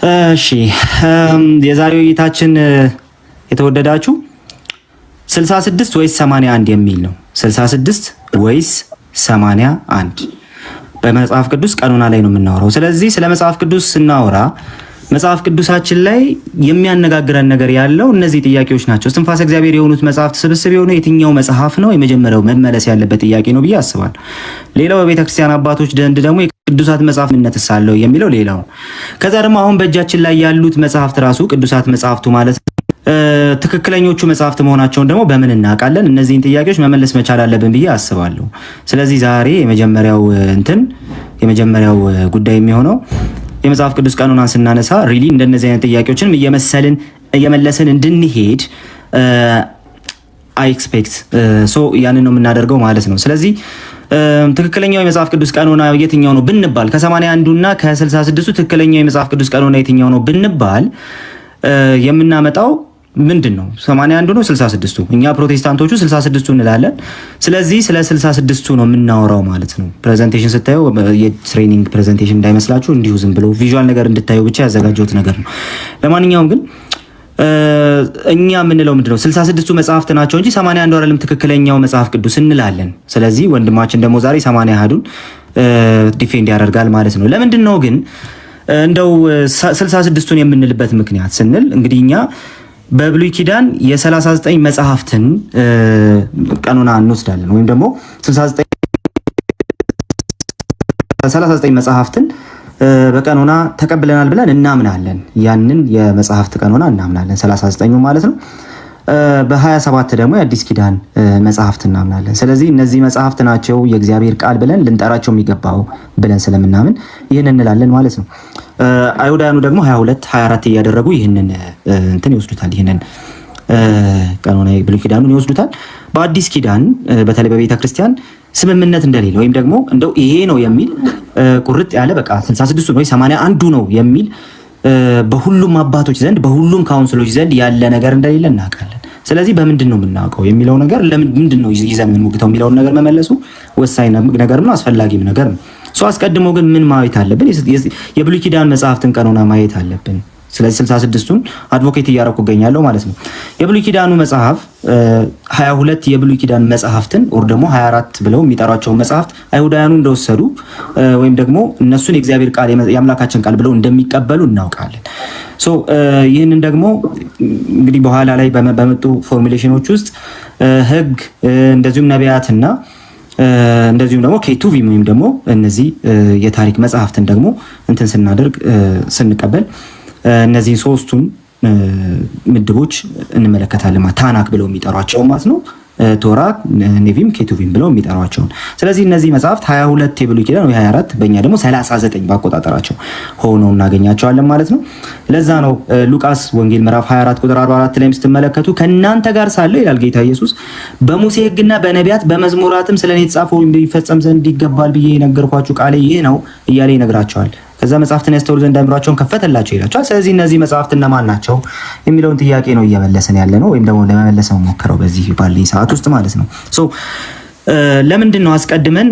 እሺ፣ የዛሬው ውይይታችን የተወደዳችሁ 66 ወይስ 81 የሚል ነው። 66 ወይስ 81 በመጽሐፍ ቅዱስ ቀኖና ላይ ነው የምናወራው። ስለዚህ ስለ መጽሐፍ ቅዱስ ስናወራ መጽሐፍ ቅዱሳችን ላይ የሚያነጋግረን ነገር ያለው እነዚህ ጥያቄዎች ናቸው። እስትንፋሰ እግዚአብሔር የሆኑት መጽሐፍት ስብስብ የሆነ የትኛው መጽሐፍ ነው? የመጀመሪያው መመለስ ያለበት ጥያቄ ነው ብዬ አስባለሁ። ሌላው በቤተክርስቲያን አባቶች ዘንድ ደግሞ የቅዱሳት መጽሐፍ ምነትስ አለው የሚለው ሌላው። ከዛ ደግሞ አሁን በእጃችን ላይ ያሉት መጽሐፍት ራሱ ቅዱሳት መጽሐፍቱ ማለት ትክክለኞቹ መጽሐፍት መሆናቸውን ደግሞ በምን እናውቃለን? እነዚህን ጥያቄዎች መመለስ መቻል አለብን ብዬ አስባለሁ። ስለዚህ ዛሬ የመጀመሪያው እንትን የመጀመሪያው ጉዳይ የሚሆነው የመጽሐፍ ቅዱስ ቀኖናን ስናነሳ really እንደነዚህ አይነት ጥያቄዎችንም እየመሰልን እየመለስን እንድንሄድ I expect፣ so ያንን ነው የምናደርገው ማለት ነው። ስለዚህ ትክክለኛው የመጽሐፍ ቅዱስ ቀኖና የትኛው ነው ብንባል፣ ከ81ዱና ከ66ቱ ትክክለኛው የመጽሐፍ ቅዱስ ቀኖና የትኛው ነው ብንባል የምናመጣው ምንድን ነው? 81 ነው 66ቱ? እኛ ፕሮቴስታንቶቹ 66ቱ እንላለን። ስለዚህ ስለ 66ቱ ነው የምናወራው ማለት ነው። Presentation ስታዩ የ training presentation እንዳይመስላችሁ፣ እንዲሁ ዝም ብሎ visual ነገር እንድታዩ ብቻ ያዘጋጀሁት ነገር ነው። ለማንኛውም ግን እኛ የምንለው ምንድን ነው? 66ቱ መጽሐፍት ናቸው እንጂ 81 አይደለም ትክክለኛው መጽሐፍ ቅዱስ እንላለን። ስለዚህ ወንድማችን ደግሞ ዛሬ 81ዱን defend ያደርጋል ማለት ነው። ለምንድን ነው ግን እንደው 66ቱን የምንልበት ምክንያት ስንል እንግዲህ እኛ በብሉይ ኪዳን የ39 መጽሐፍትን ቀኖና እንወስዳለን ወይም ደግሞ 39 መጽሐፍትን በቀኖና ተቀብለናል ብለን እናምናለን። ያንን የመጽሐፍት ቀኖና እናምናለን፣ 39ኙ ማለት ነው። በ27 ደግሞ የአዲስ ኪዳን መጽሐፍት እናምናለን። ስለዚህ እነዚህ መጽሐፍት ናቸው የእግዚአብሔር ቃል ብለን ልንጠራቸው የሚገባው ብለን ስለምናምን ይህን እንላለን ማለት ነው። አይሁዳውያኑ ደግሞ 22፣ 24 እያደረጉ ይህንን እንትን ይወስዱታል። ይህንን ቀኖና ብሉይ ኪዳኑን ይወስዱታል። በአዲስ ኪዳን በተለይ በቤተ ክርስቲያን ስምምነት እንደሌለ ወይም ደግሞ እንደው ይሄ ነው የሚል ቁርጥ ያለ በቃ 66ቱ ወይ 81ዱ ነው የሚል በሁሉም አባቶች ዘንድ፣ በሁሉም council ኦች ዘንድ ያለ ነገር እንደሌለ እናውቃለን። ስለዚህ በምንድን ነው የምናውቀው የሚለው ነገር፣ ለምንድን ነው ይዘን የምንሞግተው የሚለውን ነገር መመለሱ ወሳኝ ነገር ነው፣ አስፈላጊም ነገር ነው። So አስቀድሞ ግን ምን ማየት አለብን? የብሉይ ኪዳን መጽሐፍትን ቀኖና ማየት አለብን። ስለዚህ 66ቱን advocate እያደረኩ እገኛለሁ ማለት ነው። የብሉይ ኪዳኑ መጽሐፍ 22 የብሉይ ኪዳን መጽሐፍትን or ደግሞ 24 ብለው የሚጠሯቸውን መጽሐፍት አይሁዳውያኑ እንደወሰዱ ወይም ደግሞ እነሱን የእግዚአብሔር ቃል፣ የአምላካችን ቃል ብለው እንደሚቀበሉ እናውቃለን። So ይህንን ደግሞ እንግዲህ በኋላ ላይ በመጡ formulation ኦች ውስጥ ሕግ እንደዚሁም ነቢያትና እንደዚሁም ደግሞ ኬቱቪም ወይም ደግሞ እነዚህ የታሪክ መጽሐፍትን ደግሞ እንትን ስናደርግ፣ ስንቀበል እነዚህን ሶስቱን ምድቦች እንመለከታለን። ታናክ ብለው የሚጠሯቸው ማለት ነው። ቶራ፣ ኔቪም፣ ኬቱቪም ብለው የሚጠሯቸውን። ስለዚህ እነዚህ መጽሐፍት 22 የብሉይ ኪዳን ወይ 24፣ በእኛ ደግሞ 39 በአቆጣጠራቸው ሆነው እናገኛቸዋለን ማለት ነው። ለዛ ነው ሉቃስ ወንጌል ምዕራፍ 24 ቁጥር 44 ላይ ስትመለከቱ "ከእናንተ ጋር ሳለሁ" ይላል ጌታ ኢየሱስ፣ "በሙሴ ሕግና በነቢያት በመዝሙራትም ስለኔ የተጻፈው ይፈጸም ዘንድ ይገባል ብዬ የነገርኳችሁ ቃሌ ይህ ነው" እያለ ይነግራቸዋል። ከዛ መጽሐፍትን ያስተውሉ ዘንድ አእምሯቸውን ከፈተላቸው ይላቸዋል። ስለዚህ እነዚህ መጽሐፍት እነማን ናቸው የሚለውን ጥያቄ ነው እየመለስን ያለ ነው፣ ወይም ደግሞ ለመመለስ ሞክረው በዚህ ባለኝ ሰዓት ውስጥ ማለት ነው። So ለምንድን ነው አስቀድመን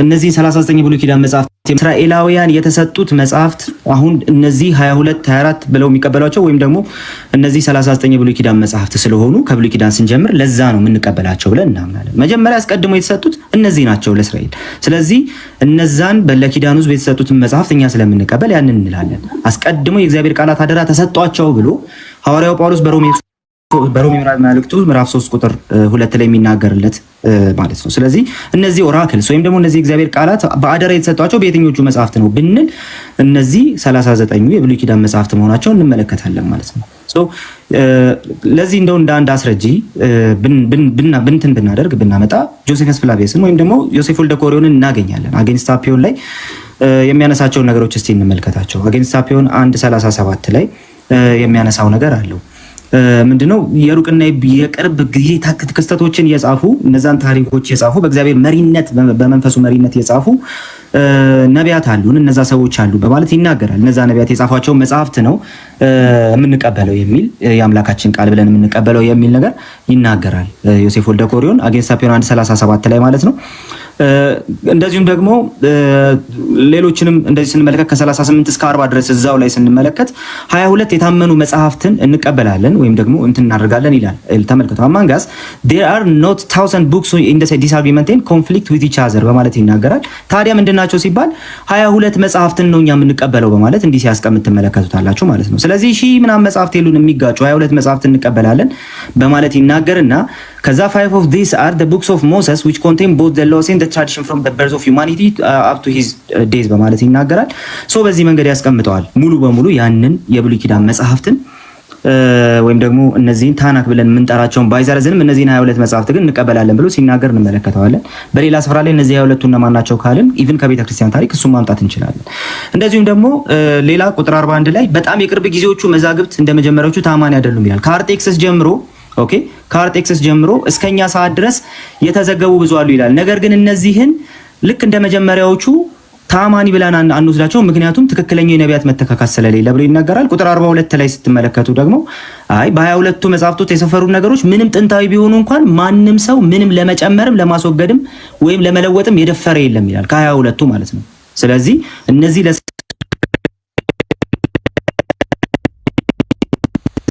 እነዚህን 39 የብሉይ ኪዳን መጽሐፍት፣ እስራኤላውያን የተሰጡት መጽሐፍት፣ አሁን እነዚህ 22፣ 24 ብለው የሚቀበሏቸው ወይም ደግሞ እነዚህ 39 የብሉይ ኪዳን መጽሐፍት ስለሆኑ ከብሉይ ኪዳን ስንጀምር ለዛ ነው የምንቀበላቸው ብለን እናምናለን። መጀመሪያ አስቀድሞ የተሰጡት እነዚህ ናቸው ለእስራኤል። ስለዚህ እነዛን ለኪዳኑ ሕዝብ የተሰጡትን መጽሐፍት እኛ ስለምንቀበል ያንን እንላለን። አስቀድሞ የእግዚአብሔር ቃላት አደራ ተሰጧቸው ብሎ ሐዋርያው ጳውሎስ በሮሜ መልእክቱ ምዕራፍ 3 ቁጥር 2 ላይ የሚናገርለት ማለት ነው። ስለዚህ እነዚህ oracles ወይም ደግሞ እነዚህ እግዚአብሔር ቃላት በአደራ የተሰጧቸው በየትኞቹ መጽሐፍት ነው ብንል እነዚህ 39ኙ የብሉይ ኪዳን መጽሐፍት መሆናቸውን እንመለከታለን ማለት ነው። So ለዚህ እንደው እንደ አንድ አስረጂ ብንትን ብናደርግ፣ ብናመጣ ጆሴፈስ ፍላቪየስን ወይም ደግሞ ዮሴፍ ወልደ ኮሪዮንን እናገኛለን። Against አፒዮን ላይ የሚያነሳቸውን ነገሮች እስቲ እንመልከታቸው። Against አፒዮን 1:37 ላይ የሚያነሳው ነገር አለው። ምንድነው? የሩቅና የቅርብ ጊዜ ክስተቶችን የጻፉ፣ እነዛን ታሪኮች የጻፉ፣ በእግዚአብሔር መሪነት፣ በመንፈሱ መሪነት የጻፉ ነቢያት አሉን፣ እነዛ ሰዎች አሉ በማለት ይናገራል። እነዛ ነቢያት የጻፏቸው መጽሐፍት ነው የምንቀበለው የሚል፣ የአምላካችን ቃል ብለን የምንቀበለው የሚል ነገር ይናገራል። ዮሴፍ ወልደ ኮሪዮን Against አፒዮን 1:37 ላይ ማለት ነው። እንደዚሁም ደግሞ ሌሎችንም እንደዚህ ስንመለከት ከ38 እስከ 40 ድረስ እዛው ላይ ስንመለከት 22 የታመኑ መጽሐፍትን እንቀበላለን ወይም ደግሞ እንትን እናደርጋለን ይላል። ተመልከቱ፣ among us there are not thousand books in the disagreement and conflict with each other በማለት ይናገራል። ታዲያ ምንድናቸው ሲባል 22 መጽሐፍትን ነው እኛ የምንቀበለው በማለት እንዲህ ሲያስቀምጥ ትመለከቱታላችሁ ማለት ነው። ስለዚህ ሺህ ምናምን መጽሐፍት የሉን የሚጋጩ፣ 22 መጽሐፍት እንቀበላለን በማለት ይናገርና ከዛ five of these are the books of Moses, which contain both the laws and the tradition from the birth of humanity up to his days በማለት ይናገራል። So በዚህ መንገድ ያስቀምጠዋል። ሙሉ በሙሉ ያንን የብሉይ ኪዳን መጽሐፍትን ወይም ደግሞ እነዚህን ታናክ ብለን የምንጠራቸውን ባይዘረዝንም እነዚህን 22 መጽሐፍት ግን እንቀበላለን ብሎ ሲናገር እንመለከተዋለን። በሌላ ስፍራ ላይ እነዚህ 22ቱ እነማን ናቸው ካልን even ከቤተ ክርስቲያን ታሪክ እሱን ማምጣት እንችላለን። እንደዚሁም ደግሞ ሌላ ቁጥር 41 ላይ በጣም የቅርብ ጊዜዎቹ መዛግብት እንደ መጀመሪያዎቹ ታማኝ አይደሉም ይላል። ከአርጤክስስ ጀምሮ፣ okay፣ ከአርጤክስስ ጀምሮ እስከኛ ሰዓት ድረስ የተዘገቡ ብዙ አሉ ይላል። ነገር ግን እነዚህን ልክ እንደ መጀመሪያዎቹ ታማኒ ብለን አንወስዳቸው፣ ምክንያቱም ትክክለኛው የነቢያት መተካካት ስለሌለ ብሎ ይናገራል። ቁጥር 42 ላይ ስትመለከቱ ደግሞ አይ በ22ቱ መጽሐፍቶች የሰፈሩ ነገሮች ምንም ጥንታዊ ቢሆኑ እንኳን ማንም ሰው ምንም ለመጨመርም ለማስወገድም ወይም ለመለወጥም የደፈረ የለም ይላል፣ ከ22ቱ ማለት ነው። ስለዚህ እነዚህ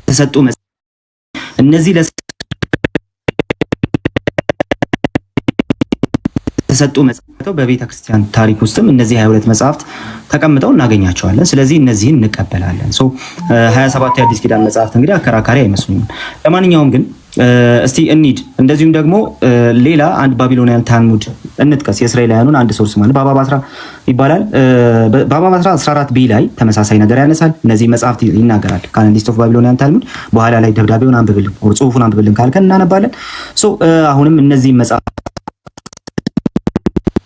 ለተሰጡ እነዚህ ለተሰጡ መጽሐፍት በቤተ ክርስቲያን ታሪክ ውስጥም እነዚህ 22 መጽሐፍት ተቀምጠው እናገኛቸዋለን። ስለዚህ እነዚህን እንቀበላለን። So 27 የአዲስ ኪዳን መጽሐፍት እንግዲህ አከራካሪ አይመስሉኝም። ለማንኛውም ግን እስቲ እንሂድ። እንደዚሁም ደግሞ ሌላ አንድ Babylonian Talmud እንጥቀስ። የእስራኤላውያኑን አንድ source ማለት ባባ ባስራ ይባላል። ባባ ባስራ 14 b ላይ ተመሳሳይ ነገር ያነሳል። እነዚህ መጽሐፍት ይናገራል። Canon list of Babylonian Talmud፣ በኋላ ላይ ደብዳቤውን አንብብልን፣ ጽሁፉን አንብብልን ካልከን እናነባለን። So አሁንም እነዚህ መጽሐፍት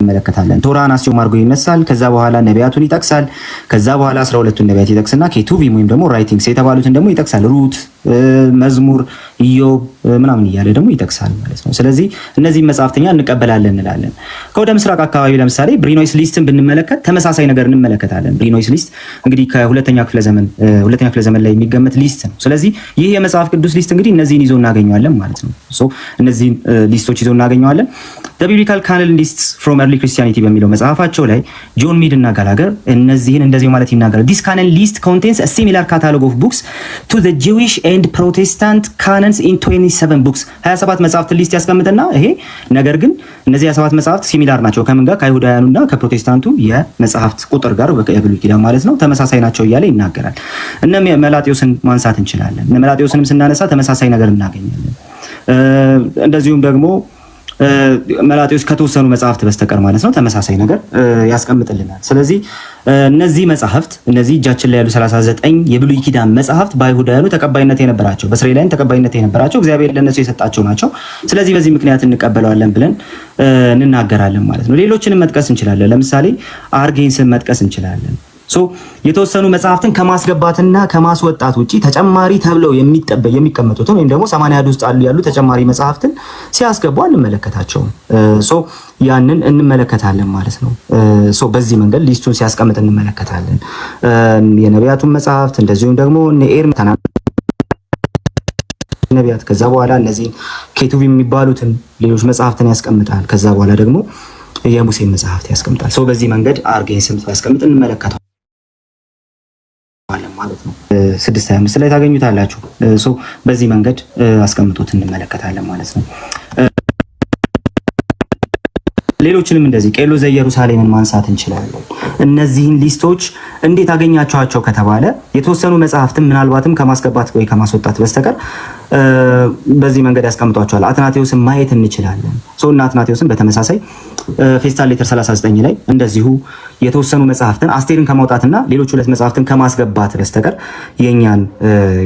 እንመለከታለን። ቶራን assume አድርጎ ይነሳል። ከዛ በኋላ ነቢያቱን ይጠቅሳል። ከዛ በኋላ 12ቱን ነቢያት ይጠቅስና ኬቱቪም ወይም ደግሞ writings የተባሉትን ደግሞ ይጠቅሳል። ሩት፣ መዝሙር፣ ኢዮብ ምናምን እያለ ደግሞ ይጠቅሳል ማለት ነው። ስለዚህ እነዚህ መጽሐፍተኛ እንቀበላለን እንላለን። ከወደ ምስራቅ አካባቢ ለምሳሌ ብሪኖይስ list ን ብንመለከት ተመሳሳይ ነገር እንመለከታለን። ብሪኖይስ list እንግዲህ ከሁለተኛ ክፍለ ዘመን ሁለተኛ ክፍለ ዘመን ላይ የሚገመት list ነው። ስለዚህ ይህ የመጽሐፍ ቅዱስ list እንግዲህ እነዚህን ይዞ እናገኘዋለን ማለት ነው። So እነዚህን list ኦች ይዞ እናገኘዋለን። The Biblical Canon Lists from Early Christianity በሚለው መጽሐፋቸው ላይ ጆን ሚድ እና ጋላገር እነዚህን እንደዚህ ማለት ይናገራል። This canon list contains a similar catalog of books to the Jewish and Protestant canons in 27 books። 27 መጽሐፍት list ያስቀምጥና ይሄ ነገር ግን እነዚህ 27 መጽሐፍት similar ናቸው ከምን ጋር? ከአይሁዳውያኑና ከፕሮቴስታንቱ የመጽሐፍት ቁጥር ጋር፣ የብሉይ ኪዳን ማለት ነው፣ ተመሳሳይ ናቸው እያለ ይናገራል። እነ መላጤዎስን ማንሳት እንችላለን። እነ መላጤዎስንም ስናነሳ ተመሳሳይ ነገር እናገኛለን። እንደዚሁም ደግሞ መላጤዎስ ከተወሰኑ መጽሐፍት በስተቀር ማለት ነው ተመሳሳይ ነገር ያስቀምጥልናል። ስለዚህ እነዚህ መጽሐፍት፣ እነዚህ እጃችን ላይ ያሉ 39 የብሉይ ኪዳን መጽሐፍት በአይሁዳውያኑ ተቀባይነት የነበራቸው፣ በእስራኤላውያን ተቀባይነት የነበራቸው፣ እግዚአብሔር ለእነሱ የሰጣቸው ናቸው። ስለዚህ በዚህ ምክንያት እንቀበለዋለን ብለን እንናገራለን ማለት ነው። ሌሎችንም መጥቀስ እንችላለን። ለምሳሌ አርጌንስን መጥቀስ እንችላለን። So የተወሰኑ መጽሐፍትን ከማስገባትና ከማስወጣት ውጪ ተጨማሪ ተብለው የሚቀመጡትን ወይም ደግሞ 80 ውስጥ አሉ ያሉ ተጨማሪ መጽሐፍትን ሲያስገቡ አንመለከታቸውም። So ያንን እንመለከታለን ማለት ነው። So በዚህ መንገድ list ኡን ሲያስቀምጥ እንመለከታለን። የነቢያቱን መጽሐፍት እንደዚሁም ደግሞ ኤርም ነቢያት፣ ከዛ በኋላ እነዚህን ኬቱቪም የሚባሉትን ሌሎች መጽሐፍትን ያስቀምጣል። ከዛ በኋላ ደግሞ የሙሴን መጽሐፍት ያስቀምጣል። So በዚህ መንገድ አርጌንስም ሲያስቀምጥ እንመለከተዋለን ማለት ነው። 625 ላይ ታገኙታላችሁ። So በዚህ መንገድ አስቀምጦት እንመለከታለን ማለት ነው። ሌሎችንም እንደዚህ ቄርሎስ ዘኢየሩሳሌምን ማንሳት እንችላለን። እነዚህን list ኦች እንዴት አገኛቸዋቸው ከተባለ የተወሰኑ መጽሐፍትን ምናልባትም ከማስገባት ወይ ከማስወጣት በስተቀር በዚህ መንገድ ያስቀምጧቸዋል። አትናቴዎስን ማየት እንችላለን። So እና አትናቴዎስን በተመሳሳይ Festal Letter 39 ላይ እንደዚሁ የተወሰኑ መጽሐፍትን አስቴርን ከማውጣትና ሌሎች ሁለት መጽሐፍትን ከማስገባት በስተቀር የኛን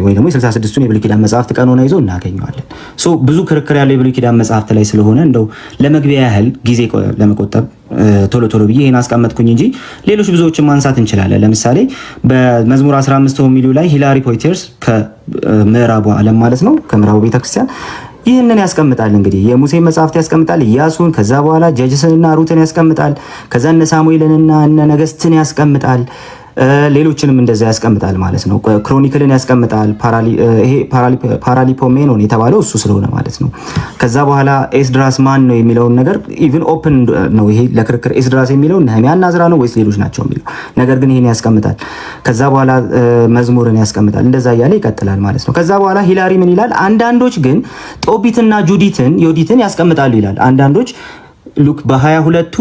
ወይ ደግሞ የ66ቱን የብሉይ ኪዳን መጽሐፍት ቀኖና ይዞ እናገኘዋለን። So ብዙ ክርክር ያለው የብሉይ ኪዳን መጽሐፍት ላይ ስለሆነ እንደው ለመግቢያ ያህል ጊዜ ለመቆጠብ ቶሎ ቶሎ ብዬ ይሄን አስቀመጥኩኝ እንጂ ሌሎች ብዙዎችን ማንሳት እንችላለን። ለምሳሌ በመዝሙር 15 homily ላይ ሂላሪ ፖይቴርስ ከምዕራቡ ዓለም ማለት ነው፣ ከምዕራቡ ቤተክርስቲያን ይህንን ያስቀምጣል። እንግዲህ የሙሴ መጽሐፍት ያስቀምጣል፣ ኢያሱን፣ ከዛ በኋላ Judges ንና ሩትን ያስቀምጣል። ከዛ እነ ሳሙኤልንና እነ ነገስትን ያስቀምጣል። ሌሎችንም እንደዛ ያስቀምጣል ማለት ነው። Chronicle ን ያስቀምጣል። ይሄ ፓራሊፖሜኖን የተባለው እሱ ስለሆነ ማለት ነው። ከዛ በኋላ ኤስድራስ ማን ነው የሚለውን ነገር even open ነው ይሄ ለክርክር። ኤስድራስ የሚለው ነህምያና ዕዝራ ነው ወይስ ሌሎች ናቸው የሚለው ነገር ግን ይሄን ያስቀምጣል። ከዛ በኋላ መዝሙርን ያስቀምጣል። እንደዛ እያለ ይቀጥላል ማለት ነው። ከዛ በኋላ ሂላሪ ምን ይላል? አንዳንዶች ግን ጦቢትና ጁዲትን ዮዲትን ያስቀምጣሉ ይላል። አንዳንዶች look በ22ቱ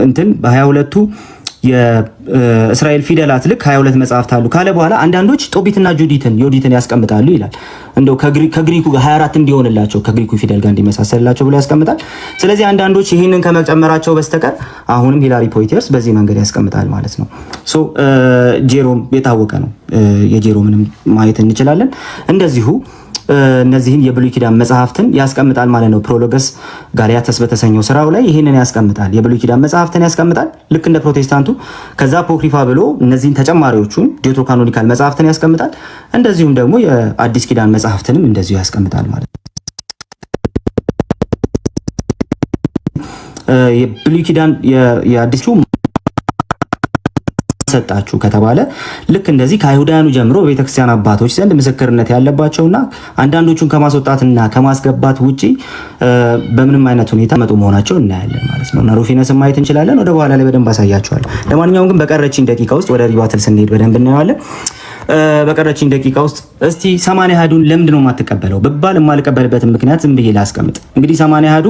እንትን በ22ቱ የእስራኤል ፊደላት ልክ 22 መጽሐፍት አሉ ካለ በኋላ አንዳንዶች ጦቢትና ጁዲትን ዮዲትን ያስቀምጣሉ ይላል። እንደው ከግሪኩ ጋር 24 እንዲሆንላቸው፣ ከግሪኩ ፊደል ጋር እንዲመሳሰልላቸው ብሎ ያስቀምጣል። ስለዚህ አንዳንዶች ይህንን ከመጨመራቸው በስተቀር አሁንም ሂላሪ ፖይቴርስ በዚህ መንገድ ያስቀምጣል ማለት ነው። So ጄሮም የታወቀ ነው። የጄሮምንም ማየት እንችላለን። እንደዚሁ እነዚህን የብሉይ ኪዳን መጽሐፍትን ያስቀምጣል ማለት ነው። Prologus Galeatus በተሰኘው ስራው ላይ ይህንን ያስቀምጣል። የብሉይ ኪዳን መጽሐፍትን ያስቀምጣል ልክ እንደ ፕሮቴስታንቱ። ከዛ አፖክሪፋ ብሎ እነዚህን ተጨማሪዎቹን deuterocanonical መጽሐፍትን ያስቀምጣል። እንደዚሁም ደግሞ የአዲስ ኪዳን መጽሐፍትንም እንደዚሁ ያስቀምጣል ማለት ነው። የብሉይ ኪዳን የአዲሱ ሰጣችሁ ከተባለ ልክ እንደዚህ ከአይሁዳውያኑ ጀምሮ በቤተክርስቲያን አባቶች ዘንድ ምስክርነት ያለባቸውና አንዳንዶቹን ከማስወጣትና ከማስገባት ውጪ በምንም አይነት ሁኔታ መጡ መሆናቸው እናያለን ማለት ነው። እና ሩፊነስን ማየት እንችላለን። ወደ በኋላ ላይ በደንብ አሳያቸዋለሁ። ለማንኛውም ግን በቀረችኝ ደቂቃ ውስጥ ወደ rebuttal ስንሄድ በደንብ እናየዋለን። በቀረችኝ ደቂቃ ውስጥ እስቲ 80 አሐዱን ለምንድን ነው የማትቀበለው ብባል የማልቀበልበትን ምክንያት ዝም ብዬ ላስቀምጥ። እንግዲህ 80 አሐዱ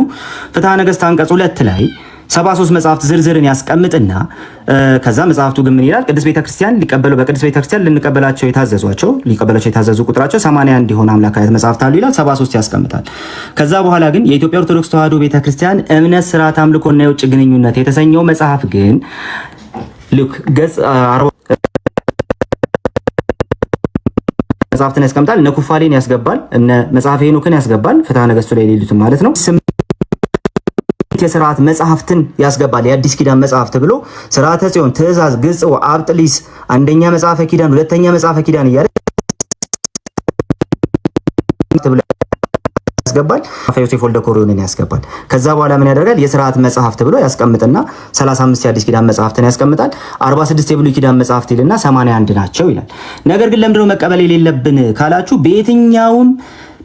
ፍትሐ ነገሥት አንቀጽ 2 ላይ 73 መጽሐፍት ዝርዝርን ያስቀምጥና ከዛ መጽሐፍቱ ግን ምን ይላል? ቅድስት ቤተክርስቲያን ሊቀበሉ በቅድስት ቤተክርስቲያን ልንቀበላቸው የታዘዟቸው ሊቀበላቸው የታዘዙ ቁጥራቸው 81 የሆነ አምላካዊት መጽሐፍት አሉ ይላል። 73 ያስቀምጣል። ከዛ በኋላ ግን የኢትዮጵያ ኦርቶዶክስ ተዋሕዶ ቤተክርስቲያን እምነት፣ ስርዓት፣ አምልኮና የውጭ ግንኙነት የተሰኘው መጽሐፍ ግን look ገጽ መጽሐፍትን ያስቀምጣል። እነ ኩፋሌን ያስገባል። እነ መጽሐፈ ሄኖክን ያስገባል። ፍትሐ ነገሥቱ ላይ የሌሉትን ማለት ነው። የስርዓት መጽሐፍትን ያስገባል። የአዲስ ኪዳን መጽሐፍት ብሎ ስርዓተ ጽዮን፣ ትእዛዝ፣ ግጽው፣ አብጥሊስ፣ አንደኛ መጽሐፈ ኪዳን፣ ሁለተኛ መጽሐፈ ኪዳን እያለ ብሎ ያስገባል። ዮሴፍ ወልደ ኮሪዮንን ያስገባል። ከዛ በኋላ ምን ያደርጋል? የስርዓት መጽሐፍት ብሎ ያስቀምጥና 35 የአዲስ ኪዳን መጽሐፍትን ያስቀምጣል። 46 የብሉይ ኪዳን መጽሐፍት ይልና 81 ናቸው ይላል። ነገር ግን ለምንድነው መቀበል የሌለብን ካላችሁ በየትኛውም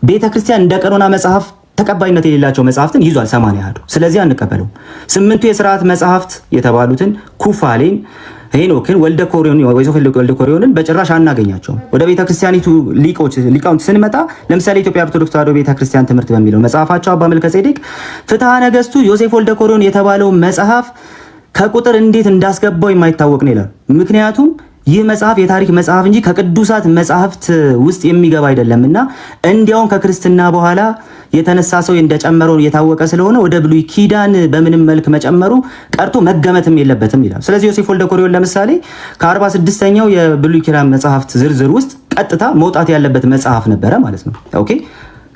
ቤተክርስቲያን እንደ ቀኖና መጽሐፍ ተቀባይነት የሌላቸው መጽሐፍትን ይዟል 80 አሐዱ። ስለዚህ አንቀበለውም። ስምንቱ የስርዓት መጽሐፍት የተባሉትን ኩፋሌን፣ ሄኖክን፣ ወልደ ኮሪዮን፣ ዮሴፍ ወልደ ኮሪዮንን በጭራሽ አናገኛቸውም። ወደ ቤተ ክርስቲያኒቱ ሊቆች ሊቃውንት ስንመጣ ለምሳሌ ኢትዮጵያ ኦርቶዶክስ ተዋሕዶ ቤተ ክርስቲያን ትምህርት በሚለው መጽሐፋቸው አባ መልከ ጼዴቅ ፍትሐ ነገሥቱ ዮሴፍ ወልደ ኮሪዮን የተባለው መጽሐፍ ከቁጥር እንዴት እንዳስገባው የማይታወቅ ነው ይላል። ምክንያቱም ይህ መጽሐፍ የታሪክ መጽሐፍ እንጂ ከቅዱሳት መጽሐፍት ውስጥ የሚገባ አይደለምና እንዲያውም ከክርስትና በኋላ የተነሳ ሰው እንደጨመረው የታወቀ ስለሆነ ወደ ብሉይ ኪዳን በምንም መልክ መጨመሩ ቀርቶ መገመትም የለበትም ይላል። ስለዚህ ዮሴፍ ወልደ ኮሪዮን ለምሳሌ ከ46ኛው የብሉይ ኪዳን መጽሐፍት ዝርዝር ውስጥ ቀጥታ መውጣት ያለበት መጽሐፍ ነበረ ማለት ነው። Okay፣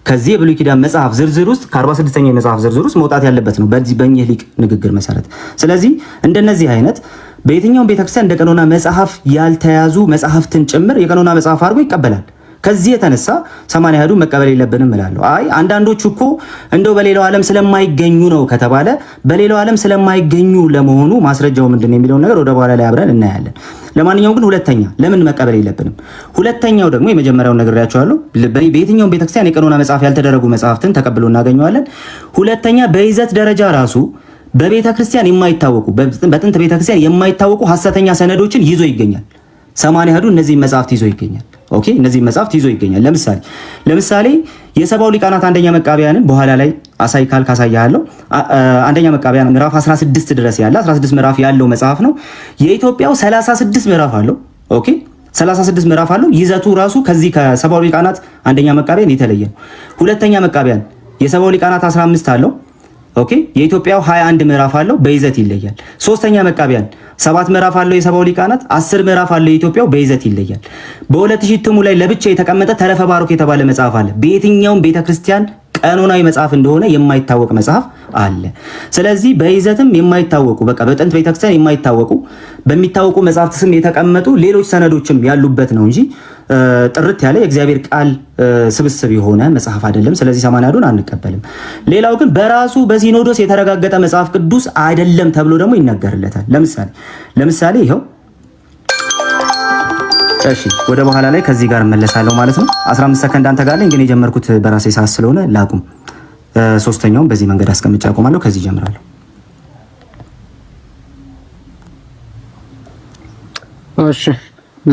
ከዚህ የብሉይ ኪዳን መጽሐፍ ዝርዝር ውስጥ፣ ከ46ኛው የመጽሐፍ ዝርዝር ውስጥ መውጣት ያለበት ነው በዚህ በእኚህ ሊቅ ንግግር መሰረት። ስለዚህ እንደነዚህ አይነት በየትኛውም ቤተክርስቲያን እንደ ቀኖና መጽሐፍ ያልተያዙ መጽሐፍትን ጭምር የቀኖና መጽሐፍ አድርጎ ይቀበላል። ከዚህ የተነሳ 80 አሐዱ መቀበል የለብንም እላለሁ። አይ አንዳንዶቹ እኮ እንደው በሌላው ዓለም ስለማይገኙ ነው ከተባለ በሌላው ዓለም ስለማይገኙ ለመሆኑ ማስረጃው ምንድን ነው የሚለውን ነገር ወደ በኋላ ላይ አብረን እናያለን። ለማንኛውም ግን ሁለተኛ ለምን መቀበል የለብንም? ሁለተኛው ደግሞ የመጀመሪያውን ነግሬያቸዋለሁ። በየትኛውም ቤተክርስቲያን የቀኖና መጽሐፍ ያልተደረጉ መጽሐፍትን ተቀብሎ እናገኘዋለን። ሁለተኛ በይዘት ደረጃ ራሱ በቤተ ክርስቲያን የማይታወቁ፣ በጥንት ቤተ ክርስቲያን የማይታወቁ ሐሰተኛ ሰነዶችን ይዞ ይገኛል። 80 አሐዱ እነዚህ መጽሐፍት ይዞ ይገኛል። Okay፣ እነዚህ መጽሐፍት ይዞ ይገኛል። ለምሳሌ የሰባው ሊቃናት አንደኛ መቃቢያንን በኋላ ላይ አሳይ ካልክ አሳያለሁ። አንደኛ መቃቢያን ምዕራፍ 16 ድረስ ያለ፣ 16 ምዕራፍ ያለው መጽሐፍ ነው። የኢትዮጵያው 36 ምዕራፍ አለው። Okay፣ 36 ምዕራፍ አለው። ይዘቱ ራሱ ከዚህ ከሰባው ሊቃናት አንደኛ መቃቢያን የተለየ ነው። ሁለተኛ መቃቢያን የሰባው ሊቃናት 15 አለው። Okay፣ የኢትዮጵያው 21 ምዕራፍ አለው፣ በይዘት ይለያል። ሶስተኛ መቃቢያን 7 ምዕራፍ አለው፣ የሰባው ሊቃናት 10 ምዕራፍ አለው፣ የኢትዮጵያው በይዘት ይለያል። በ2000 እትሙ ላይ ለብቻ የተቀመጠ ተረፈ ባሮክ የተባለ መጽሐፍ አለ። በየትኛውም ቤተክርስቲያን ቀኖናዊ መጽሐፍ እንደሆነ የማይታወቅ መጽሐፍ አለ። ስለዚህ በይዘትም የማይታወቁ፣ በቃ በጥንት ቤተክርስቲያን የማይታወቁ፣ በሚታወቁ መጽሐፍት ስም የተቀመጡ ሌሎች ሰነዶችም ያሉበት ነው እንጂ ጥርት ያለ የእግዚአብሔር ቃል ስብስብ የሆነ መጽሐፍ አይደለም። ስለዚህ 80 አሐዱን አንቀበልም። ሌላው ግን በራሱ በሲኖዶስ የተረጋገጠ መጽሐፍ ቅዱስ አይደለም ተብሎ ደግሞ ይነገርለታል። ለምሳሌ ይኸው እሺ፣ ወደ በኋላ ላይ ከዚህ ጋር እመለሳለሁ ማለት ነው። 15 ሰከንድ አንተ ጋር አለኝ፣ ግን የጀመርኩት በራሴ ሰዓት ስለሆነ ላቁም። ሶስተኛውን በዚህ መንገድ አስቀምጬ አቆማለሁ። ከዚህ ጀምራለሁ።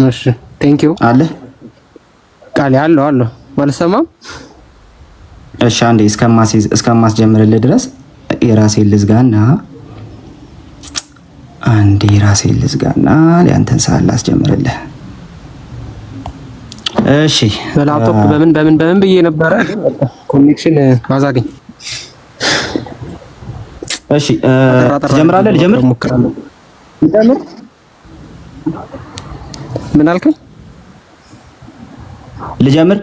እሺ፣ thank you። አለ። ቃል አለው አለው አልሰማም። እሺ፣ አንዴ እስከማስጀምርልህ ድረስ የራሴን ልዝጋና፣ አንዴ የራሴን ልዝጋና ያንተን ሰዓት ላስጀምርልህ። እሺ። በላፕቶፕ በምን በምን በምን ብዬ ነበረ፣ connection አዛገኝ። እሺ፣ ትጀምራለህ? ልጀምር? ልጀምር። ምን አልከኝ? ልጀምር።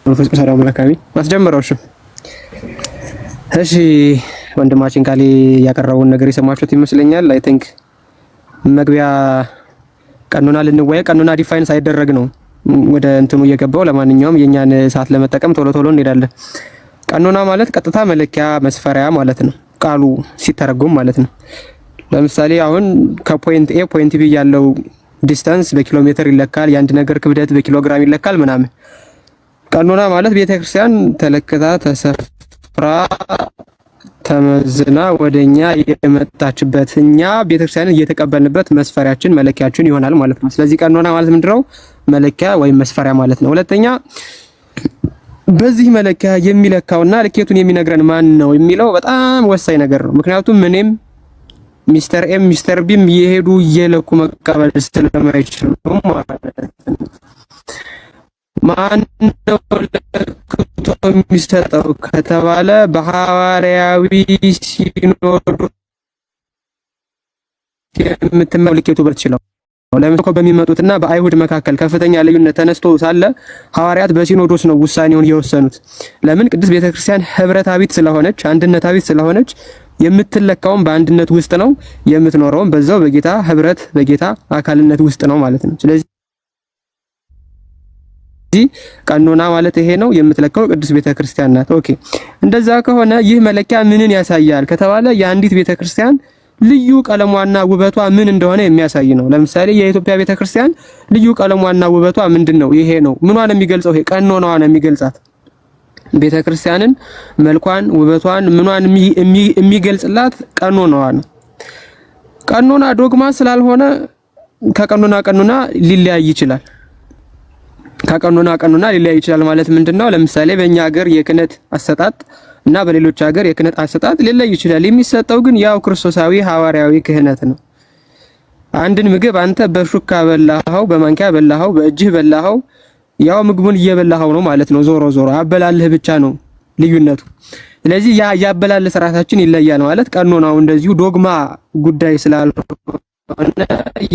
መንፈስ ቅዱስ አምላክ አሜን። አስጀምረው። እሺ እሺ፣ ወንድማችን ቃሌ ያቀረበውን ነገር የሰማችሁት ይመስለኛል። I think መግቢያ ቀኖና ልንወያይ፣ ቀኖና define ሳይደረግ ነው ወደ እንትኑ እየገባው። ለማንኛውም የኛን ሰዓት ለመጠቀም ቶሎ ቶሎ እንሄዳለን። ቀኖና ማለት ቀጥታ መለኪያ መስፈሪያ ማለት ነው፣ ቃሉ ሲተረጎም ማለት ነው። ለምሳሌ አሁን ከ point A point B ያለው distance በኪሎ ሜትር ይለካል። የአንድ ነገር ክብደት በኪሎግራም ይለካል ምናምን። ቀኖና ማለት ቤተክርስቲያን ተለክታ፣ ተሰፍራ፣ ተመዝና ወደኛ የመጣችበት፣ እኛ ቤተክርስቲያንን እየተቀበልንበት መስፈሪያችን መለኪያችን ይሆናል ማለት ነው። ስለዚህ ቀኖና ማለት ምንድነው? መለኪያ ወይም መስፈሪያ ማለት ነው። ሁለተኛ፣ በዚህ መለኪያ የሚለካውና ልኬቱን የሚነግረን ማን ነው የሚለው በጣም ወሳኝ ነገር ነው። ምክንያቱም እኔም Mister A ም Mister B ም እየሄዱ እየለኩ መቀበል ስለማይችሉ ማለት ነው። ማን ነው ለክቶ የሚሰጠው ከተባለ በሐዋርያዊ ሲኖዶስ የምትመው ልኬቱ በትችለው ለምን በሚመጡትና በአይሁድ መካከል ከፍተኛ ልዩነት ተነስቶ ሳለ ሐዋርያት በሲኖዶስ ነው ውሳኔውን የወሰኑት። ለምን? ቅድስት ቤተክርስቲያን ህብረታዊት ስለሆነች፣ አንድነታዊት ስለሆነች የምትለካውም በአንድነት ውስጥ ነው፣ የምትኖረውም በዛው በጌታ ህብረት በጌታ አካልነት ውስጥ ነው ማለት ነው። ስለዚህ ቀኖና ማለት ይሄ ነው። የምትለካው ቅድስት ቤተክርስቲያን ናት። Okay፣ እንደዛ ከሆነ ይህ መለኪያ ምንን ያሳያል ከተባለ የአንዲት ቤተክርስቲያን ልዩ ቀለሟና ውበቷ ምን እንደሆነ የሚያሳይ ነው። ለምሳሌ የኢትዮጵያ ቤተክርስቲያን ልዩ ቀለሟና ውበቷ ምንድን ነው? ይሄ ነው። ምኗን የሚገልጸው? ይሄ ቀኖናዋ ነው የሚገልጻት። ቤተክርስቲያንን መልኳን፣ ውበቷን፣ ምኗን የሚገልጽላት ቀኖናዋ ነው። ቀኖና ዶግማ ስላልሆነ ከቀኖና ቀኖና ሊለያይ ይችላል። ከቀኖና ቀኖና ሊለያይ ይችላል ማለት ምንድነው? ለምሳሌ በእኛ ሀገር የክህነት አሰጣጥ እና በሌሎች ሀገር የክህነት አሰጣጥ ሊለይ ይችላል። የሚሰጠው ግን ያው ክርስቶሳዊ ሐዋርያዊ ክህነት ነው። አንድን ምግብ አንተ በሹካ በላኸው፣ በማንኪያ በላኸው፣ በእጅህ በላኸው፣ ያው ምግቡን እየበላኸው ነው ማለት ነው። ዞሮ ዞሮ አበላልህ ብቻ ነው ልዩነቱ። ስለዚህ ያ ያበላል ስርዓታችን ይለያል ማለት ቀኖናው እንደዚሁ ዶግማ ጉዳይ ስላልሆነ፣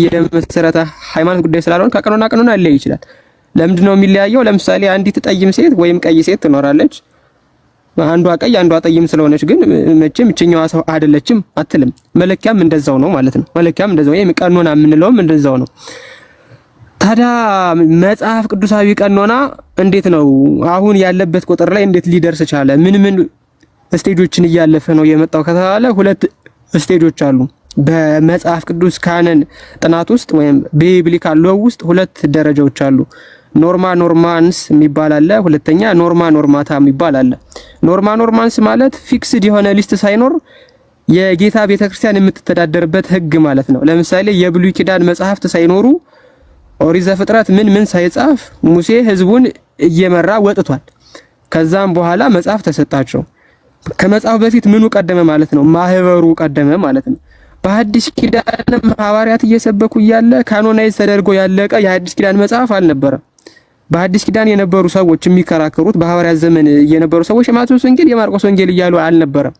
የመሰረተ ሃይማኖት ጉዳይ ስላልሆነ ከቀኖና ቀኖና ሊለይ ይችላል። ለምንድን ነው የሚለያየው? ለምሳሌ አንዲት ጠይም ሴት ወይም ቀይ ሴት ትኖራለች። አንዷ ቀይ አንዷ ጠይም ስለሆነች ግን መቼም እችኛዋ ሰው አይደለችም አትልም። መለኪያም እንደዛው ነው ማለት ነው። መለኪያም እንደዛው ወይም ቀኖና የምንለውም እንደዛው ነው። ታዲያ መጽሐፍ ቅዱሳዊ ቀኖና እንዴት ነው አሁን ያለበት ቁጥር ላይ እንዴት ሊደርስ ቻለ? ምን ምን stage ኦችን እያለፈ ነው የመጣው ከተባለ ሁለት stage ኦች አሉ። በመጽሐፍ ቅዱስ canon ጥናት ውስጥ ወይም biblical law ውስጥ ሁለት ደረጃዎች አሉ። Norma normans የሚባል አለ። ሁለተኛ norma normata የሚባል አለ። Norma normans ማለት fixed የሆነ list ሳይኖር የጌታ ቤተክርስቲያን የምትተዳደርበት ህግ ማለት ነው። ለምሳሌ የብሉይ ኪዳን መጽሐፍት ሳይኖሩ፣ ኦሪት ዘፍጥረት ምን ምን ሳይጻፍ ሙሴ ህዝቡን እየመራ ወጥቷል። ከዛም በኋላ መጽሐፍ ተሰጣቸው። ከመጽሐፍ በፊት ምኑ ቀደመ ማለት ነው? ማህበሩ ቀደመ ማለት ነው። በሐዲስ ኪዳንም ሐዋርያት እየሰበኩ እያለ canonize ተደርጎ ያለቀ የሐዲስ ኪዳን መጽሐፍ አልነበረም። በሐዲስ ኪዳን የነበሩ ሰዎች የሚከራከሩት፣ በሐዋርያት ዘመን የነበሩ ሰዎች የማቴዎስ ወንጌል፣ የማርቆስ ወንጌል እያሉ አልነበረም።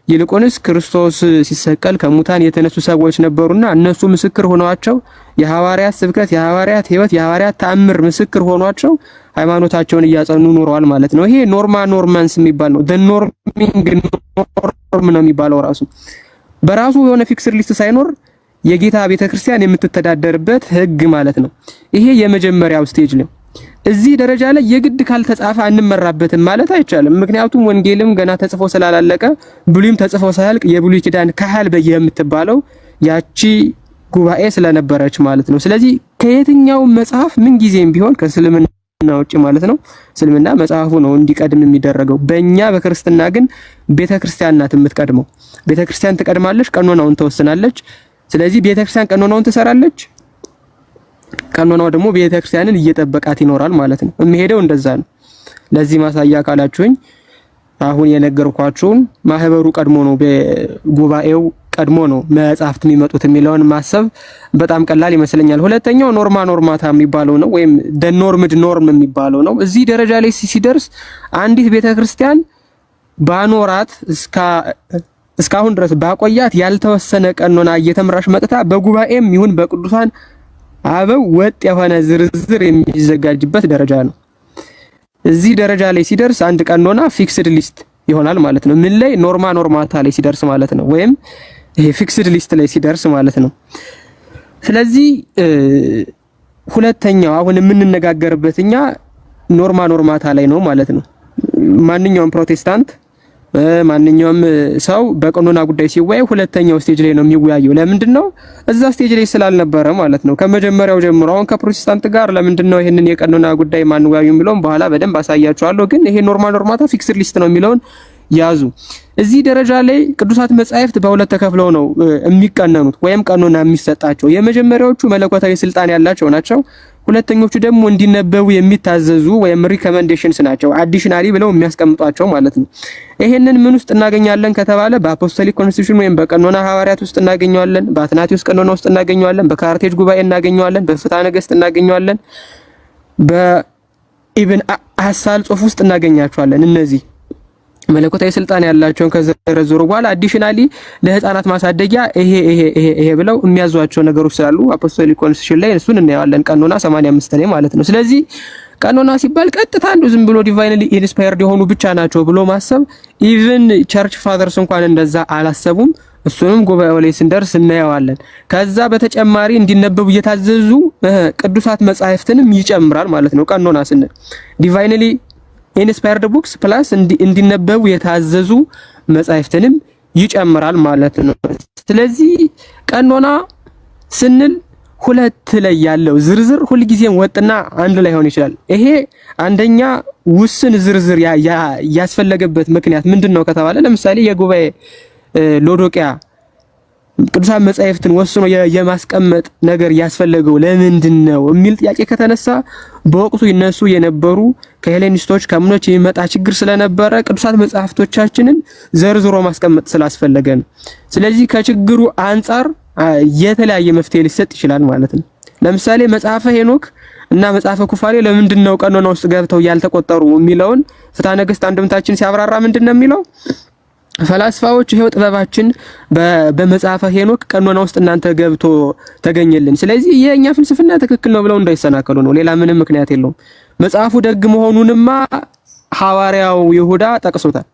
ይልቁንስ ክርስቶስ ሲሰቀል ከሙታን የተነሱ ሰዎች ነበሩና እነሱ ምስክር ሆነዋቸው፣ የሐዋርያት ስብከት፣ የሐዋርያት ሕይወት፣ የሐዋርያት ተአምር ምስክር ሆኗቸው ሃይማኖታቸውን እያጸኑ ኖረዋል ማለት ነው። ይሄ norma normans የሚባል ነው። The norming norm ነው የሚባለው። ራሱ በራሱ የሆነ fixed list ሳይኖር የጌታ ቤተክርስቲያን የምትተዳደርበት ህግ ማለት ነው። ይሄ የመጀመሪያው stage ነው። እዚህ ደረጃ ላይ የግድ ካልተጻፈ አንመራበትም ማለት አይቻልም። ምክንያቱም ወንጌልም ገና ተጽፎ ስላላለቀ፣ ብሉይም ተጽፎ ሳያልቅ የብሉይ ኪዳን ካህል በየምትባለው ያቺ ጉባኤ ስለነበረች ማለት ነው። ስለዚህ ከየትኛው መጽሐፍ ምን ጊዜም ቢሆን ከእስልምና ውጭ ማለት ነው። እስልምና መጽሐፉ ነው እንዲቀድም የሚደረገው። በእኛ በክርስትና ግን ቤተክርስቲያን ናት የምትቀድመው። ቤተክርስቲያን ትቀድማለች፣ ቀኖናውን ትወስናለች። ስለዚህ ቤተክርስቲያን ቀኖናውን ትሰራለች፣ ቀኖናው ደግሞ ቤተክርስቲያንን እየጠበቃት ይኖራል ማለት ነው። የሚሄደው እንደዛ ነው። ለዚህ ማሳያ ካላችሁኝ አሁን የነገርኳችሁን ማህበሩ ቀድሞ ነው፣ ጉባኤው ቀድሞ ነው መጽሐፍት የሚመጡት የሚለውን ማሰብ በጣም ቀላል ይመስለኛል። ሁለተኛው norma normata የሚባለው ነው፣ ወይም the normed norm የሚባለው ነው። እዚህ ደረጃ ላይ ሲደርስ አንዲት ቤተክርስቲያን ባኖራት እስካሁን ድረስ ባቆያት ያልተወሰነ ቀኖና እየተመራች መጥታ በጉባኤም ይሁን በቅዱሳን አበው ወጥ የሆነ ዝርዝር የሚዘጋጅበት ደረጃ ነው። እዚህ ደረጃ ላይ ሲደርስ አንድ ቀኖና fixed list ይሆናል ማለት ነው። ምን ላይ? Norma normata ላይ ሲደርስ ማለት ነው። ወይም ይሄ fixed list ላይ ሲደርስ ማለት ነው። ስለዚህ ሁለተኛው አሁን የምንነጋገርበት እኛ norma normata ላይ ነው ማለት ነው። ማንኛውም ፕሮቴስታንት፣ ማንኛውም ሰው በቀኖና ጉዳይ ሲወያይ ሁለተኛው stage ላይ ነው የሚወያየው። ለምንድን ነው? እዛ stage ላይ ስላልነበረ ማለት ነው። ከመጀመሪያው ጀምሮ አሁን ከፕሮቴስታንት ጋር ለምንድን ነው ይህንን የቀኖና ጉዳይ ማንወያዩ የሚለውን በኋላ በደንብ አሳያችኋለሁ። ግን ይሄ norma normata fixed list ነው የሚለውን ያዙ። እዚህ ደረጃ ላይ ቅዱሳት መጻሕፍት በሁለት ተከፍለው ነው የሚቀነኑት ወይም ቀኖና የሚሰጣቸው። የመጀመሪያዎቹ መለኮታዊ ስልጣን ያላቸው ናቸው። ሁለተኞቹ ደግሞ እንዲነበቡ የሚታዘዙ ወይም recommendations ናቸው። Additionally ብለው የሚያስቀምጧቸው ማለት ነው። ይሄንን ምን ውስጥ እናገኛለን ከተባለ በ Apostolic Constitution ወይም በቀኖና ሐዋርያት ውስጥ እናገኘዋለን። በአትናቴዎስ ቀኖና ውስጥ እናገኘዋለን። በካርቴጅ ጉባኤ እናገኘዋለን። በፍትሐ ነገሥት እናገኘዋለን። በኢብን አሳል ጽሑፍ ውስጥ እናገኛቸዋለን። እነዚህ መለኮታዊ ስልጣን ያላቸውን ከዘረዘሩ በኋላ additionally ለህፃናት ማሳደጊያ ይሄ ይሄ ይሄ ይሄ ብለው የሚያዟቸው ነገሮች ስላሉ Apostolic Constitution ላይ እሱን እናየዋለን። ቀኖና 85 ላይ ማለት ነው። ስለዚህ ቀኖና ሲባል ቀጥታ አንዱ ዝም ብሎ divinely inspired የሆኑ ብቻ ናቸው ብሎ ማሰብ፣ even church fathers እንኳን እንደዛ አላሰቡም። እሱንም ጉባኤው ላይ ስንደርስ እናየዋለን። ከዛ በተጨማሪ እንዲነበቡ እየታዘዙ ቅዱሳት መጻሕፍትንም ይጨምራል ማለት ነው። ቀኖና ስንል divinely inspired books plus እንዲነበቡ የታዘዙ መጻሕፍትንም ይጨምራል ማለት ነው። ስለዚህ ቀኖና ስንል ሁለት ላይ ያለው ዝርዝር ሁልጊዜም ወጥና አንድ ላይ ሆን ይችላል። ይሄ አንደኛ ውስን ዝርዝር ያስፈለገበት ምክንያት ምንድን ነው ከተባለ፣ ለምሳሌ የጉባኤ ሎዶቅያ ቅዱሳን መጻሕፍትን ወስኖ የማስቀመጥ ነገር ያስፈለገው ለምንድን ነው የሚል ጥያቄ ከተነሳ፣ በወቅቱ ይነሱ የነበሩ ከሄሌኒስቶች ከምኖች የሚመጣ ችግር ስለነበረ ቅዱሳት መጻሕፍቶቻችንን ዘርዝሮ ማስቀመጥ ስላስፈለገ ነው። ስለዚህ ከችግሩ አንጻር የተለያየ መፍትሄ ሊሰጥ ይችላል ማለት ነው። ለምሳሌ መጽሐፈ ሄኖክ እና መጽሐፈ ኩፋሌ ለምንድን ነው ቀኖና ውስጥ ገብተው ያልተቆጠሩ የሚለውን ፍትሐ ነገሥት አንድምታችን ሲያብራራ ምንድን ነው የሚለው? ፈላስፋዎች ይሄው ጥበባችን በመጽሐፈ ሄኖክ ቀኖና ውስጥ እናንተ ገብቶ ተገኘልን፣ ስለዚህ የኛ ፍልስፍና ትክክል ነው ብለው እንዳይሰናከሉ ነው። ሌላ ምንም ምክንያት የለውም። መጽሐፉ ደግ መሆኑንማ ሐዋርያው ይሁዳ ጠቅሶታል።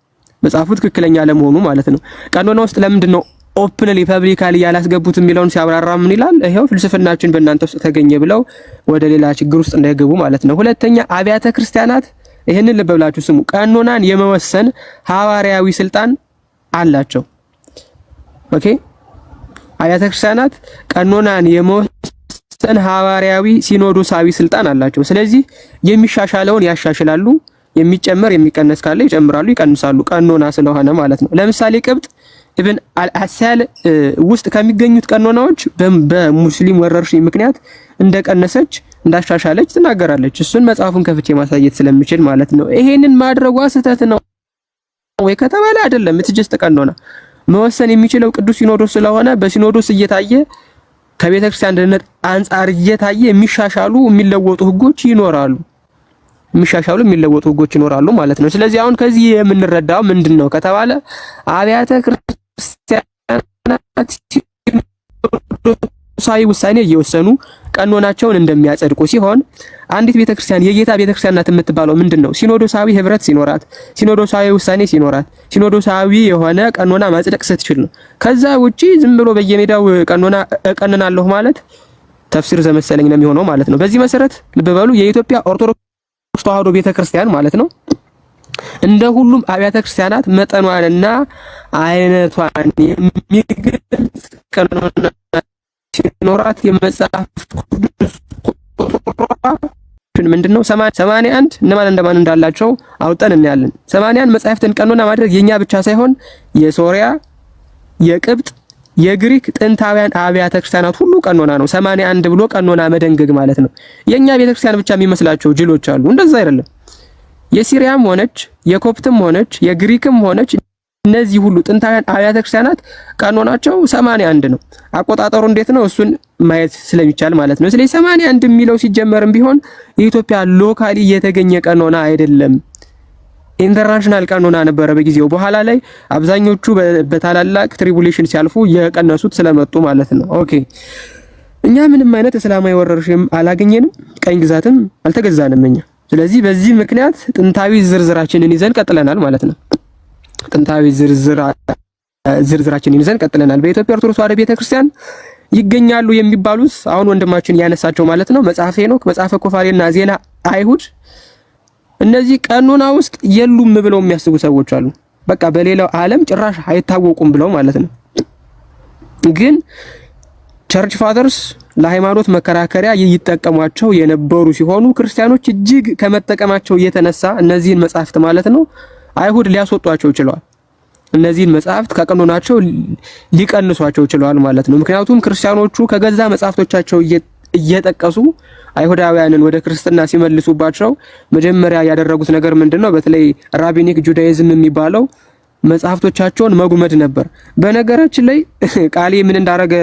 መጽሐፉ ትክክለኛ ለመሆኑ ማለት ነው። ቀኖና ውስጥ ለምንድን ነው openly publicly ያላስገቡት የሚለውን ሲያብራራ ምን ይላል? ይሄው ፍልስፍናችን በእናንተ ውስጥ ተገኘ ብለው ወደ ሌላ ችግር ውስጥ እንዳይገቡ ማለት ነው። ሁለተኛ፣ አብያተ ክርስቲያናት፣ ይህንን ልብ ብላችሁ ስሙ፣ ቀኖናን የመወሰን ሐዋርያዊ ስልጣን አላቸው። Okay፣ አብያተ ክርስቲያናት ቀኖናን የመወሰን ሐዋርያዊ ሲኖዶሳዊ ስልጣን አላቸው። ስለዚህ የሚሻሻለውን ያሻሽላሉ፣ የሚጨመር የሚቀነስ ካለ ይጨምራሉ፣ ይቀንሳሉ። ቀኖና ስለሆነ ማለት ነው። ለምሳሌ ቅብጥ ኢብን አልአሳል ውስጥ ከሚገኙት ቀኖናዎች በሙስሊም ወረርሽኝ ምክንያት እንደቀነሰች እንዳሻሻለች ትናገራለች። እሱን መጽሐፉን ከፍቼ ማሳየት ስለምችል ማለት ነው። ይሄንን ማድረጓ ስህተት ነው ወይ ከተባለ አይደለም። It's just ቀኖና መወሰን የሚችለው ቅዱስ ሲኖዶስ ስለሆነ በሲኖዶስ እየታየ፣ ከቤተ ክርስቲያን ደህንነት አንጻር እየታየ የሚሻሻሉ የሚለወጡ ህጎች ይኖራሉ። የሚሻሻሉ የሚለወጡ ህጎች ይኖራሉ ማለት ነው። ስለዚህ አሁን ከዚህ የምንረዳው ምንድን ነው ከተባለ አብያተ ክርስቲያናት ሲኖዶሳዊ ውሳኔ እየወሰኑ ቀኖናቸውን እንደሚያጸድቁ ሲሆን፣ አንዲት ቤተክርስቲያን የጌታ ቤተክርስቲያን ናት የምትባለው ምንድን ነው? ሲኖዶሳዊ ህብረት ሲኖራት፣ ሲኖዶሳዊ ውሳኔ ሲኖራት፣ ሲኖዶሳዊ የሆነ ቀኖና ማጽደቅ ስትችል ነው። ከዛ ውጪ ዝም ብሎ በየሜዳው ቀኖና እቀንናለሁ ማለት ተፍሲር ዘመሰለኝ ነው የሚሆነው ማለት ነው። በዚህ መሰረት ልብ በሉ፣ የኢትዮጵያ ኦርቶዶክስ ተዋህዶ ቤተክርስቲያን ማለት ነው እንደ ሁሉም አብያተ ክርስቲያናት መጠኗንና አይነቷን የሚገልጽ ቀኖና ሲኖራት የመጽሐፍ ቅዱስ ቁጥሯ ምንድነው? 81 እነማን እንደማን እንዳላቸው አውጠን እናያለን። 81 መጻሕፍትን ቀኖና ማድረግ የኛ ብቻ ሳይሆን የሶሪያ፣ የቅብጥ፣ የግሪክ ጥንታውያን አብያተ ክርስቲያናት ሁሉ ቀኖና ነው። 81 ብሎ ቀኖና መደንገግ ማለት ነው። የኛ ቤተክርስቲያን ብቻ የሚመስላቸው ጅሎች አሉ። እንደዛ አይደለም። የሲሪያም ሆነች፣ የኮፕትም ሆነች፣ የግሪክም ሆነች፣ እነዚህ ሁሉ ጥንታውያን አብያተ ክርስቲያናት ቀኖናቸው 81 ነው። አቆጣጠሩ እንዴት ነው? እሱን ማየት ስለሚቻል ማለት ነው። ስለዚህ 81 የሚለው ሲጀመርም ቢሆን የኢትዮጵያ locally የተገኘ ቀኖና አይደለም። International ቀኖና ነበረ በጊዜው። በኋላ ላይ አብዛኞቹ በታላላቅ tribulation ሲያልፉ የቀነሱት ስለመጡ ማለት ነው። Okay፣ እኛ ምንም አይነት እስላማዊ ወረርሽኝም አላገኘንም፣ ቀኝ ግዛትም አልተገዛንም እኛ። ስለዚህ በዚህ ምክንያት ጥንታዊ ዝርዝራችንን ይዘን ቀጥለናል ማለት ነው። ጥንታዊ ዝርዝራችንን ይዘን ቀጥለናል። በኢትዮጵያ ኦርቶዶክስ ተዋሕዶ ቤተክርስቲያን ይገኛሉ የሚባሉት አሁን ወንድማችን ያነሳቸው ማለት ነው መጽሐፈ ሄኖክ፣ መጽሐፈ ኩፋሌና ዜና አይሁድ፣ እነዚህ ቀኖና ውስጥ የሉም ብለው የሚያስቡ ሰዎች አሉ። በቃ በሌላው ዓለም ጭራሽ አይታወቁም ብለው ማለት ነው። ግን church fathers ለሃይማኖት መከራከሪያ ይጠቀሟቸው የነበሩ ሲሆኑ ክርስቲያኖች እጅግ ከመጠቀማቸው የተነሳ እነዚህን መጽሐፍት ማለት ነው አይሁድ ሊያስወጧቸው ችለዋል። እነዚህን መጽሐፍት ከቀኖናቸው ሊቀንሷቸው ችለዋል ማለት ነው። ምክንያቱም ክርስቲያኖቹ ከገዛ መጽሐፍቶቻቸው እየጠቀሱ አይሁዳውያንን ወደ ክርስትና ሲመልሱባቸው መጀመሪያ ያደረጉት ነገር ምንድነው? በተለይ Rabbinic Judaism የሚባለው መጽሐፍቶቻቸውን መጉመድ ነበር። በነገራችን ላይ ቃሌ ምን እንዳረገ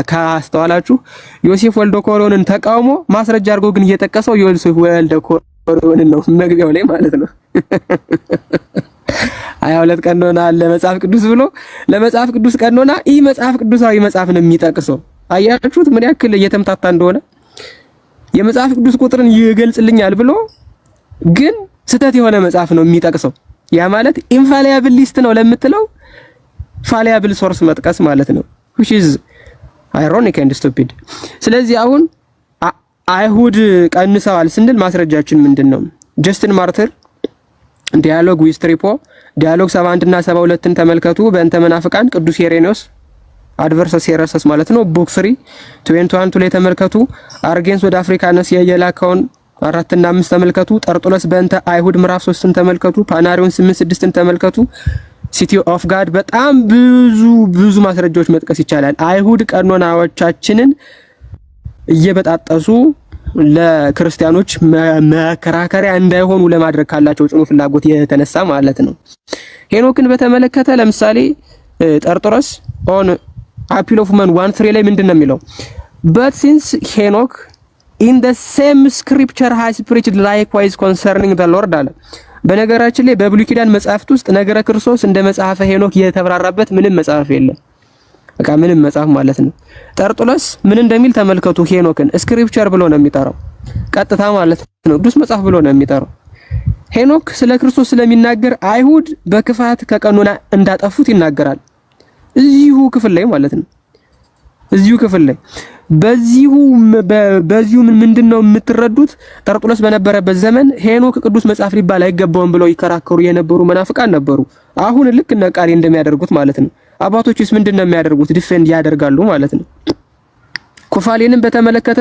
ካስተዋላችሁ ዮሴፍ ወልደ ኮሪዮንን ተቃውሞ ማስረጃ አድርጎ ግን እየጠቀሰው ዮሴፍ ወልደ ኮሪዮንን ነው መግቢያው ላይ ማለት ነው። 22 ቀኖና አለ መጽሐፍ ቅዱስ ብሎ ለመጽሐፍ ቅዱስ ቀኖና ይህ መጽሐፍ ቅዱሳዊ መጽሐፍ ነው የሚጠቅሰው። አያችሁት ምን ያክል እየተምታታ እንደሆነ? የመጽሐፍ ቅዱስ ቁጥርን ይገልጽልኛል ብሎ ግን ስህተት የሆነ መጽሐፍ ነው የሚጠቅሰው። ያ ማለት infallible list ነው ለምትለው fallible source መጥቀስ ማለት ነው፣ which is ironic and stupid። ስለዚህ አሁን አይሁድ ቀንሰዋል ስንል ማስረጃችን ምንድን ነው? Justin Martyr Dialogue with Trypho፣ Dialogue 71 እና 72ን ተመልከቱ። በእንተ መናፍቃን ቅዱስ ሄሬኔዎስ Adversus Heresies ማለት ነው። Book 3 21 ላይ ተመልከቱ። ኦሪገንስ ወደ አፍሪካነስ የላከውን 4 እና 5 ተመልከቱ። ጠርጡለስ በእንተ አይሁድ ምዕራፍ 3ን ተመልከቱ። ፓናሪዮን 8 6ን ተመልከቱ። City of God፣ በጣም ብዙ ብዙ ማስረጃዎች መጥቀስ ይቻላል። አይሁድ ቀኖናዎቻችንን እየበጣጠሱ ለክርስቲያኖች መከራከሪያ እንዳይሆኑ ለማድረግ ካላቸው ጽኑ ፍላጎት የተነሳ ማለት ነው። ሄኖክን በተመለከተ ለምሳሌ ጠርጥሮስ On Appeal of Women 1:3 ላይ ምንድን ነው የሚለው? "But since Enoch in the same scripture has preached likewise concerning the Lord" አለ። በነገራችን ላይ በብሉይ ኪዳን መጽሐፍት ውስጥ ነገረ ክርስቶስ እንደ መጽሐፈ ሄኖክ የተብራራበት ምንም መጽሐፍ የለም። በቃ ምንም መጽሐፍ ማለት ነው። ጠርጡለስ ምን እንደሚል ተመልከቱ። ሄኖክን scripture ብሎ ነው የሚጠራው፣ ቀጥታ ማለት ነው። ቅዱስ መጽሐፍ ብሎ ነው የሚጠራው። ሄኖክ ስለ ክርስቶስ ስለሚናገር አይሁድ በክፋት ከቀኖና እንዳጠፉት ይናገራል። እዚሁ ክፍል ላይ ማለት ነው። እዚሁ ክፍል ላይ በዚሁ ምንድነው የምትረዱት? ጠርጡለስ በነበረበት ዘመን ሄኖክ ቅዱስ መጽሐፍ ሊባል አይገባውም ብለው ይከራከሩ የነበሩ መናፍቃን ነበሩ። አሁን ልክ እነ ቃሌ እንደሚያደርጉት ማለት ነው። አባቶችስ ምንድነው የሚያደርጉት? Defend ያደርጋሉ ማለት ነው። ኩፋሌንም በተመለከተ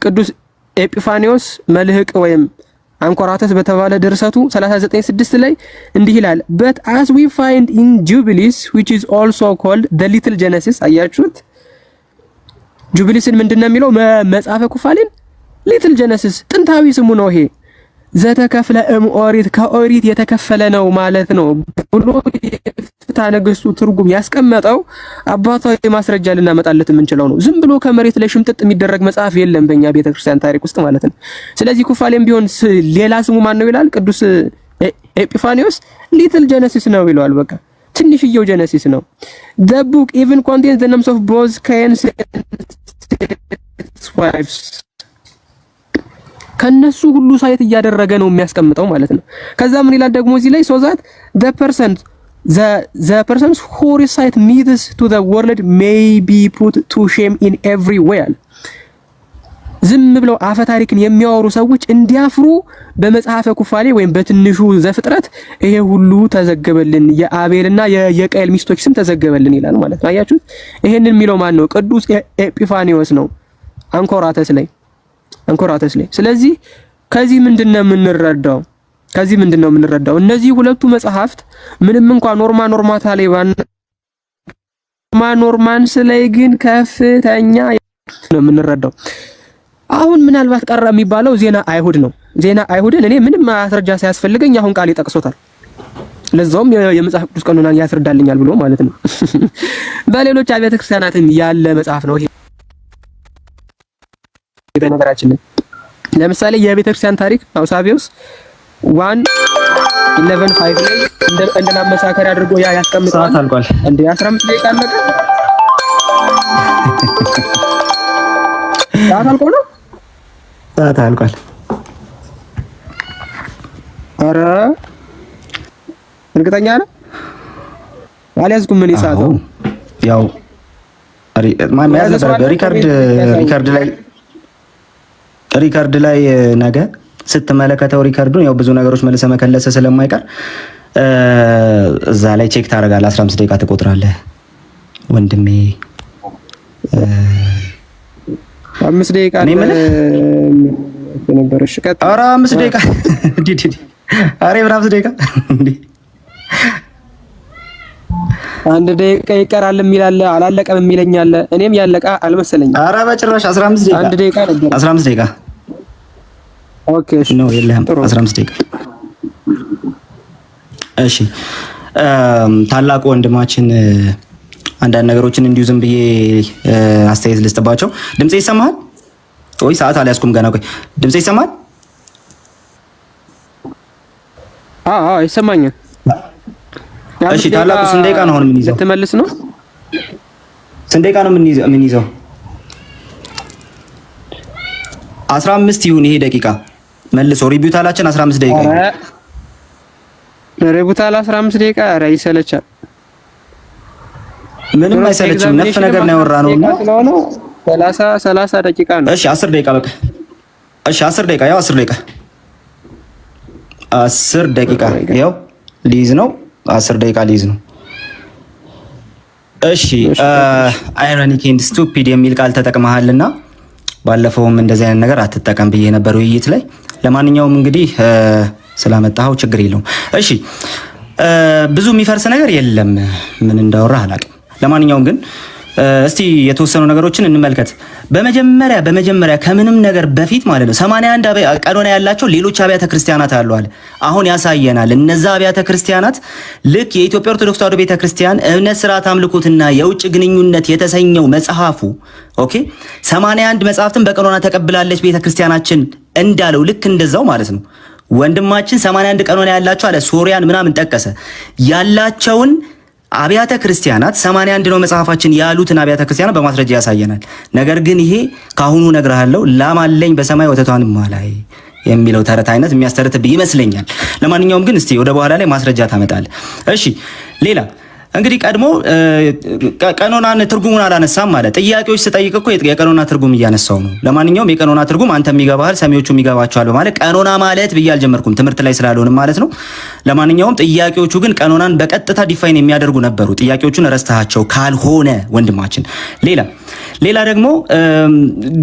ቅዱስ ኤጲፋኒዎስ መልህቅ ወይም አንኮራተስ በተባለ ድርሰቱ 39:6 ላይ እንዲህ ይላል፣ "But as we find in Jubilees, which is also called the Little Genesis።" አያችሁት? Jubilees ን ምንድነው የሚለው? መጽሐፈ ኩፋሌን Little Genesis ጥንታዊ ስሙ ነው ይሄ። ዘተከፍለ እም ኦሪት፣ ከኦሪት የተከፈለ ነው ማለት ነው ብሎ የፍትሐ ነገሥቱ ትርጉም ያስቀመጠው አባታዊ ማስረጃ ልናመጣለት የምንችለው ነው። ዝም ብሎ ከመሬት ላይ ሽምጥጥ የሚደረግ መጽሐፍ የለም በእኛ ቤተክርስቲያን ታሪክ ውስጥ ማለት ነው። ስለዚህ ኩፋሌም ቢሆን ሌላ ስሙ ማን ነው ይላል ቅዱስ ኤጲፋኒዎስ፣ Little Genesis ነው ይለዋል። በቃ ትንሽየው Genesis ነው። "The book even contains the names of both Cain's wives።" ከነሱ ሁሉ cite እያደረገ ነው የሚያስቀምጠው ማለት ነው። ከዛ ምን ይላል ደግሞ እዚህ ላይ? "So that the persons who recite myths to the world may be put to shame in every way።" ዝም ብለው አፈ ታሪክን የሚያወሩ ሰዎች እንዲያፍሩ በመጽሐፈ ኩፋሌ ወይም በትንሹ ዘፍጥረት ይሄ ሁሉ ተዘገበልን፣ የአቤልና የቃየል ሚስቶች ስም ተዘገበልን ይላል ማለት ነው። አያችሁት? ይሄንን የሚለው ማን ነው? ቅዱስ ኤጲፋኒዎስ ነው፣ አንኮራተስ ላይ። ስለዚህ ከዚህ ምንድነው የምንረዳው? ከዚህ ምንድነው የምንረዳው? እነዚህ ሁለቱ መጽሐፍት ምንም እንኳን norma normata ላይ ባን norma normans ላይ ግን ከፍተኛ ነው የምንረዳው። አሁን ምናልባት ቀረ የሚባለው ዜና አይሁድ ነው። ዜና አይሁድን እኔ ምንም ማስረጃ ሳያስፈልገኝ አሁን ቃል ይጠቅሶታል። ለዛውም የመጽሐፍ ቅዱስ ቀኖናን ያስረዳልኛል ብሎ ማለት ነው። በሌሎች አብያተ ክርስቲያናትም ያለ መጽሐፍ ነው ይሄ። በነገራችን ላይ ለምሳሌ የቤተ ክርስቲያን ታሪክ አውሳቢዮስ 1:11.5 ላይ እንደ ማመሳከሪያ አድርጎ ያ ያስቀምጠዋል። ሰዓት አልቋል። እንደ 15 ደቂቃ አለቀ። ሰዓት አልቆ ነው። ሰዓት አልቋል። ኧረ እርግጠኛ ነህ? አልያዝኩም እኔ ሰዓት። ያው መያዝ ነበረብህ። Record ላይ ነገ ስትመለከተው record ኡን ያው ብዙ ነገሮች መልሰ መከለሰ ስለማይቀር እዛ ላይ check ታደርጋለህ። 15 ደቂቃ ትቆጥራለህ ወንድሜ። 5 ደቂቃ ነበር። እሺ ቀጥል። ኧረ 5 ደቂቃ፣ ኧረ የምን 5 ደቂቃ? 1 ደቂቃ ይቀራል የሚል አለ፣ አላለቀም የሚለኝ አለ። እኔም ያለቀ አልመሰለኝም። ኧረ በጭራሽ 15 ደቂቃ። 1 ደቂቃ ነበር። 15 ደቂቃ። Okay እሺ፣ ነው የለህም። 15 ደቂቃ። እሺ ታላቁ ወንድማችን አንዳንድ ነገሮችን እንዲሁ ዝም ብዬ አስተያየት ልስጥባቸው። ድምጼ ይሰማሃል ወይ? ሰዓት አልያዝኩም ገና። ቆይ ድምጼ ይሰማሃል? አዎ ይሰማኛል። እሺ ታላቁ ስንት ደቂቃ ነው አሁን የምንይዘው? ልትመልስ ነው? ስንት ደቂቃ ነው የምንይዘው? 15 ይሁን ይሄ ደቂቃ መልሶ rebuttal ኣችን 15 ደቂቃ ይሁን። Rebuttal 15 ደቂቃ? ኧረ ይሰለቻል። ምንም አይሰለችም። ነፍ ነገር ነው ያወራነው እና 30 30 ደቂቃ ነው። እሺ 10 ደቂቃ በቃ። እሺ 10 ደቂቃ፣ ያው 10 ደቂቃ፣ 10 ደቂቃ ያው ሊይዝ ነው። 10 ደቂቃ ሊይዝ ነው። እሺ ironic and stupid የሚል ቃል ተጠቅመሃልና ባለፈውም እንደዚህ አይነት ነገር አትጠቀም ብዬ ነበር ውይይት ላይ። ለማንኛውም እንግዲህ ስላመጣኸው ችግር የለውም። እሺ ብዙ የሚፈርስ ነገር የለም። ምን እንዳወራህ አላውቅም። ለማንኛውም ግን እስቲ የተወሰኑ ነገሮችን እንመልከት። በመጀመሪያ ከምንም ነገር በፊት ማለት ነው 81 ቀኖና ያላቸው ሌሎች አብያተ ክርስቲያናት አሉ አለ። አሁን ያሳየናል። እነዛ አብያተ ክርስቲያናት ልክ የኢትዮጵያ ኦርቶዶክስ ተዋሕዶ ቤተ ክርስቲያን እምነት፣ ስርዓት፣ አምልኮትና የውጭ ግንኙነት የተሰኘው መጽሐፉ okay 81 መጽሐፍትን በቀኖና ተቀብላለች ቤተ ክርስቲያናችን እንዳለው ልክ እንደዛው ማለት ነው። ወንድማችን 81 ቀኖና ያላቸው አለ፣ ሶሪያን ምናምን ጠቀሰ፣ ያላቸውን አብያተ ክርስቲያናት 81 ነው መጽሐፋችን ያሉትን አብያተ ክርስቲያናት በማስረጃ ያሳየናል። ነገር ግን ይሄ ካሁኑ እነግርሃለሁ ላም አለኝ በሰማይ ወተቷን ማላይ የሚለው ተረት አይነት የሚያስተርትብህ ይመስለኛል። ለማንኛውም ግን እስቲ ወደ በኋላ ላይ ማስረጃ ታመጣለህ። እሺ ሌላ እንግዲህ ቀድሞ ቀኖናን ትርጉሙን አላነሳም ማለት ጥያቄዎች ስጠይቅ እኮ የቀኖና ትርጉም እያነሳው ነው። ለማንኛውም የቀኖና ትርጉም አንተም ይገባሃል፣ ሰሚዎቹም ይገባቸዋል በማለት ቀኖና ማለት ብዬ አልጀመርኩም፣ ትምህርት ላይ ስላልሆንም ማለት ነው። ለማንኛውም ጥያቄዎቹ ግን ቀኖናን በቀጥታ define የሚያደርጉ ነበሩ። ጥያቄዎቹን ረስተሃቸው ካልሆነ ወንድማችን። ሌላ ደግሞ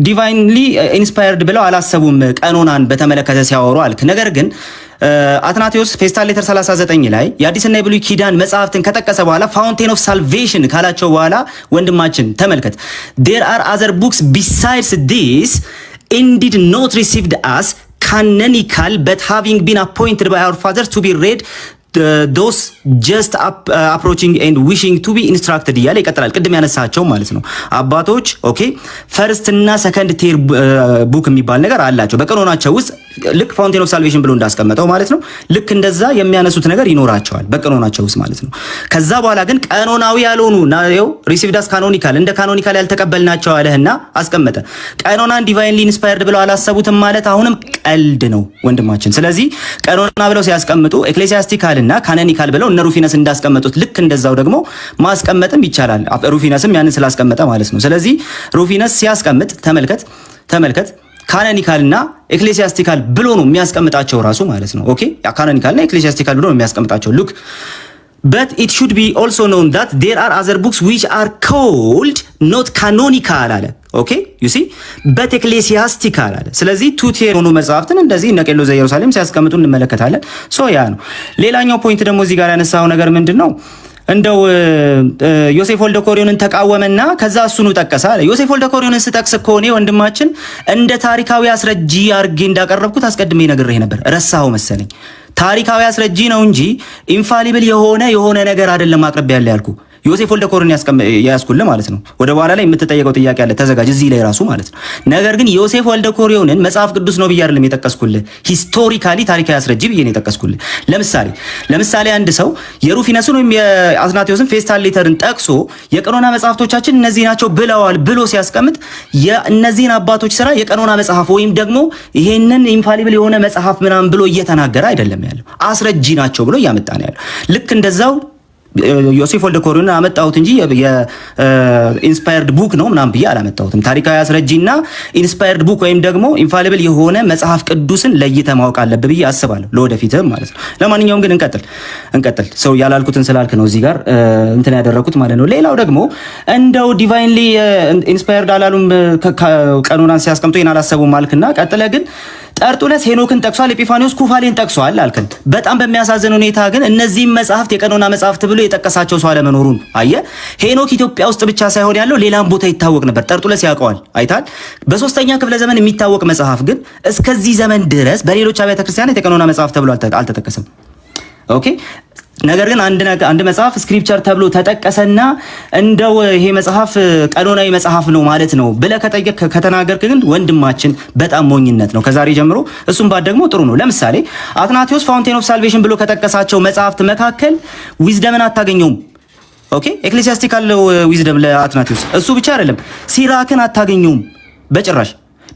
divinely inspired ብለው አላሰቡም ቀኖናን በተመለከተ ሲያወሩ አልክ። ነገር ግን አትናቴዎስ Festal Letter 39 ላይ የአዲስና የብሉይ ኪዳን መጽሐፍትን ከጠቀሰ በኋላ fountain of salvation ካላቸው በኋላ ወንድማችን ተመልከት፣ there are other books besides this indeed not received as canonical but having been appointed by our fathers to be read those just approaching and wishing to be instructed እያለ ይቀጥላል። ቅድም ያነሳቸው ማለት ነው። አባቶች okay first እና second tier book የሚባል ነገር አላቸው በቀኖናቸው ውስጥ፣ ልክ fountain of salvation ብሎ እንዳስቀመጠው ማለት ነው። ልክ እንደዛ የሚያነሱት ነገር ይኖራቸዋል በቀኖናቸው ውስጥ ማለት ነው። ከዛ በኋላ ግን ቀኖናዊ ያልሆኑ ናው received as canonical እንደ canonical ያልተቀበልናቸው አለህና አስቀመጠ። ቀኖናን divinely inspired ብለው አላሰቡትም ማለት አሁንም ቀልድ ነው ወንድማችን። ስለዚህ ቀኖና ብለው ሲያስቀምጡ ecclesiastical እና canonical ብለው እነ ሩፊነስ እንዳስቀመጡት ልክ እንደዛው ደግሞ ማስቀመጥም ይቻላል። ሩፊነስም ያንን ስላስቀመጠ ማለት ነው። ስለዚህ ሩፊነስ ሲያስቀምጥ ተመልከት፣ ተመልከት። Canonical እና ecclesiastical ብሎ ነው የሚያስቀምጣቸው ራሱ ማለት ነው። Okay, canonical እና ecclesiastical ብሎ ነው የሚያስቀምጣቸው። Look, "But it should be also known that there are other books which are called not canonical" አለ። Okay, you see, "but ecclesiastical" አለ። ስለዚህ two tier የሆኑ መጽሐፍትን እንደዚህ እነ ቄርሎስ ዘኢየሩሳሌም ሲያስቀምጡ እንመለከታለን። So ያ ነው። ሌላኛው point ደግሞ እዚህ ጋር ያነሳው ነገር ምንድን ነው? እንደው ዮሴፍ ወልደ ኮሪዮንን ተቃወመና ከዛ እሱኑ ጠቀሰ አለ። ዮሴፍ ወልደ ኮሪዮንን ስጠቅስ እኮ እኔ ወንድማችን እንደ ታሪካዊ አስረጂ አድርጌ እንዳቀረብኩት አስቀድሜ ነግሬህ ነበር። ረሳኸው መሰለኝ። ታሪካዊ አስረጂ ነው እንጂ infallible የሆነ ነገር አይደለም አቅርቤ ያለ ያልኩ፣ ዮሴፍ ወልደ ኮሪዮን ያስኩልህ ማለት ነው። ወደ በኋላ ላይ የምትጠየቀው ጥያቄ አለ፣ ተዘጋጅ እዚህ ላይ ራሱ ማለት ነው። ነገር ግን ዮሴፍ ወልደ ኮሪዮንን መጽሐፍ ቅዱስ ነው ብዬ አይደለም የጠቀስኩልህ፣ historically ታሪካዊ አስረጂ ብዬ ነው የጠቀስኩልህ። ለምሳሌ አንድ ሰው የሩፊነስን ወይም የአትናቴዎስን festal letter ን ጠቅሶ የቀኖና መጽሐፍቶቻችን እነዚህ ናቸው ብለዋል ብሎ ሲያስቀምጥ የእነዚህን አባቶች ስራ የቀኖና መጽሐፍ ወይም ደግሞ ይሄንን infallible የሆነ መጽሐፍ ምናምን ብሎ እየተናገረ አይደለም ያለው፣ አስረጂ ናቸው ብሎ እያመጣ ነው ያለው። ልክ እንደዛው ዮሴፍ ወልደ ኮሪዮንን አመጣሁት እንጂ የ inspired book ነው ምናምን ብዬ አላመጣሁትም። ታሪካዊ አስረጂና inspired book ወይም ደግሞ infallible የሆነ መጽሐፍ ቅዱስን ለይተህ ማወቅ አለብህ ብዬ አስባለሁ፣ ለወደፊትም ማለት ነው። ለማንኛውም ግን እንቀጥል እንቀጥል። ሰው ያላልኩትን ስላልክ ነው እዚህ ጋር እንትን ያደረኩት ማለት ነው። ሌላው ደግሞ እንደው divinely inspired አላሉም፣ ቀኖናን ሲያስቀምጡ ይህን አላሰቡም አልክና ቀጥለ ግን ጠርጡለስ ሄኖክን ጠቅሷል፣ ኤጲፋኒዎስ ኩፋሌን ጠቅሷል አልክን። በጣም በሚያሳዝን ሁኔታ ግን እነዚህም መጽሐፍት የቀኖና መጽሐፍት ብሎ የጠቀሳቸው ሰው አለመኖሩን አየ። ሄኖክ ኢትዮጵያ ውስጥ ብቻ ሳይሆን ያለው ሌላም ቦታ ይታወቅ ነበር። ጠርጡለስ ያውቀዋል። አይታል። በሶስተኛ ክፍለ ዘመን የሚታወቅ መጽሐፍ ግን እስከዚህ ዘመን ድረስ በሌሎች አብያተ ክርስቲያናት የቀኖና መጽሐፍ ተብሎ አልተጠቀሰም። Okay፣ ነገር ግን አንድ መጽሐፍ scripture ተብሎ ተጠቀሰና እንደው ይሄ መጽሐፍ ቀኖናዊ መጽሐፍ ነው ማለት ነው ብለህ ከጠየቅ ከተናገርክ ግን ወንድማችን በጣም ሞኝነት ነው። ከዛሬ ጀምሮ እሱም ባት ደግሞ ጥሩ ነው። ለምሳሌ አትናቴዎስ fountain of salvation ብሎ ከጠቀሳቸው መጽሐፍት መካከል Wisdom ን አታገኘውም። Okay, ecclesiastical Wisdom ለአትናቴዎስ እሱ ብቻ አይደለም፣ ሲራክን አታገኘውም በጭራሽ።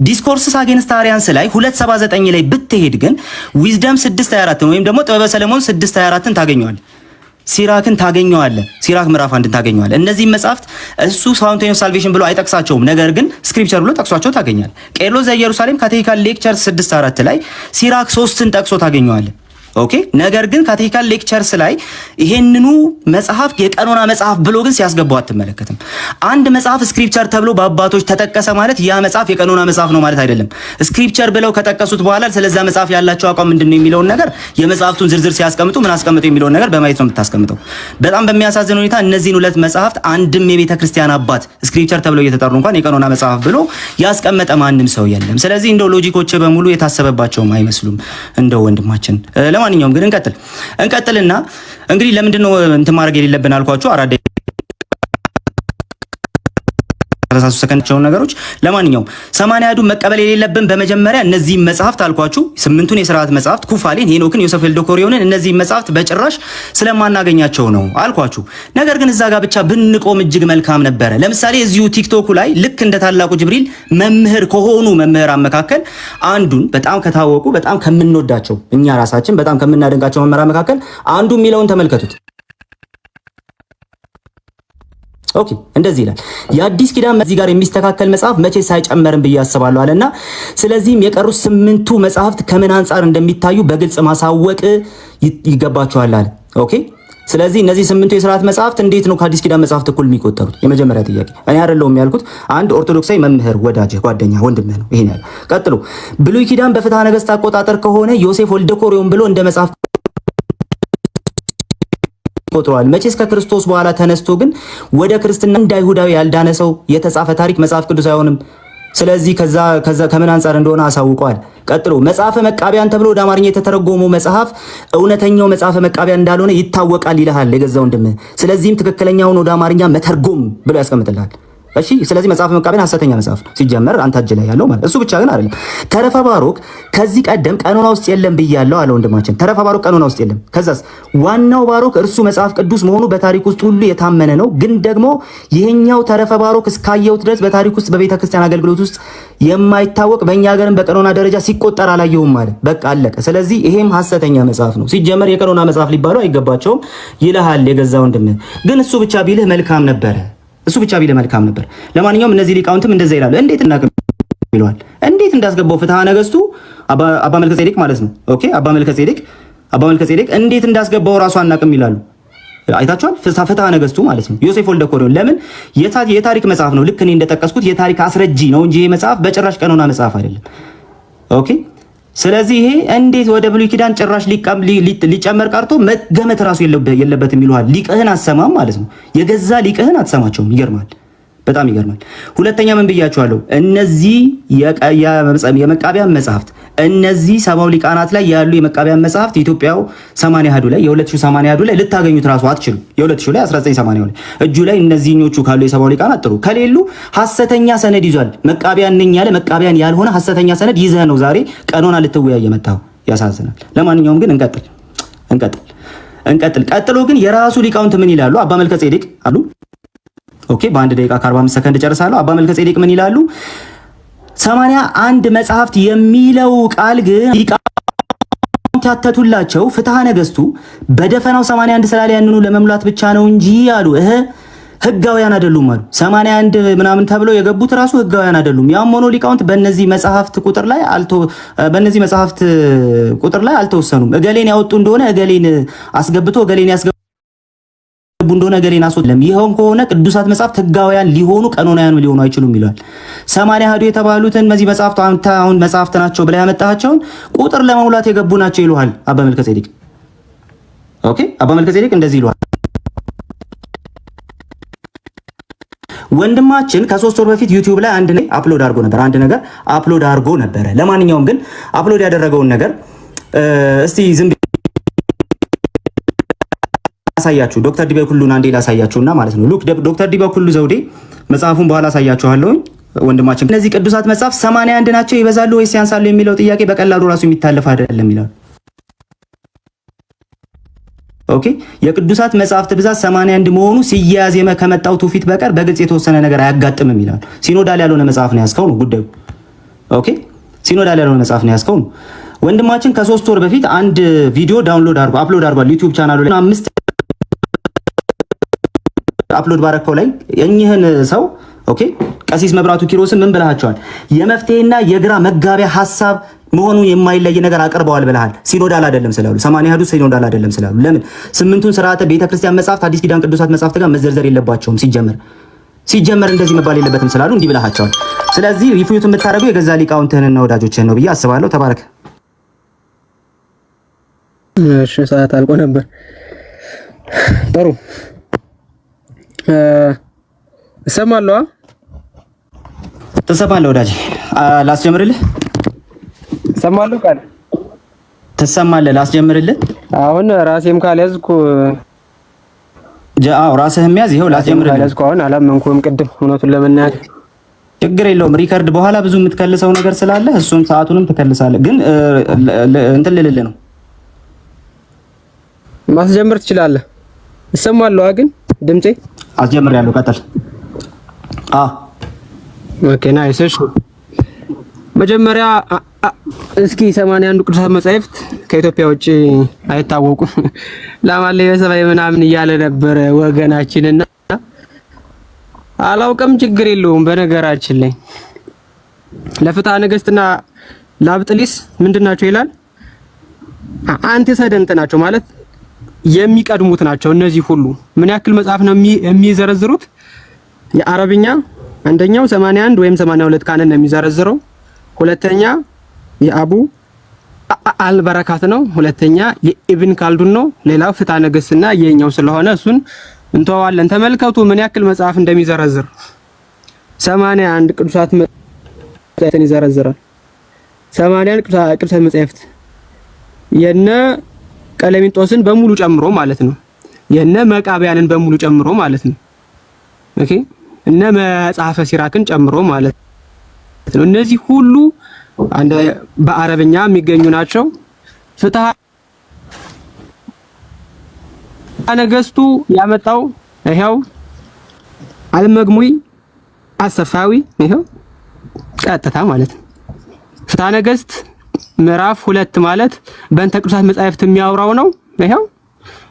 Discourses Against Arians ላይ 279 ላይ ብትሄድ ግን Wisdom 624 ወይም ደግሞ ጥበበ ሰለሞን 624ን ታገኘዋለህ። ሲራክን ታገኘዋለህ። ሲራክ ምዕራፍ 1ን ታገኘዋለህ። እነዚህ መጽሐፍት እሱ fountain of salvation ብሎ አይጠቅሳቸውም። ነገር ግን scripture ብሎ ጠቅሷቸው ታገኛለህ። ቄርሎስ ዘኢየሩሳሌም Catechetical Lectures 6:4 ላይ ሲራክ 3ን ጠቅሶ ታገኘዋለህ። Okay፣ ነገር ግን Catechetical Lectures ላይ ይሄንኑ መጽሐፍ የቀኖና መጽሐፍ ብሎ ግን ሲያስገባው አትመለከትም። አንድ መጽሐፍ scripture ተብሎ በአባቶች ተጠቀሰ ማለት ያ መጽሐፍ የቀኖና መጽሐፍ ነው ማለት አይደለም። Scripture ብለው ከጠቀሱት በኋላ ስለዛ መጽሐፍ ያላቸው አቋም ምንድን ነው የሚለውን ነገር የመጽሐፍቱን ዝርዝር ሲያስቀምጡ ምን አስቀምጡ የሚለውን ነገር በማየት ነው የምታስቀምጠው። በጣም በሚያሳዝን ሁኔታ እነዚህን ሁለት መጽሐፍት አንድም የቤተ ክርስቲያን አባት scripture ተብለው እየተጠሩ እንኳን የቀኖና መጽሐፍ ብሎ ያስቀመጠ ማንም ሰው የለም። ስለዚህ እንደው logic ኦች በሙሉ የታሰበባቸውም አይመስሉም እንደው ወንድማችን። ለማንኛውም ግን እንቀጥል እንቀጥልና እንግዲህ ለምንድን ነው እንትን ማድረግ የሌለብን አልኳችሁ፣ 4 ሰላሳ ሰከንድ ነገሮች። ለማንኛውም 80 አሐዱን መቀበል የሌለብን በመጀመሪያ እነዚህ መጽሐፍት አልኳችሁ፣ ስምንቱን የስርዓት መጽሐፍት ኩፋሌን፣ ሄኖክን፣ ዮሴፍ ወልደ ኮሪዮንን እነዚህ መጽሐፍት በጭራሽ ስለማናገኛቸው ነው አልኳችሁ። ነገር ግን እዛ ጋር ብቻ ብንቆም እጅግ መልካም ነበረ። ለምሳሌ እዚሁ ቲክቶኩ ላይ ልክ እንደ ታላቁ ጅብሪል መምህር ከሆኑ መምህራን መካከል አንዱን፣ በጣም ከታወቁ፣ በጣም ከምንወዳቸው፣ እኛ ራሳችን በጣም ከምናደንቃቸው መምህራን መካከል አንዱ የሚለውን ተመልከቱት። Okay፣ እንደዚህ ይላል። የአዲስ ኪዳን እዚህ ጋር የሚስተካከል መጽሐፍ መቼ ሳይጨመርም ብዬ አስባለሁ አለና ስለዚህም የቀሩት ስምንቱ መጽሐፍት ከምን አንጻር እንደሚታዩ በግልጽ ማሳወቅ ይገባቸዋል አለ። Okay፣ ስለዚህ እነዚህ ስምንቱ የስርዓት መጽሐፍት እንዴት ነው ከአዲስ ኪዳን መጽሐፍት እኩል የሚቆጠሩት? የመጀመሪያ ጥያቄ። እኔ አይደለሁም ያልኩት፣ አንድ ኦርቶዶክሳዊ መምህር፣ ወዳጅህ፣ ጓደኛ፣ ወንድምህ ነው ይሄን ያለው። ቀጥሎ ብሉይ ኪዳን በፍትሐ ነገሥት አቆጣጠር ከሆነ ዮሴፍ ወልደ ኮሪዮን ብሎ እንደ መጽሐፍ ቆጥረዋል። መቼስ ከክርስቶስ በኋላ ተነስቶ ግን ወደ ክርስትና እንደ አይሁዳዊ ያልዳነ ሰው የተጻፈ ታሪክ መጽሐፍ ቅዱስ አይሆንም። ስለዚህ ከዛ ከምን አንጻር እንደሆነ አሳውቀዋል። ቀጥሎ መጽሐፈ መቃቢያን ተብሎ ወደ አማርኛ የተተረጎመው መጽሐፍ እውነተኛው መጽሐፈ መቃቢያን እንዳልሆነ ይታወቃል ይልሃል የገዛ ወንድምህ። ስለዚህም ትክክለኛውን ወደ አማርኛ መተርጎም ብሎ ያስቀምጥልሃል። እሺ፣ ስለዚህ መጽሐፈ መቃቢያን ሐሰተኛ መጽሐፍ ነው ሲጀመር አንተ እጅ ላይ ያለው ማለት። እሱ ብቻ ግን አይደለም። ተረፈ ባሮክ ከዚህ ቀደም ቀኖና ውስጥ የለም ብያለሁ አለ ወንድማችን። ተረፈ ባሮክ ቀኖና ውስጥ የለም። ከዛስ ዋናው ባሮክ እርሱ መጽሐፍ ቅዱስ መሆኑ በታሪክ ውስጥ ሁሉ የታመነ ነው። ግን ደግሞ ይሄኛው ተረፈ ባሮክ እስካየሁት ድረስ በታሪክ ውስጥ በቤተ ክርስቲያን አገልግሎት ውስጥ የማይታወቅ፣ በእኛ ሀገርም በቀኖና ደረጃ ሲቆጠር አላየሁም አለ። በቃ አለቀ። ስለዚህ ይሄም ሐሰተኛ መጽሐፍ ነው። ሲጀመር የቀኖና መጽሐፍ ሊባሉ አይገባቸውም ይልሃል የገዛ ወንድምህ። ግን እሱ ብቻ ቢልህ መልካም ነበረ። እሱ ብቻ ቢልህ መልካም ነበር። ለማንኛውም እነዚህ ሊቃውንትም እንደዛ ይላሉ። እንዴት እናቅ ይለዋል። እንዴት እንዳስገባው ፍትሐ ነገስቱ አባ መልከ ጼዴቅ ማለት ነው። Okay፣ አባ መልከ ጼዴቅ እንዴት እንዳስገባው ራሱ አናቅም ይላሉ። አይታችኋል። ፍትሐ ነገስቱ ማለት ነው። ዮሴፍ ወልደ ኮሪዮን ለምን የታሪክ መጽሐፍ ነው። ልክ እኔ እንደጠቀስኩት የታሪክ አስረጂ ነው እንጂ ይሄ መጽሐፍ በጭራሽ ቀኖና መጽሐፍ አይደለም። Okay፣ ስለዚህ ይሄ እንዴት ወደ ብሉይ ኪዳን ጭራሽ ሊጨመር ቀርቶ መገመት ራሱ የለበትም ይሉሃል። ሊቅህን አትሰማም ማለት ነው። የገዛ ሊቅህን አትሰማቸውም። ይገርማል። በጣም ይገርማል። ሁለተኛ ምን ብያቸዋለሁ? እነዚህ የመቃቢያን መጽሐፍት፣ እነዚህ ሰባው ሊቃናት ላይ ያሉ የመቃቢያን መጽሐፍት ኢትዮጵያው 80 አሐዱ ላይ፣ የ2080 አሐዱ ላይ ልታገኙት ራሱ አትችሉ። የ2000 ላይ፣ 1980 ላይ እጁ ላይ እነዚህኞቹ ካሉ የሰባው ሊቃናት ጥሩ፣ ከሌሉ ሐሰተኛ ሰነድ ይዟል። መቃቢያን ነኝ ያለ፣ መቃቢያን ያልሆነ ሐሰተኛ ሰነድ ይዘህ ነው ዛሬ ቀኖና ልትወያይ የመጣው። ያሳዝናል። ለማንኛውም ግን እንቀጥል፣ እንቀጥል፣ እንቀጥል። ቀጥሎ ግን የራሱ ሊቃውንት ምን ይላሉ? አባ መልከ ጼዴቅ አሉ። Okay፣ በ1 ደቂቃ ከ45 ሰከንድ ጨርሳለሁ። አባ መልከ ጼዴቅ ምን ይላሉ? 81 መጽሐፍት የሚለው ቃል ግን ሊቃውንት ያተቱላቸው ፍትሐ ነገስቱ በደፈናው 81 ስላለ ያንኑ ለመሙላት ብቻ ነው እንጂ አሉ። እህ ህጋውያን አይደሉም አሉ። 81 ምናምን ተብለው የገቡት ራሱ ህጋውያን አይደሉም። ያም ሆኖ ሊቃውንት በእነዚህ መጽሐፍት ቁጥር ላይ አልተወሰኑም። እገሌን ያወጡ እንደሆነ እገሌን አስገብቶ፣ እገሌን ያስገቡ እንደሆነ እገሌን አስወጥለም። ይኸውም ከሆነ ቅዱሳት መጽሐፍት ህጋውያን ሊሆኑ ቀኖናውያን ሊሆኑ አይችሉም ይላል። 80 አሐዱ የተባሉትን እነዚህ መጽሐፍት አንተ አሁን መጽሐፍት ናቸው ብለህ ያመጣሃቸውን ቁጥር ለመሙላት የገቡ ናቸው ይሉሃል አባ መልከ ጼዴቅ። Okay፣ አባ መልከ ጼዴቅ እንደዚህ ይሉሃል። ወንድማችን ከ3 ወር በፊት YouTube ላይ አንድ ነገር upload አድርጎ ነበር። አንድ ነገር upload አድርጎ ነበረ። ለማንኛውም ግን upload ያደረገውን ነገር እስቲ ዝም ላሳያችሁ። ዶክተር ዲበኩሉን አንዴ ላሳያችሁና ማለት ነው። Look፣ ዶክተር ዲበኩሉ ዘውዴ መጽሐፉን በኋላ አሳያችኋለሁኝ። ወንድማችን እነዚህ ቅዱሳት መጽሐፍ 81 ናቸው፣ ይበዛሉ ወይስ ያንሳሉ የሚለው ጥያቄ በቀላሉ ራሱ የሚታለፍ አይደለም ይላሉ። Okay፣ የቅዱሳት መጽሐፍት ብዛት 81 መሆኑ ሲያያዝ ከመጣው ትውፊት በቀር በግልጽ የተወሰነ ነገር አያጋጥምም ይላሉ። Synodal ያልሆነ መጽሐፍ ነው ያዝከው ነው ጉዳዩ። Okay፣ synodal ያልሆነ መጽሐፍ ነው ያዝከው ነው። ወንድማችን ከ3 ወር በፊት አንድ ቪዲዮ download አድርጎ upload አድርጓል YouTube ቻናሉ ላይ። አምስት upload ባረከው ላይ እኚህን ሰው፣ okay፣ ቀሲስ መብራቱ ኪሮስን ምን ብለሃቸዋል? የመፍትሄና የግራ መጋቢያ ሀሳብ መሆኑ የማይለይ ነገር አቅርበዋል ብለሃል። Synodal አይደለም ስላሉ፣ 80 አሐዱ synodal አይደለም ስላሉ፣ ለምን ስምንቱን ስርዓተ ቤተክርስቲያን መጽሐፍት አዲስ ኪዳን ቅዱሳት መጽሐፍት ጋር መዘርዘር የለባቸውም፣ ሲጀመር እንደዚህ መባል የለበትም ስላሉ እንዲህ ብለሃቸዋል። ስለዚህ refute የምታደርገው የገዛ ሊቃውንትህንና ወዳጆችህን ነው ብዬ አስባለሁ። ተባረክ። እሺ፣ ሰዓት አልቆ ነበር። ጥሩ፣ እሰማለሁ። ትሰማለህ ወዳጄ? ላስጀምርልህ? እሰማለሁ ቃል ትሰማለህ? ላስጀምርልህ? አሁን ራሴም ካልያዝኩ አዎ፣ ራስህም ያዝ። ይኸው ላስጀምርልህ። ካልያዝኩ አሁን አላመንኩም ቅድም እውነቱን ለመናገር። ችግር የለውም። Record በኋላ ብዙ የምትከልሰው ነገር ስላለ እሱን ሰዓቱንም ትከልሳለህ። ግን እንትን ልልልህ ነው። ማስጀመር ትችላለህ። እሰማለሁ ግን ድምጼ አስጀምሬያለሁ። ቀጥል። አዎ። Okay, nice። እሺ፣ መጀመሪያ እስኪ 81ዱ ቅዱሳት መጻሕፍት ከኢትዮጵያ ውጭ አይታወቁም ላማለ በሰማይ ምናምን እያለ ነበረ ወገናችንና አላውቅም። ችግር የለውም። በነገራችን ላይ ለፍትሐ ነገሥትና ለአብጥሊስ ምንድን ናቸው ይላል? Antecedent ናቸው ማለት የሚቀድሙት ናቸው። እነዚህ ሁሉ ምን ያክል መጽሐፍ ነው የሚዘረዝሩት? የአረብኛ አንደኛው 81 ወይም 82 canon ነው የሚዘረዝረው። ሁለተኛ የአቡ አልበረካት ነው። ሁለተኛ የኢብን ካልዱን ነው። ሌላው ፍትሐ ነገሥትና የኛው ስለሆነ እሱን እንተዋለን። ተመልከቱ ምን ያክል መጽሐፍ እንደሚዘረዝር፣ 81 ቅዱሳት መጻሕፍትን ይዘረዝራል። 81 ቅዱሳት መጻሕፍት የነ ቀለሚንጦስን በሙሉ ጨምሮ ማለት ነው። የነ መቃቢያንን በሙሉ ጨምሮ ማለት ነው። Okay፣ እነ መጽሐፈ ሲራክን ጨምሮ ማለት ነው። እነዚህ ሁሉ አንድ በአረብኛ የሚገኙ ናቸው። ፍትሐ ነገስቱ ያመጣው ይሄው አልመግሙይ አሰፋዊ ይሄው ቀጥታ ማለት ነው። ፍትሐ ነገስት ምዕራፍ 2 ማለት በእንተ ቅዱሳት መጻሕፍት የሚያወራው ነው። ይሄው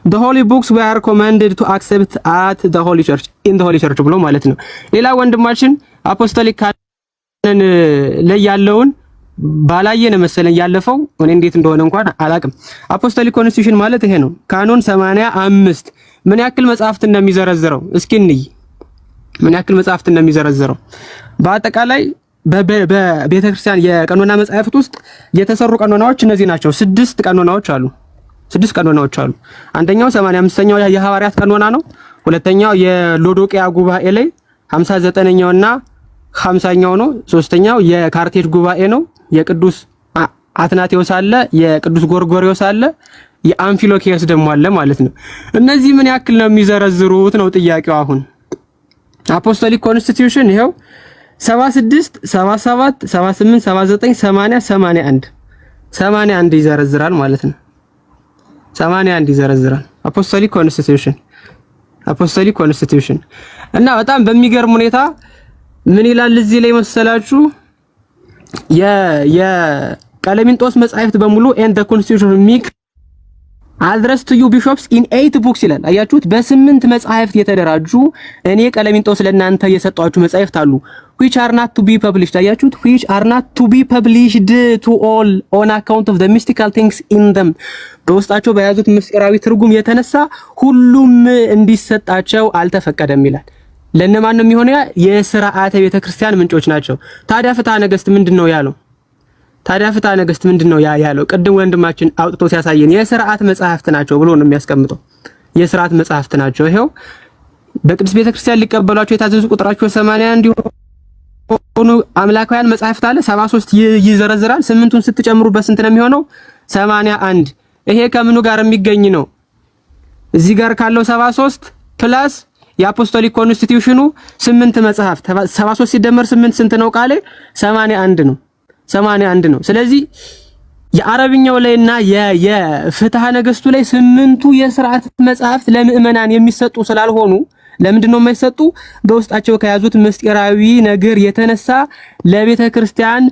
"The holy books we are commanded to accept at the holy church, in the holy church" ብሎ ማለት ነው። ሌላ ወንድማችን apostolic Canon ላይ ያለውን ባላየነ መሰለኝ ያለፈው፣ እኔ እንዴት እንደሆነ እንኳን አላቅም። Apostolic Constitution ማለት ይሄ ነው። Canon 85 ምን ያክል መጽሐፍት እንደሚዘረዝረው እስኪ እንይ። ምን ያክል መጽሐፍት እንደሚዘረዝረው በአጠቃላይ በቤተ ክርስቲያን የቀኖና መጽሐፍት ውስጥ የተሰሩ ቀኖናዎች እነዚህ ናቸው። ስድስት ቀኖናዎች አሉ። ስድስት ቀኖናዎች አሉ። አንደኛው 85ኛው የሐዋርያት ቀኖና ነው። ሁለተኛው የሎዶቅያ ጉባኤ ላይ 59ኛውና 50ኛው ነው። ሶስተኛው የካርቴጅ ጉባኤ ነው። የቅዱስ አትናቴዎስ አለ፣ የቅዱስ ጎርጎሪዮስ አለ፣ የአምፊሎኪየስ ደግሞ አለ ማለት ነው። እነዚህ ምን ያክል ነው የሚዘረዝሩት ነው ጥያቄው። አሁን Apostolic Constitution ይኸው 76፣ 77፣ 78፣ 79፣ 80፣ 81፣ 81 ይዘረዝራል ማለት ነው። 81 ይዘረዝራል Apostolic Constitution እና በጣም በሚገርም ሁኔታ ምን ይላል እዚህ ላይ መሰላችሁ? የቀለሚንጦስ መጻሕፍት በሙሉ and the constitution of Mic addressed to you bishops in eight books ይላል። አያችሁት? በስምንት መጻሕፍት የተደራጁ እኔ ቀለሚንጦስ ለእናንተ የሰጧችሁ መጻሕፍት አሉ፣ which are not to be published። አያችሁት? Which are not to be published to all on account of the mystical things in them፣ በውስጣቸው በያዙት ምስጢራዊ ትርጉም የተነሳ ሁሉም እንዲሰጣቸው አልተፈቀደም ይላል። ለነማን ነው የሚሆነው? የስርዓተ ቤተክርስቲያን ምንጮች ናቸው። ታዲያ ፍትሐ ነገሥት ምንድን ነው ያለው? ታዲያ ፍትሐ ነገሥት ምንድን ነው ያለው? ቅድም ወንድማችን አውጥቶ ሲያሳየን የስርዓት መጽሐፍት ናቸው ብሎ ነው የሚያስቀምጠው። የስርዓት መጽሐፍት ናቸው። ይሄው በቅድስት ቤተክርስቲያን ሊቀበሏቸው የታዘዙ ቁጥራቸው 81 የሆኑ አምላካውያን መጽሐፍት አለ፣ 73 ይዘረዝራል። ስምንቱን ስትጨምሩበት ስንት ነው የሚሆነው? 81። ይሄ ከምኑ ጋር የሚገኝ ነው? እዚህ ጋር ካለው 73 plus የ Apostolic Constitution ኑ ስምንት መጽሐፍት፣ 73 ሲደመር 8 ስንት ነው? ቃሌ 81 ነው። 81 ነው። ስለዚህ የአረብኛው ላይና የፍትሐ ነገስቱ ላይ ስምንቱ የስርዓት መጽሐፍት ለምእመናን የሚሰጡ ስላልሆኑ፣ ለምንድን ነው የማይሰጡ? በውስጣቸው ከያዙት ምስጢራዊ ነገር የተነሳ ለቤተ ክርስቲያን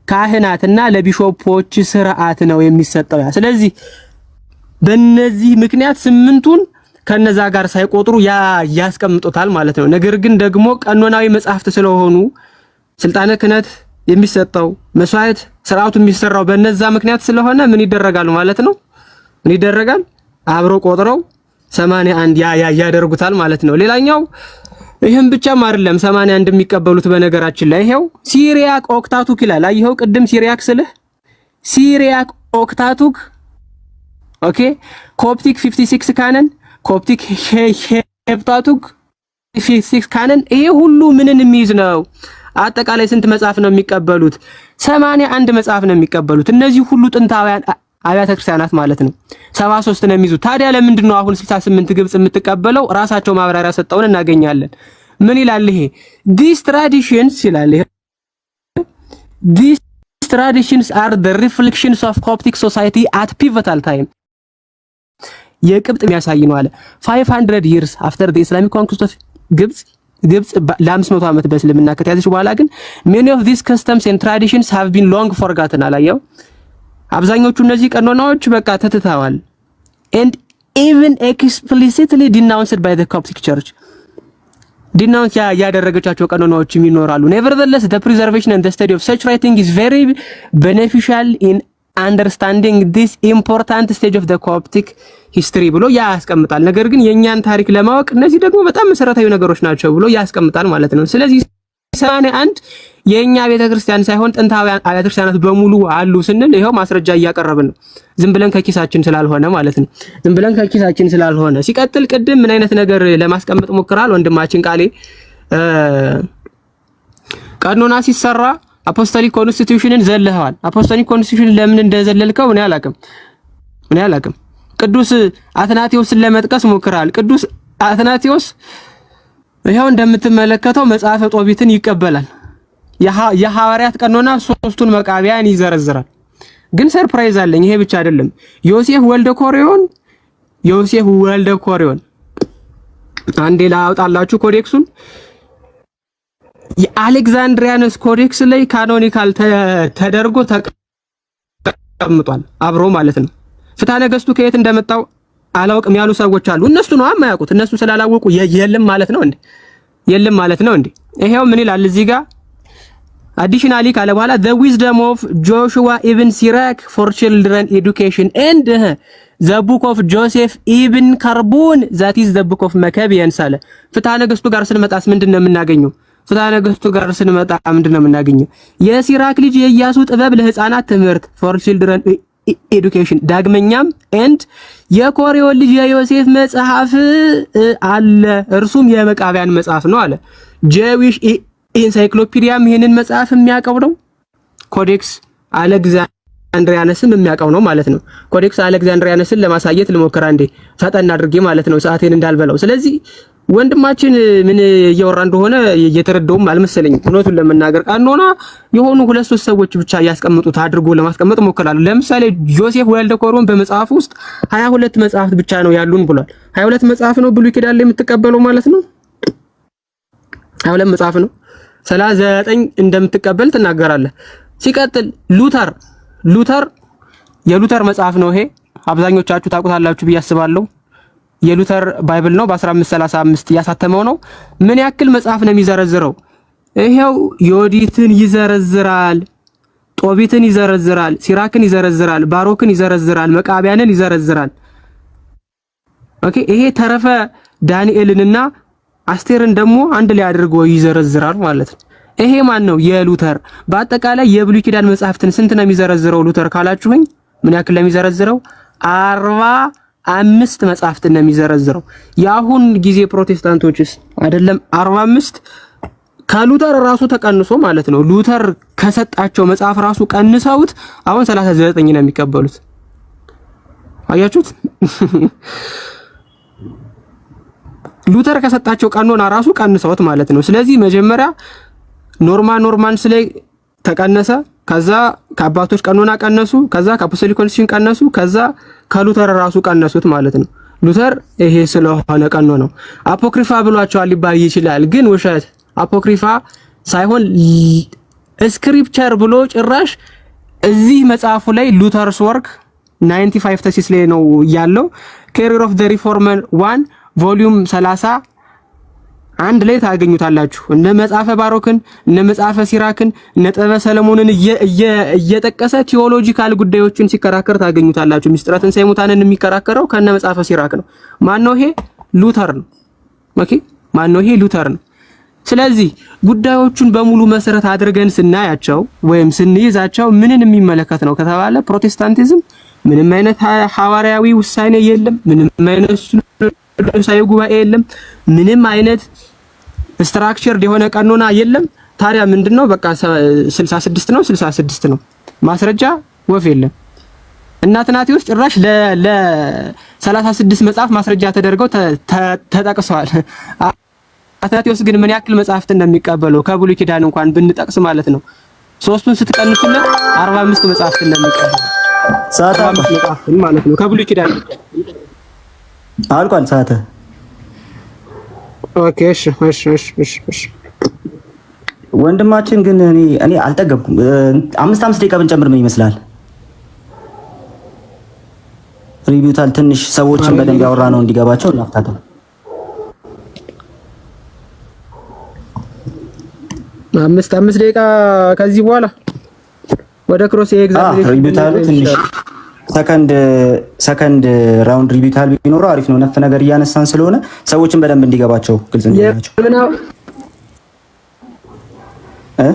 ካህናትና ለ bishop ኦች ስርዓት ነው የሚሰጠው። ያ ስለዚህ በእነዚህ ምክንያት ስምንቱን ከነዛ ጋር ሳይቆጥሩ ያ ያስቀምጡታል ማለት ነው። ነገር ግን ደግሞ ቀኖናዊ መጽሐፍት ስለሆኑ ስልጣነ ክህነት የሚሰጠው፣ መስዋዕት ስርዓቱ የሚሰራው በነዛ ምክንያት ስለሆነ ምን ይደረጋል ማለት ነው? ምን ይደረጋል? አብረው ቆጥረው 81 ያ ያደርጉታል ማለት ነው። ሌላኛው ይህም ብቻም አይደለም 81 የሚቀበሉት። በነገራችን ላይ ይሄው Syriac Octateuch ይላል። አየኸው ቅድም Syriac ስልህ Syriac Octateuch፣ okay፣ Coptic 56 canon፣ Coptic Heptateuch 56 canon፣ ይሄ ሁሉ ምንን የሚይዝ ነው? አጠቃላይ ስንት መጽሐፍ ነው የሚቀበሉት? 81 መጽሐፍ ነው የሚቀበሉት። እነዚህ ሁሉ ጥንታውያን አብያተ ክርስቲያናት ማለት ነው። 73 ነው የሚይዙት። ታዲያ ለምንድን ነው አሁን 68 ግብጽ የምትቀበለው? ራሳቸው ማብራሪያ ሰጠውን እናገኛለን። ምን ይላል ይሄ? These traditions ይላል ይሄ፣ these traditions are the reflections of Coptic society at pivotal time፣ የቅብጥ የሚያሳይ ነው አለ። 500 years after the Islamic conquest of ግብጽ፣ ግብጽ ለ500 ዓመት በእስልምና ከተያዘች በኋላ ግን many of these customs and traditions have been long forgotten። አላየው፣ አብዛኞቹ እነዚህ ቀኖናዎች በቃ ተትተዋል፣ and even explicitly denounced by the Coptic Church፣ denounce ያደረገቻቸው ቀኖናዎችም ይኖራሉ። Nevertheless, the preservation and the study of such writing is very beneficial in understanding this important stage of the Coptic history ብሎ ያስቀምጣል። ነገር ግን የእኛን ታሪክ ለማወቅ እነዚህ ደግሞ በጣም መሰረታዊ ነገሮች ናቸው ብሎ ያስቀምጣል ማለት ነው። ስለዚህ 81 የእኛ ቤተክርስቲያን ሳይሆን ጥንታውያን አብያተ ክርስቲያናት በሙሉ አሉ ስንል ይኸው ማስረጃ እያቀረብን ነው። ዝም ብለን ከኪሳችን ስላልሆነ ማለት ነው። ዝም ብለን ከኪሳችን ስላልሆነ። ሲቀጥል ቅድም ምን አይነት ነገር ለማስቀመጥ ሞክራል ወንድማችን ቃሌ? ቀኖና ሲሰራ Apostolic Constitution ን ዘለኸዋል። Apostolic Constitution ለምን እንደዘለልከው እኔ አላቅም፣ እኔ አላቅም። ቅዱስ አትናቴዎስን ለመጥቀስ ሞክራል። ቅዱስ አትናቴዎስ ይኸው እንደምትመለከተው መጽሐፈ ጦቢትን ይቀበላል። የሐዋርያት ቀኖና ሶስቱን መቃቢያን ይዘረዝራል። ግን surprise አለኝ። ይሄ ብቻ አይደለም። ዮሴፍ ወልደ ኮሪዮን፣ ዮሴፍ ወልደ ኮሪዮን፣ አንዴ ላውጣላችሁ codex ኡን። የአሌክዛንድሪያንስ Codex ላይ canonical ተደርጎ ተቀምጧል አብሮ ማለት ነው። ፍትሐ ነገሥቱ ከየት እንደመጣው አላውቅም ያሉ ሰዎች አሉ። እነሱ ነው የማያውቁት። እነሱ ስላላወቁ የለም ማለት ነው እንዴ? የለም ማለት ነው እንዴ? ይሄው ምን ይላል እዚህ ጋር? Additionally ካለ በኋላ the wisdom of Joshua ibn Sirach for children education and the book of Joseph ibn Karbun, that is the book of Maccabeans አለ። ፍትሐ ነገሥቱ ጋር ስንመጣስ ምንድን ነው የምናገኘው? ፍትሐ ነገሥቱ ጋር ስንመጣ ምንድን ነው የምናገኘው? የሲራክ ልጅ የኢያሱ ጥበብ ለህፃናት ትምህርት፣ for children education፣ ዳግመኛም and የኮሪዮን ልጅ የዮሴፍ መጽሐፍ አለ፣ እርሱም የመቃቢያን መጽሐፍ ነው አለ። Jewish Encyclopedia ም ይሄንን መጽሐፍ የሚያውቀው ነው። Codex Alexandrinus ም የሚያውቀው ነው ማለት ነው። Codex Alexandrinus ን ለማሳየት ልሞክር አንዴ ፈጠን አድርጌ ማለት ነው፣ ሰዓቴን እንዳልበላው። ስለዚህ ወንድማችን ምን እያወራ እንደሆነ እየተረዳውም አልመሰለኝም። እውነቱን ለመናገር ቀኖና የሆኑ ሁለት ሶስት ሰዎች ብቻ እያስቀምጡት አድርጎ ለማስቀመጥ ሞክራለሁ። ለምሳሌ ጆሴፍ ወልደ ኮሮን በመጽሐፍ ውስጥ 22 መጽሐፍት ብቻ ነው ያሉን ብሏል። 22 መጽሐፍ ነው ብሉይ ኪዳን ላይ የምትቀበለው ማለት ነው። 22 መጽሐፍ ነው። 39 እንደምትቀበል ትናገራለህ። ሲቀጥል ሉተር፣ ሉተር የሉተር መጽሐፍ ነው ይሄ፣ አብዛኞቻችሁ ታውቁታላችሁ ብዬ አስባለሁ። የሉተር Bible ነው። በ1535 ያሳተመው ነው። ምን ያክል መጽሐፍ ነው የሚዘረዝረው? ይሄው ዮዲትን ይዘረዝራል፣ ጦቢትን ይዘረዝራል፣ ሲራክን ይዘረዝራል፣ ባሮክን ይዘረዝራል፣ መቃቢያንን ይዘረዝራል። Okay፣ ይሄ ተረፈ ዳንኤልንና አስቴርን ደግሞ አንድ ላይ አድርጎ ይዘረዝራል ማለት ነው። ይሄ ማን ነው? የሉተር። በአጠቃላይ የብሉይ ኪዳን መጽሐፍትን ስንት ነው የሚዘረዝረው ሉተር ካላችሁኝ፣ ምን ያክል ነው የሚዘረዝረው? 45 መጽሐፍትን ነው የሚዘረዝረው። የአሁን ጊዜ ፕሮቴስታንቶችስ አይደለም 45፣ ከሉተር ራሱ ተቀንሶ ማለት ነው። ሉተር ከሰጣቸው መጽሐፍ ራሱ ቀንሰውት አሁን 39 ነው የሚቀበሉት። አያችሁት? ሉተር ከሰጣቸው ቀኖና ራሱ ቀንሰውት ማለት ነው። ስለዚህ መጀመሪያ Norman Normans ላይ ተቀነሰ። ከዛ ከአባቶች ቀኖና ቀነሱ። ከዛ ከ Apostolic Constitution ቀነሱ። ከዛ ከሉተር ራሱ ቀነሱት ማለት ነው። ሉተር ይሄ ስለሆነ ቀኖ ነው። አፖክሪፋ ብሏቸዋል ሊባል ይችላል፣ ግን ውሸት። አፖክሪፋ ሳይሆን scripture ብሎ ጭራሽ እዚህ መጽሐፉ ላይ Luther's work 95 thesis ላይ ነው ያለው፣ Career of the Reformer 1 volume 30 አንድ ላይ ታገኙታላችሁ። እነ መጽሐፈ ባሮክን፣ እነ መጽሐፈ ሲራክን፣ እነ ጥበበ ሰለሞንን እየጠቀሰ theological ጉዳዮችን ሲከራከር ታገኙታላችሁ። ምስጢረ ትንሣኤ ሙታንን የሚከራከረው ከነ መጽሐፈ ሲራክ ነው። ማን ነው ይሄ? ሉተር ነው። Okay፣ ማን ነው ይሄ? ሉተር ነው። ስለዚህ ጉዳዮቹን በሙሉ መሰረት አድርገን ስናያቸው ወይም ስንይዛቸው ምንን የሚመለከት ነው ከተባለ ፕሮቴስታንቲዝም ምንም አይነት ሐዋርያዊ ውሳኔ የለም። ምንም አይነት ሲኖዶሳዊ ጉባኤ የለም። ምንም አይነት structured የሆነ ቀኖና የለም። ታዲያ ምንድነው? በቃ 66 ነው፣ 66 ነው። ማስረጃ ወፍ የለም። እና አትናቴዎስ ጭራሽ ለ 36 መጽሐፍ ማስረጃ ተደርገው ተጠቅሰዋል። አትናቴዎስ ግን ምን ያክል መጽሐፍት እንደሚቀበለው ከብሉይ ኪዳን እንኳን ብንጠቅስ ማለት ነው፣ ሶስቱን ስትቀንሱለት 45 መጽሐፍት እንደሚቀበለው፣ 45 መጽሐፍትን ማለት ነው ከብሉይ ኪዳን። አልቋል ሰዓት። Okay፣ እሺ እሺ እሺ እሺ እሺ። ወንድማችን ግን እኔ አልጠገብኩም። አምስት አምስት ደቂቃ ብንጨምር ምን ይመስላል? Rebuttal ትንሽ ሰዎችን በደንብ ያወራ ነው እንዲገባቸው እናፍታተው። አምስት አምስት ደቂቃ ከዚህ በኋላ ወደ cross examination rebuttal ኡ ትንሽ second round rebuttal ቢኖረው አሪፍ ነው። ነፍ ነገር እያነሳን ስለሆነ ሰዎችን በደንብ እንዲገባቸው፣ ግልጽ እንዲሆናቸው እ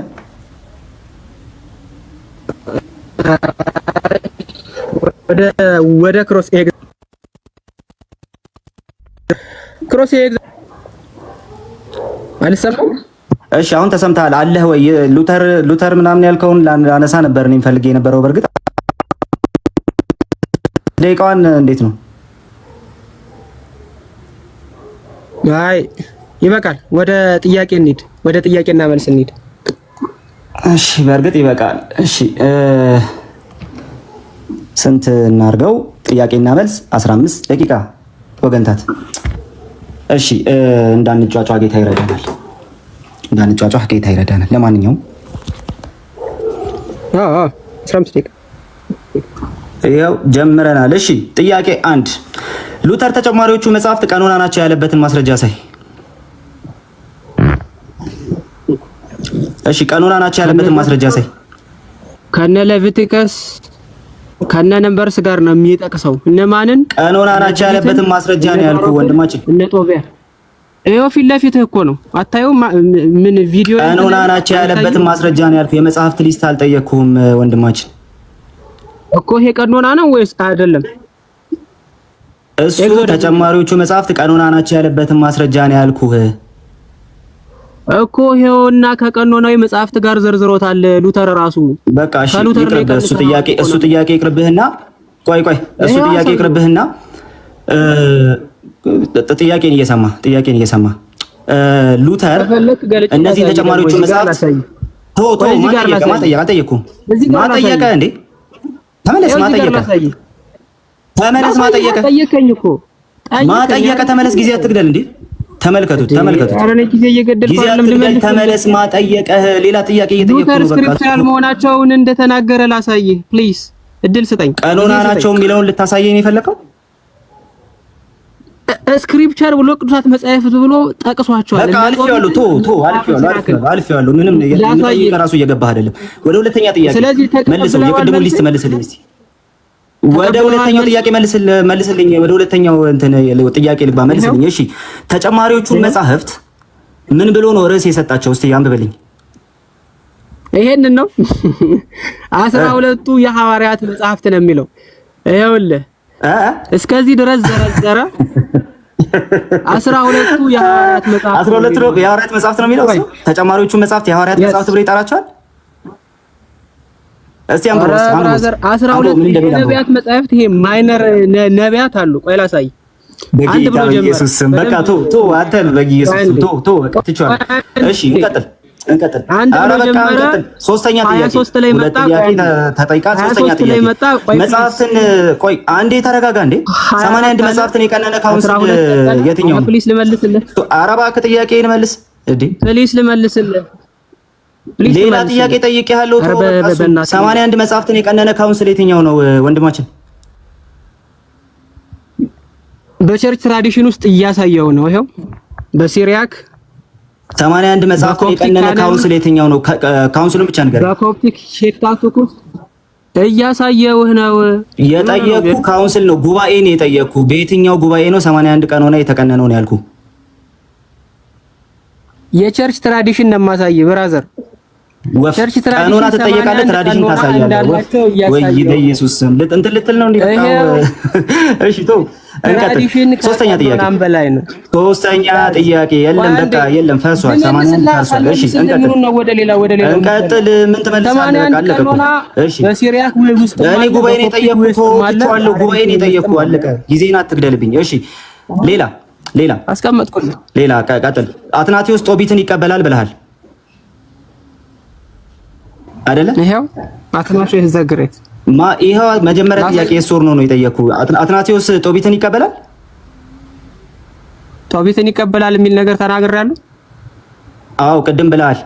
ወደ cross አልሰማም። እሺ አሁን ተሰምተሃል አለህ ወይ? ሉተር ሉተር ምናምን ያልከውን ላነሳ ነበር እኔም ፈልጌ የነበረው። በእርግጥ ደቂቃዋን እንዴት ነው? አይ ይበቃል። ወደ ጥያቄ እንሂድ። ወደ ጥያቄና መልስ እንሂድ። እሺ በእርግጥ ይበቃል። እሺ ስንት እናርገው? ጥያቄና መልስ 15 ደቂቃ ወገንታት። እሺ እንዳንጫጫ ጌታ ይረዳናል። እንዳንጫጫ ጌታ ይረዳናል። ለማንኛውም አዎ 15 ደቂቃ ይኸው ጀምረናል። እሺ ጥያቄ አንድ፣ ሉተር ተጨማሪዎቹ መጽሐፍት ቀኖና ናቸው ያለበትን ማስረጃ ሳይ። እሺ ቀኖና ናቸው ያለበትን ማስረጃ ሳይ። ከነ Leviticus ከነ Numbers ጋር ነው የሚጠቅሰው። እነማንን? ቀኖና ናቸው ያለበትን ማስረጃ ነው ያልኩህ ወንድማችን። እነ ጦቢያ ይኸው ፊት ለፊትህ እኮ ነው። አታየውም? ምን ቪዲዮ ቀኖና ናቸው ያለበትን ማስረጃ ነው ያልኩህ። የመጽሐፍት list አልጠየቅኩህም ወንድማችን። እኮ ይሄ ቀኖና ነው ወይስ አይደለም? እሱ ተጨማሪዎቹ መጽሐፍት ቀኖና ናቸው ያለበትን ማስረጃ ነው ያልኩህ እኮ። ይሄውና ከቀኖናዊ መጽሐፍት ጋር ዘርዝሮታል ሉተር ራሱ። በቃ እሺ ይቅርብህ፣ እሱ ጥያቄ ይቅርብህና፣ ቆይ ቆይ፣ እሱ ጥያቄ ይቅርብህና ጥያቄን እየሰማ ሉተር እነዚህ ተጨማሪዎቹ መጽሐፍት ቶ ቶ ማጠየቀ ማጠየቀ አልጠየኩም። ማጠየቀ እንዴ ተመለስ፣ ማጠየቀ ተመለስ፣ ማጠየቀ ጠየቀኝ እኮ። ማጠየቀ ተመለስ፣ ጊዜ አትግደል እንዴ። ተመልከቱት፣ ተመልከቱት። ኧረ እኔ ጊዜ እየገደልኩ ጊዜ አይደለም። አትግደል፣ ተመለስ። ማጠየቀህ ሌላ ጥያቄ እየጠየቅኩ ሉተር ነው። በቃ scriptural መሆናቸውን እንደተናገረ ላሳይህ please፣ እድል ስጠኝ። ቀኖና ናቸው የሚለውን ልታሳየኝ የፈለከው? Scripture ብሎ ቅዱሳት መጻሕፍት ብሎ ጠቅሷቸዋል። በቃ አልፌዋለሁ። ቶ ቶ አልፌዋለሁ፣ አልፌዋለሁ፣ አልፌዋለሁ። ምንም የምጠይቅህ ራሱ እየገባህ አይደለም። ወደ ሁለተኛ ጥያቄ ስለዚህ መልሰው፣ የቅድሙን list መልስልኝ እስቲ። ወደ ሁለተኛው ጥያቄ መልስልኝ። ወደ ሁለተኛው እንትን ጥያቄ ልግባ፣ መልስልኝ። እሺ ተጨማሪዎቹን መጻሕፍት ምን ብሎ ነው ርዕስ የሰጣቸው? እስቲ አንብብልኝ። ይሄንን ነው 12ቱ የሐዋርያት መጽሐፍት ነው የሚለው። ይኸውልህ እስከዚህ ድረስ ዘረዘረ። 12ቱ የሐዋርያት መጽሐፍት። 12ቱ የሐዋርያት መጽሐፍት ነው የሚለው እሱ። ተጨማሪዎቹ መጽሐፍት የሐዋርያት መጽሐፍት ብሎ ይጠራቸዋል። እስቲ አንብበው። Brother፣ 12 የነቢያት መጽሐፍት ይሄ minor ነቢያት አሉ። ቆይ ላሳይ። በጌታ በኢየሱስ ስም በቃ ቶ ቶ አንተ በኢየሱስ ስም ቶ ቶ በቃ ትቼዋለሁ። እሺ እንቀጥል እንቀጥል። ኧረ በቃ እንቀጥል። ሶስተኛ ጥያቄ፣ ሁለት ጥያቄ ተጠይቃ፣ ሶስተኛ ጥያቄ መጽሐፍትን፣ ቆይ አንዴ ተረጋጋ እንዴ። 81 መጽሐፍትን የቀነነ council የትኛው ነው? Please ልመልስልህ። ኧረ እባክህ ጥያቄን መልስ እንዴ። Please ልመልስልህ። ሌላ ጥያቄ ጠይቄሃለሁ። 81 መጽሐፍትን የቀነነ council የትኛው ነው ወንድማችን? በ church tradition ውስጥ እያሳየው ነው። ይኸው በ Syriac 81 መጽሐፍትን የቀነነ council የትኛው ነው? Council ኡን ብቻ ንገረኝ። በ Coptic Hexateuch ውስጥ እያሳየውህ ነው። የጠየኩ council ነው፣ ጉባኤ ነው የጠየኩ። በየትኛው ጉባኤ ነው 81 ቀኖና የተቀነነው ነው ያልኩ። የ church tradition ነው የማሳይህ brother። ወፍ ቀኖና ትጠየቃለህ፣ tradition ታሳያለህ። ወይ በኢየሱስ ስም እንትን ልትል ነው እንዴ? እሺ ተው እንቀጥል። ሶስተኛ ጥያቄ፣ ሶስተኛ ጥያቄ የለም፣ በቃ የለም፣ ፈርሷል። 81 ፈርሷል። እሺ እንቀጥል፣ እንቀጥል። ምን ትመልሳለህ? በቃ አለቀ እኮ። እሺ በ Syriac ወይ ውስጥ እኔ ጉባኤ ነው የጠየኩት፣ ትቼዋለሁ። ጉባኤ ነው የጠየኩት፣ አለቀ። ጊዜን አትግደልብኝ። እሺ ሌላ ሌላ አስቀመጥኩልህ። ሌላ ቀጥል። አትናቴዎስ ጦቢትን ይቀበላል ብለሃል አይደለ? ይሄው አትናቴዎስ the great ማ ይሄው መጀመሪያ ጥያቄ yes or no ነው የጠየኩ። አትናቴዎስ ጦቢትን ይቀበላል? ጦቢትን ይቀበላል የሚል ነገር ተናግሬያለሁ። አዎ ቅድም ብለሃል።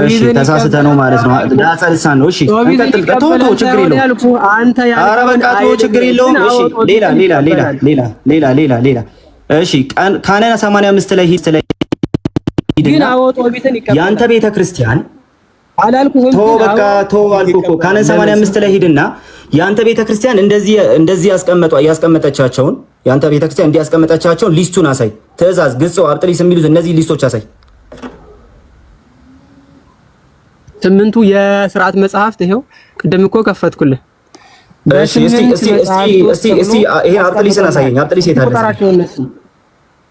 እሺ ተሳስተህ ነው ማለት ነው። ዳጸ ልሳን ነው። እሺ እንቀጥል። ተው ተው፣ ችግር የለውም። ኧረ በቃ ተው፣ ችግር የለውም። እሺ ሌላ ሌላ ሌላ ሌላ ሌላ ሌላ ሌላ እሺ canon 85 ላይ ሂድ ላይ ግን አዎ ጦቢትን ይቀበላል። ያንተ ቤተ ክርስቲያን አላልኩህም? ተው በቃ ተው አልኩህ እኮ። Canon 85 ላይ ሂድና ያንተ ቤተ ክርስቲያን እንደዚህ እንደዚህ ያስቀመጠቻቸውን፣ ያንተ ቤተ ክርስቲያን እንዲህ ያስቀመጠቻቸውን list ኡን አሳይ። ትእዛዝ፣ ግጽው፣ አብጥሊስ የሚሉት እነዚህ list ኦች አሳይ። ስምንቱ የስርዓት መጽሐፍት ይሄው ቅድም እኮ ከፈትኩልህ። እሺ እስቲ እስቲ እስቲ እስቲ እስቲ ይሄ አብጥሊስን አሳየኝ። አብጥሊስ የት አለ?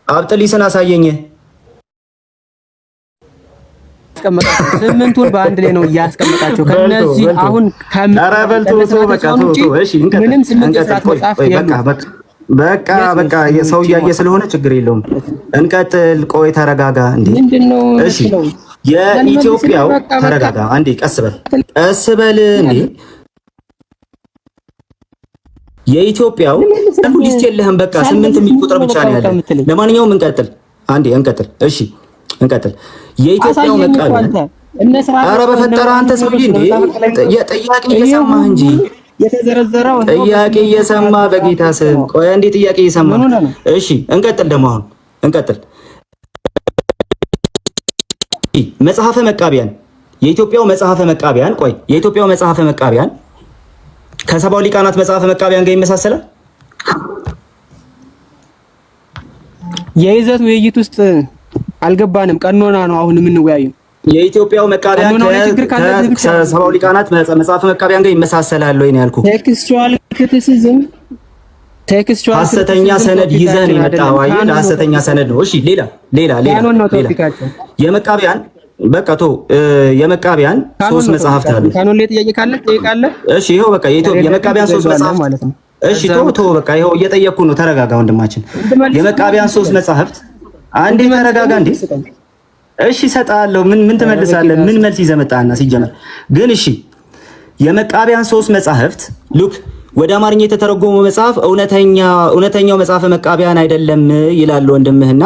አብጥሊስን አሳየኝ። ስምንቱን በአንድ ላይ ነው እያስቀመጣቸው። ከነዚህ አሁን ኧረ በልቶ በቃ ተው። እሺ እንቀጥል። ምንም ስምንት የስርዓት መጽሐፍት በቃ በቃ በቃ በቃ ሰው እያየ ስለሆነ ችግር የለውም። እንቀጥል። ቆይ ተረጋጋ። እንዴ ምንድነው? እሺ የኢትዮጵያው ተረጋጋ አንዴ፣ ቀስ በል ቀስ በል እንዴ። የኢትዮጵያው list የለህም። በቃ ስምንት የሚል ቁጥር ብቻ ነው ያለ። ለማንኛውም እንቀጥል፣ አንዴ እንቀጥል። እሺ እንቀጥል። የኢትዮጵያው መቃብር። ኧረ በፈጠረ አንተ ሰውዬ እንዴ፣ ጥያቄ እየሰማህ እንጂ የተዘረዘረው ጥያቄ እየሰማ በጌታ ስም ቆይ አንዴ፣ ጥያቄ እየሰማ እሺ፣ እንቀጥል ደግሞ አሁን እንቀጥል። መጽሐፈ መቃቢያን፣ የኢትዮጵያው መጽሐፈ መቃቢያን፣ ቆይ፣ የኢትዮጵያው መጽሐፈ መቃቢያን ከሰባው ሊቃናት መጽሐፈ መቃቢያን ጋር ይመሳሰላል? የይዘት ውይይት ውስጥ አልገባንም። ቀኖና ነው አሁን የምንወያየው። የኢትዮጵያው መቃቢያን ከሰባው ሊቃናት መጽሐፈ መቃቢያን ጋር ይመሳሰላል ወይ ነው ያልኩህ። Textual criticism፣ textual ሐሰተኛ ሰነድ ይዘህ ነው የመጣኸው። አየህ፣ ሐሰተኛ ሰነድ ነው። እሺ፣ ሌላ canon ነው ሌላ topic ኣቸው። የመቃቢያን በቃ ቶ የመቃቢያን ሶስት መጽሐፍት አሉ። Canon ላይ ጥያቄ ካለ ትጠይቃለህ። እሺ፣ ይኸው በቃ የኢትዮጵያ የመቃቢያን ሶስት መጽሐፍት ማለት ነው። እሺ፣ ቶ ቶ በቃ ይኸው እየጠየቅኩ ነው። ተረጋጋ ወንድማችን። የመቃቢያን ሶስት መጽሐፍት፣ አንዴ ተረጋጋ እንዴ። እሺ፣ እሰጥሃለሁ። ምን ትመልሳለህ? ምን መልስ ይዘህ መጣህና? ሲጀመር ግን እሺ፣ የመቃቢያን ሶስት መጽሐፍት look ወደ አማርኛ የተተረጎመው መጽሐፍ እውነተኛው መጽሐፈ መቃቢያን አይደለም ይላል ወንድምህና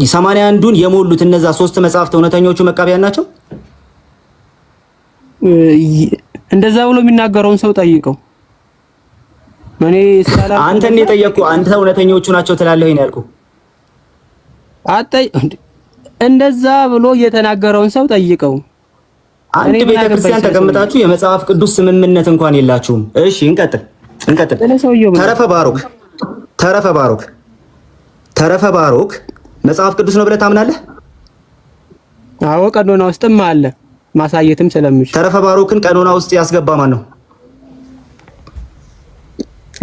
81ዱን የሞሉት እነዛ ሶስት መጽሐፍት እውነተኞቹ መቃቢያን ናቸው? እንደዛ ብሎ የሚናገረውን ሰው ጠይቀው። እኔ አንተን የጠየቅኩህ አንተ እውነተኞቹ ናቸው ትላለህ ነው ያልኩህ። አጠይ እንደዛ ብሎ የተናገረውን ሰው ጠይቀው። አንድ ቤተክርስቲያን ተቀምጣችሁ የመጽሐፍ ቅዱስ ስምምነት እንኳን የላችሁም። እሺ፣ እንቀጥል እንቀጥል። ተረፈ ባሮክ፣ ተረፈ ባሮክ፣ ተረፈ ባሮክ መጽሐፍ ቅዱስ ነው ብለህ ታምናለህ? አዎ፣ ቀኖና ውስጥም አለ፣ ማሳየትም ስለምችል። ተረፈ ባሮክን ቀኖና ውስጥ ያስገባ ማን ነው?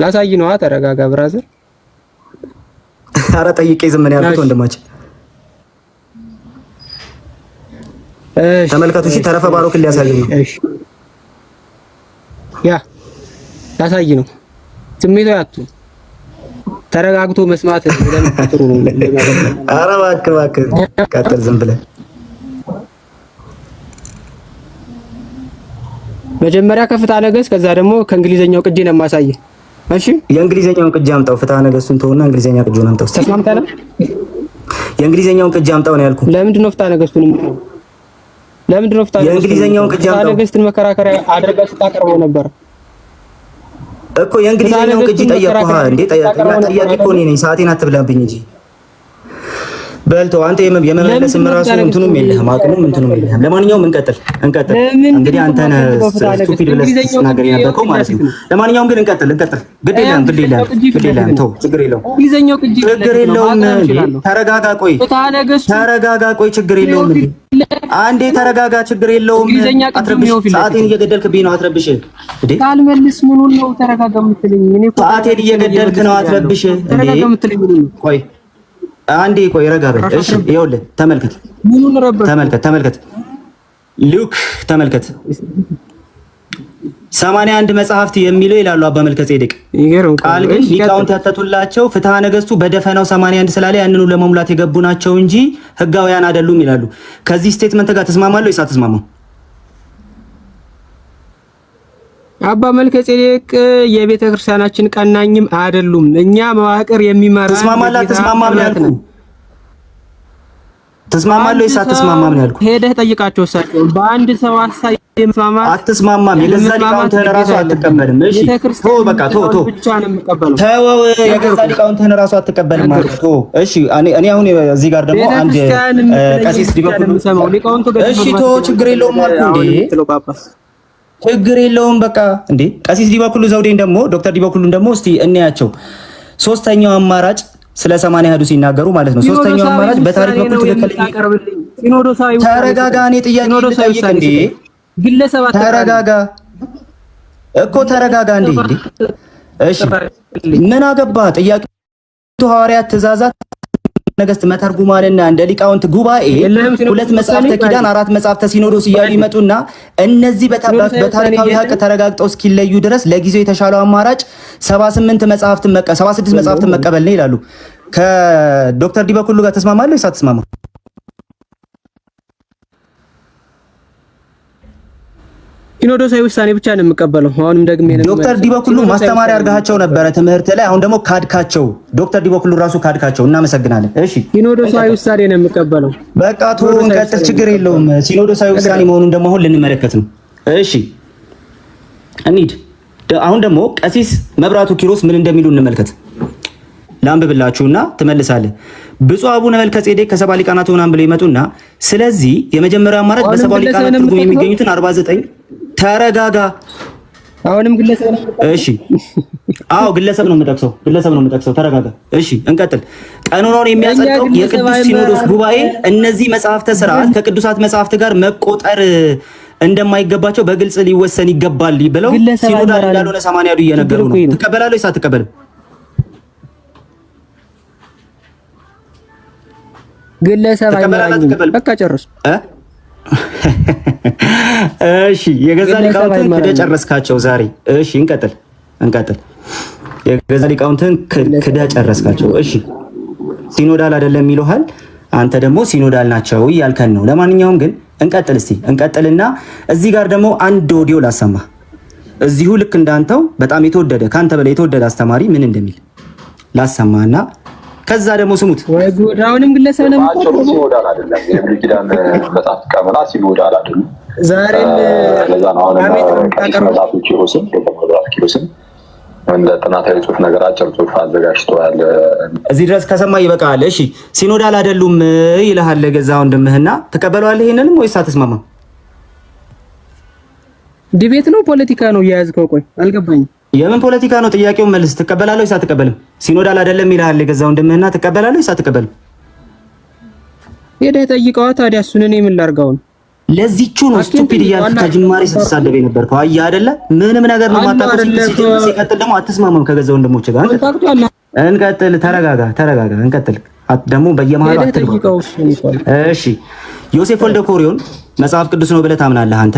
ላሳይ ነዋ። ተረጋጋ brother። ኧረ ጠይቄ ዝም ነው ያልኩት ወንድማችን። ተመልከቱ። እሺ፣ ተረፈ ባሮክን ሊያሳይ ነው። እሺ፣ ያ ላሳይ ነው። ስሜታዊ አትሁን። ተረጋግቶ መስማት ጥሩ ነው። ኧረ እባክህ እባክህ ቀጥል ዝም ብለህ። መጀመሪያ ከፍትሐ ነገሥት፣ ከዛ ደግሞ ከእንግሊዘኛው ቅጂ ነው የማሳየህ። እሺ። የእንግሊዘኛውን ቅጂ አምጣው። ፍትሐ ነገሥቱን ተውና እንግሊዘኛ ቅጂውን አምጣው። ተስማምተናል። የእንግሊዘኛውን ቅጂ አምጣው ነው ያልኩህ። ለምንድን ነው ፍትሐ ነገሥቱን? ለምንድን ነው ፍትሐ የእንግሊዘኛውን ቅጂ አምጣው። ፍትሐ ነገሥትን መከራከሪያ አድርገህ ስታቀርበው ነበር እኮ። የእንግሊዘኛውን ቅጂ ጠየቅኩህ እንዴ? ጠያቂ እኮ እኔ ነኝ። ሰዓቴን አትብላብኝ እንጂ በልቶ አንተ የመመለስም ራሱ እንትኑም የለህም፣ አቅሙም እንትኑም የለህም። ለማንኛውም እንቀጥል እንቀጥል። እንግዲህ አንተ ነህ stupid ብለህ ስትናገር የነበርከው ማለት ነው። ለማንኛውም ግን እንቀጥል እንቀጥል። ግድ የለህም፣ ግድ የለህም፣ ግድ የለህም። ተው፣ ችግር የለውም፣ ችግር የለውም። ተረጋጋ፣ ቆይ ተረጋጋ፣ ቆይ ችግር የለውም። እንዴ አንዴ ተረጋጋ፣ ችግር የለውም። አትረብሽ፣ ሰዓቴን እየገደልክብኝ ነው። አትረብሽ። እንዴ ካልመልስ ምኑን ነው ተረጋጋ የምትለኝ? እኔ ሰዓቴን እየገደልክ ነው። አትረብሽ። እንዴ ቆይ አንዴ ቆይ፣ ረጋ በል እሺ። ይኸውልህ ተመልከት፣ ተመልከት፣ ተመልከት፣ look ተመልከት። 81 መጽሐፍት የሚለው ይላሉ አባ መልከ ጼዴቅ ቃል ግን ሊቃውንት ያተቱላቸው ፍትሐ ነገሥቱ በደፈናው 81 ስላለ ያንኑ ለመሙላት የገቡ ናቸው እንጂ ህጋውያን አይደሉም ይላሉ። ከዚህ statement ጋር ተስማማለህ ወይስ አትስማማም? አባ መልከ ጼዴቅ የቤተ ክርስቲያናችን ቀናኝም አይደሉም። እኛ መዋቅር የሚመራ ተስማማለህ አትስማማም ነው ያልኩህ። ትስማማለህ ወይስ አትስማማም ነው ያልኩህ። ሄደህ ጠይቃቸው እሳቸው። በአንድ ሰው ሀሳብ የመስማማት አትስማማም። የገዛ ሊቃውንትህን ራሱ አትቀበልም። እሺ ቶ በቃ ቶ ቶ ብቻ ነው የምቀበለው። ተወው። የገዛ ሊቃውንትህን ራሱ አትቀበልም ማለት ቶ። እሺ፣ እኔ አሁን እዚህ ጋር ደግሞ አንድ ቀሲስ ዲበኩሉ፣ እሺ ቶ ችግር የለውም አልኩህ እንዴ፣ ችግር የለውም በቃ እንዴ። ቀሲስ ዲበኩሉ ዘውዴን ደግሞ፣ ዶክተር ዲበኩሉን ደግሞ እስቲ እንያቸው። ሶስተኛው አማራጭ ስለ 80 አሐዱ ሲናገሩ ማለት ነው። ሶስተኛው አማራጭ በታሪክ በኩል ትክክለኛ፣ ተረጋጋ። እኔ ጥያቄ ልጠይቅ እንዴ። ግለሰብ ተረጋጋ እኮ፣ ተረጋጋ እንዴ እንዴ። እሺ ምን አገባ ጥያቄ? ሐዋርያት ትእዛዛት ነገስት መተርጉማንና እንደ ሊቃውንት ጉባኤ ሁለት መጽሐፍተ ኪዳን፣ አራት መጽሐፍተ ሲኖዶስ እያሉ ይመጡና እነዚህ በታሪካዊ ሀቅ ተረጋግጠው እስኪለዩ ድረስ ለጊዜው የተሻለው አማራጭ 78 መጽሐፍትን 76 መጽሐፍትን መቀበል ነው ይላሉ። ከዶክተር ዲበኩሉ ጋር ተስማማለህ ወይስ አትስማማም? ሲኖዶሳዊ ውሳኔ ብቻ ነው የምቀበለው። አሁንም ደግሜ ነው ዶክተር ዲበኩሉ ማስተማሪያ አድርጋቸው ነበረ ትምህርት ላይ፣ አሁን ደግሞ ካድካቸው። ዶክተር ዲበኩሉ ራሱ ካድካቸው። እናመሰግናለን። እሺ፣ ሲኖዶሳዊ ውሳኔ ነው የምቀበለው። በቃ ቶ እንቀጥል፣ ችግር የለውም። ሲኖዶሳዊ ውሳኔ መሆኑን ደግሞ አሁን ልንመለከት ነው። እሺ እንሂድ። አሁን ደግሞ ቀሲስ መብራቱ ኪሮስ ምን እንደሚሉ እንመልከት። ላንብብላችሁና ትመልሳለህ። ብፁዕ አቡነ መልከጼዴቅ ከሰባ ሊቃናት ምናምን ብለው ይመጡና ስለዚህ የመጀመሪያው አማራጭ አሁንም በሰባ ግለሰብ ሊቃናት ነው ትርጉም የምትጠቅሰው? የሚገኙትን 49። ተረጋጋ። አሁንም ግለሰብ ነው የምትጠቅሰው? እሺ፣ አዎ ግለሰብ ነው የምጠቅሰው፣ ግለሰብ ነው የምጠቅሰው። ተረጋጋ። እሺ እንቀጥል። ቀኖናውን እኛ የሚያጸድቀው ግለሰብ የቅዱስ ሲኖዶስ አይመራንም። ጉባኤ እነዚህ መጽሐፍተ ስርዓት ከቅዱሳት መጽሐፍት ጋር መቆጠር እንደማይገባቸው በግልጽ ሊወሰን ይገባል ብለው ግለሰብ synodal አይመራንም። እንዳልሆነ 80 አሐዱ ችግር እየነገሩ እኮ ነው። ይሄ ነው። ትቀበላለህ ወይስ አትቀበልም? ግለሰብ ትቀበላለህ አይመራኝም። አትቀበልም? በቃ ጨርሱ። እ? እሺ የገዛ ግለሰብ ሊቃውንትን ክደህ አይመራኝም። ጨረስካቸው ዛሬ። እሺ እንቀጥል እንቀጥል። የገዛ ሊቃውንትን ግለሰብ ክደህ ጨረስካቸው። እሺ synodal አይደለም ይለሃል፣ አንተ ደግሞ synodal ናቸው እያልከን ነው። ለማንኛውም ግን እንቀጥል እስቲ እንቀጥልና እዚህ ጋር ደግሞ አንድ ኦዲዮ ላሰማ። እዚሁ ልክ እንዳንተው በጣም የተወደደ፣ ካንተ በላይ የተወደደ አስተማሪ ምን እንደሚል ላሰማና ከዛ ደግሞ ስሙት። ወይ ጉድ! አሁንም ግለሰብ ነው በአጭሩ የምትጠቅሰው? synodal አይደለም። የብሉይ ኪዳን መጽሐፍት ቀኖና synodal አይደሉም። ዛሬም ለዛ ነው አሁንም አቤት ነው ቀሲስ የምታቀርበው። መጽሐፉ ኪሮስን፣ ዶክተር መጽሐፍ ኪሮስን እንደ ጥናታዊ ጽሑፍ ነገር አጭር ጽሑፍ አዘጋጅተዋል። እዚህ ድረስ ከሰማ ይበቃል። እሺ synodal አይደሉም ይልሃል ገዛ ወንድምህና ትቀበለዋለህ ይሄንንም ወይስ አትስማማም? Debate ነው ፖለቲካ ነው እየያዝከው? ቆይ አልገባኝም። የምን ፖለቲካ ነው? ጥያቄውን መልስ። ትቀበላለህ ወይስ አትቀበልም? Synodal አይደለም ይልሃል የገዛ ወንድምህና ትቀበላለህ ወይስ አትቀበልም? ሄደህ ጠይቀዋ ታዲያ እሱን፣ እኔ ምን ላድርገው? ለዚቹ ነው አኬን stupid እያልክ ጠይቀዋና ከጅማሬ ስትሳደብ የነበርከው። አየህ አይደለ? ምንም ነገር ነው አለ የማታውቀው። አይደለ? ሲጀምር ሲቀጥል ደግሞ አትስማማም ከገዛ ወንድሞች ጋር። Contact ኡ አለ። እንቀጥል። ተረጋጋ፣ ተረጋጋ። እንቀጥል። ደግሞ በየመሃሉ ሄደህ አትግባ። ጠይቀው እሱን ይባል። እሺ ዮሴፍ ወልደ ኮሪዮን መጽሐፍ ቅዱስ ነው ብለህ ታምናለህ አንተ?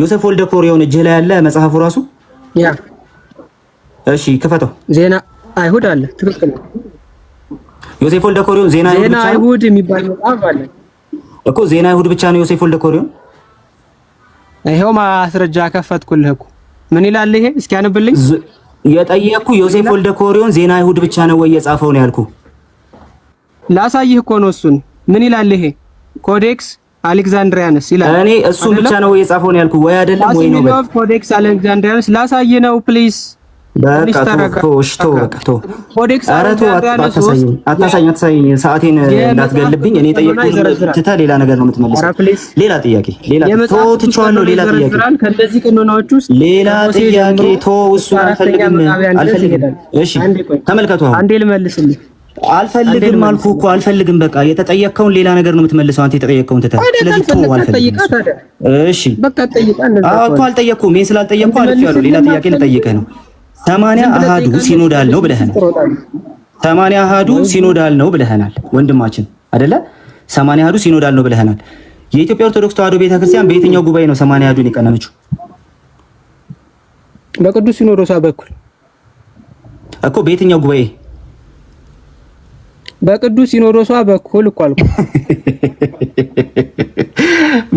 ዮሴፍ ወልደ ኮሪዮን እጅህ ላይ ያለ መጽሐፉ ራሱ? Yeah። እሺ ክፈተው። ዜና አይሁድ አለ። ትክክል ነው። ዮሴፍ ወልደ ኮሪዮን ዜና አይሁድ ዜና ብቻ ነው አይሁድ የሚባል መጽሐፍ አለ። እኮ፣ ዜና አይሁድ ብቻ ነው ዮሴፍ ወልደ ኮሪዮን? ይኸው ማስረጃ ከፈትኩልህ እኮ። ምን ይላል ይሄ? እስኪ አንብልኝ። የጠየቅኩ ዮሴፍ ወልደ ኮሪዮን ዜና አይሁድ ብቻ ነው ወይ የጻፈው ነው ያልኩ። ላሳይህ እኮ ነው እሱን። ምን ይላል ይሄ? Codex Alexandrinus ይላል። እኔ እሱን ብቻ ነው ወይ የጻፈው ነው ያልኩ፣ ወይ አይደለም ወይ ነው በል። Codex Alexandrinus ላሳይህ ነው please። በቃ ተው፣ እሺ ተው፣ በቃ ተው። Codex ኧረ ተው፣ Alexandrinus ውስጥ አታሳየኝ፣ አታሳየኝ፣ አታሳየኝ። ሰዓቴን እንዳትገልብኝ። እኔ የጠየቅኩህን ትተህ ሌላ ነገር ነው የምትመልሰው። ኧረ please። ሌላ ጥያቄ፣ ሌላ ተው፣ ትቼዋለሁ። ሌላ ጥያቄ፣ ከእነዚህ ቀኖናዎች ውስጥ ሌላ ከሙሴ ጥያቄ ጀምሮ ተው፣ እሱን እስከ አራተኛ አልፈልግም፣ መቃብያን ድረስ አልፈልግም። ይሄዳል። እሺ አንዴ ቆይ፣ ተመልከቱ አሁን። አንዴ ልመልስልህ። አልፈልግም አልኩህ እኮ አልፈልግም። በቃ የተጠየቅከውን ሌላ ነገር ነው የምትመልሰው አንተ የተጠየቅከውን ትተህ። ታዲያ ስለዚህ ተው፣ ካልፈለግህ አልፈልግም። ጠይቃ ታዲያ። እሺ በቃ ጠይቃ። እንደዛ አዎ እኮ ከሆነ አልጠየቅኩም። ይሄን ስላልጠየቅኩ አልፌዋለሁ። ሌላ ጥያቄ ልጠይቅህ ነው። 80 ዝም ብለህ አሃዱ ጠይቃለህ፣ Synodal ነው ብለኸናል። ትሮጣለህ። 80 አሃዱ synodal ነው ብለኸናል ወንድማችን አይደለ? 80 አሃዱ synodal ነው ብለኸናል። የኢትዮጵያ ኦርቶዶክስ ተዋሕዶ ቤተክርስቲያን በየትኛው ጉባኤ ነው 80 አሃዱን የቀነነችው? በቅዱስ ሲኖዶሷ በኩል። እኮ በየትኛው ጉባኤ? በቅዱስ ሲኖዶሷ በኩል እኮ አልኩህ።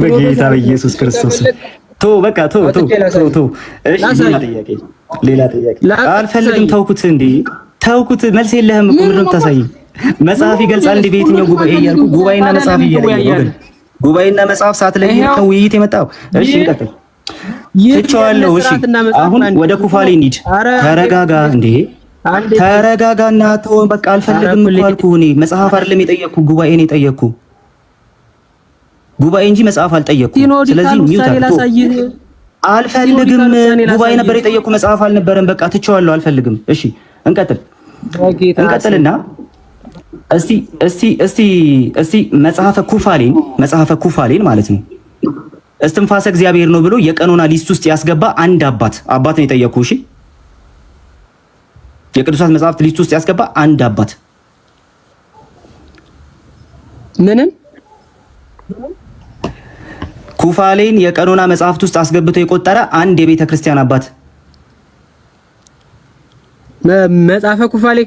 በጌታ በኢየሱስ ክርስቶስ ቶ በቃ ቶ ቶ ቶ ቶ። እሺ ሌላ ጥያቄ፣ ሌላ ጥያቄ አልፈልግም። ተውኩት እንዴ ተውኩት። መልስ የለህም እኮ፣ ምንድን ነው የምታሳየኝ? መጽሐፍ ይገልጻል እንዴ በየትኛው ጉባኤ እያልኩ ጉባኤና መጽሐፍ እያለኝ ነው። ግን ጉባኤና መጽሐፍ ሳትለይ ነው ውይይት የመጣው። እሺ እንቀጥል። ትቼዋለሁ። እሺ አሁን ወደ ኩፋሌ እንሂድ። ተረጋጋ እንዴ ተረጋጋና ተው በቃ አልፈልግም እኮ አልኩህ። እኔ መጽሐፍ አይደለም የጠየቅኩ፣ ጉባኤ ነው የጠየቅኩ። ጉባኤ እንጂ መጽሐፍ አልጠየቅኩም። ስለዚህ mute አድርጎ አልፈልግም። ጉባኤ ነበር የጠየቅኩ፣ መጽሐፍ አልነበረም። በቃ ትቼዋለሁ፣ አልፈልግም። እሺ እንቀጥል፣ እንቀጥልና እስቲ እስቲ እስቲ እስቲ መጽሐፈ ኩፋሌን፣ መጽሐፈ ኩፋሌን ማለት ነው እስትንፋሰ እግዚአብሔር ነው ብሎ የቀኖና list ውስጥ ያስገባ አንድ አባት፣ አባት ነው የጠየቅኩ። እሺ የቅዱሳት መጽሐፍት list ውስጥ ያስገባ አንድ አባት። ምንም ኩፋሌን የቀኖና መጽሐፍት ውስጥ አስገብቶ የቆጠረ አንድ የቤተ ክርስቲያን አባት። መጽሐፈ ኩፋሌ?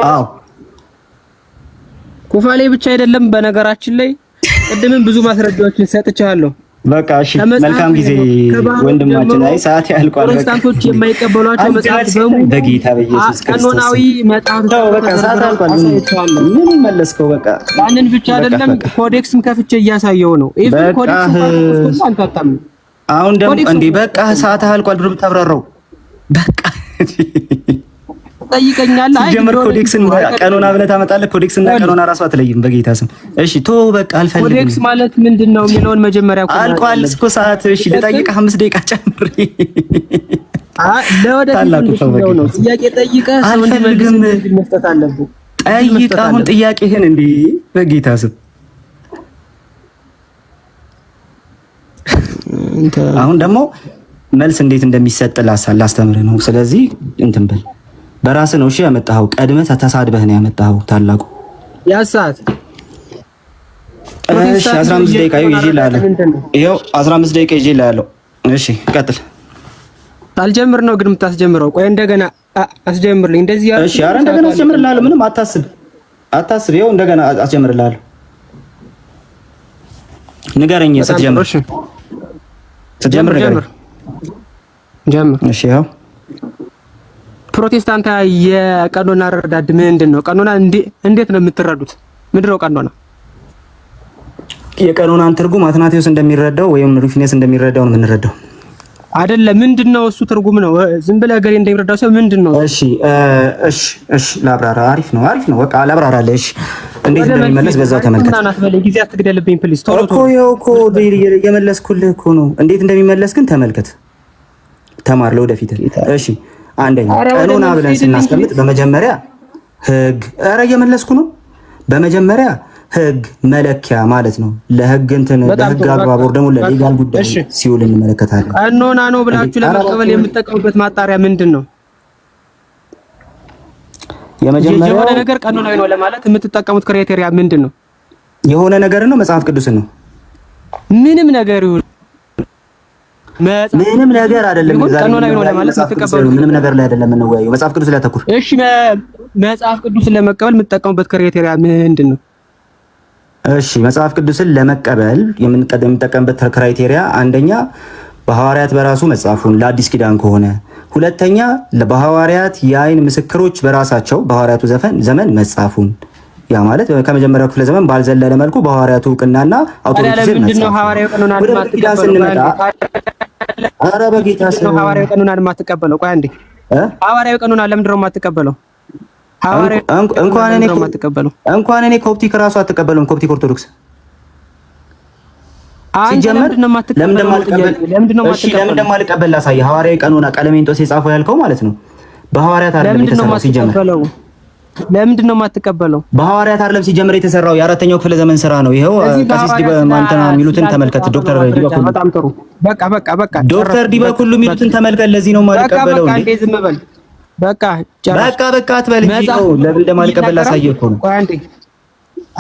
አዎ። ኩፋሌ ብቻ አይደለም። በነገራችን ላይ ቅድምም ብዙ ማስረጃዎችን ሰጥቻለሁ። በቃ እሺ፣ መልካም ጊዜ ወንድማችን። አይ ሰዓት ያልቋል። ፕሮቴስታንቶች የማይቀበሏቸው መጽሐፍት በሙሉ በጌታ በኢየሱስ ክርስቶስ ቀኖናዊ መጽሐፍት ተው፣ በቃ ሰዓት አልቋል። ምን መለስከው? በቃ ያንን ብቻ አይደለም፣ codex ም ከፍቼ እያሳየው ነው። Even codex እንኳን አልታጣም። አሁን ደግሞ እንዴ በቃ ሰዓት አልቋል ብሎ የምታብራራው በቃ። ትጠይቀኛለህ። አይ ሲጀምር codex ን ቀኖና ብለህ ታመጣለህ። codex እና ቀኖና ራሱ አትለይም። በጌታ ስም እሺ፣ ቶ በቃ አልፈልግም። codex ማለት ምንድነው የሚለውን መጀመሪያ እኮ አልቋል እኮ ሰዓት። እሺ ልጠይቅህ፣ 5 ደቂቃ ጨምሬ። ለወደፊት ነው ጥያቄ ጠይቀህ ሰው አልፈልግም። መስጠት አለብህ። ጠይቅ አሁን ጥያቄህን። እንዴ በጌታ ስም አሁን ደግሞ መልስ እንዴት እንደሚሰጥ ላስተምርህ ነው። ስለዚህ እንትን በል፣ በራስህ ነው እሺ ያመጣኸው። ቀድመህ ተሳድበህ ነው ያመጣኸው። ታላቁ ያሳት እሺ 15 ደቂቃ ይዤ እልሃለሁ። ይኸው 15 ደቂቃ ይዤ እልሃለሁ። እሺ ቀጥል። አልጀምር ነው ግን የምታስጀምረው። ቆይ እንደገና አስጀምርልኝ። እንደዚህ ያው እሺ፣ ኧረ እንደገና አስጀምርልሃለሁ። ምንም አታስብ፣ አታስብ። ይኸው እንደገና አስጀምርልሃለሁ። ንገረኝ ስትጀምር፣ ስትጀምር ንገረኝ። ጀምር። እሺ ይኸው። ፕሮቴስታንት የቀኖና አረዳድ ምንድን ነው? ቀኖና እንዴት ነው የምትረዱት? ምንድን ነው ቀኖና? የቀኖናን ትርጉም አትናቴዎስ እንደሚረዳው ወይም ሩፊኔስ እንደሚረዳው ነው የምንረዳው። አይደለም። ምንድን ነው እሱ ትርጉም ነው። ዝም ብለህ ገሌ እንደሚረዳው ሰው ምንድን ነው? እሺ እሺ እሺ፣ ላብራራ። አሪፍ ነው፣ አሪፍ ነው። በቃ ላብራራለህ። እሺ እንዴት እንደሚመለስ በዛው ተመልከት። ጊዜ አትግደልብኝ please። ቶሎ እኮ ይኸው እኮ የመለስኩልህ እኮ ነው። እንዴት እንደሚመለስ ግን ተመልከት፣ ተማር ለወደፊት። እሺ አንደኛ ቀኖና ብለን ስናስቀምጥ በመጀመሪያ ህግ፣ ኧረ እየመለስኩ ነው። በመጀመሪያ ህግ መለኪያ ማለት ነው። ለህግ እንትን ለህግ አግባብ ደግሞ ለ legal ጉዳይ ሲውል እንመለከታለን። ቀኖና ነው ብላችሁ ለመቀበል የምትጠቀሙበት ማጣሪያ ምንድን ነው? የመጀመሪያው የሆነ ነገር ቀኖናዊ ነው ለማለት የምትጠቀሙት criteria ምንድን ነው? የሆነ ነገር ነው፣ መጽሐፍ ቅዱስን ነው። ምንም ነገር ይሁን ምንም ነገር አይደለም። ቀኖናዊ ነው ለማለት የምትቀበሉት ምንም ነገር ላይ አይደለም የምንወያየው፣ መጽሐፍ ቅዱስ ላይ አተኩር። እሺ መጽሐፍ ቅዱስን ለመቀበል የምትጠቀሙበት criteria ምንድን ነው? እሺ መጽሐፍ ቅዱስን ለመቀበል የምንጠቀምበት criteria አንደኛ በሐዋርያት በራሱ መጻፉን ለአዲስ ኪዳን ከሆነ፣ ሁለተኛ በሐዋርያት የአይን ምስክሮች በራሳቸው በሐዋርያቱ ዘመን መጻፉን፣ ያ ማለት ከመጀመሪያው ክፍለ ዘመን ባልዘለለ መልኩ በሐዋርያቱ እውቅናና authority መጻፉን። ወደ ኪዳን ስንመጣ ኧረ በጌታ ስም ሐዋርያዊ ቀኖናን የማትቀበለው? ቆይ አንዴ፣ ሐዋርያዊ ቀኖና ለምንድን ነው የማትቀበለው? እንኳን እኔ ኮፕቲክ ራሱ አትቀበለውም። ኮፕቲክ ኦርቶዶክስ ሲጀመር ለምን እንደማልቀበል ላሳየህ። ሐዋርያዊ ቀኖና ቀለሜንጦስ የጻፈው ያልከው ማለት ነው በሐዋርያት አይደለም የተሰራው ሲጀመር። ለምንድን ነው የማትቀበለው? በሐዋርያት አይደለም ሲጀመር የተሰራው፣ የአራተኛው ክፍለ ዘመን ስራ ነው። ይኸው ቀሲስ ዲበ የሚሉትን ተመልከት። ዶክተር ዲበኩሉ በጣም ጥሩ። በቃ በቃ በቃ ዶክተር ዲበኩሉ የሚሉትን ተመልከት። ለዚህ ነው የማልቀበለው። እንዴ ዝም በል በቃ። በቃ በቃ አትበል እንጂ ነው። ለምን እንደማልቀበል ላሳየህ እኮ ነው። ቆይ አንዴ፣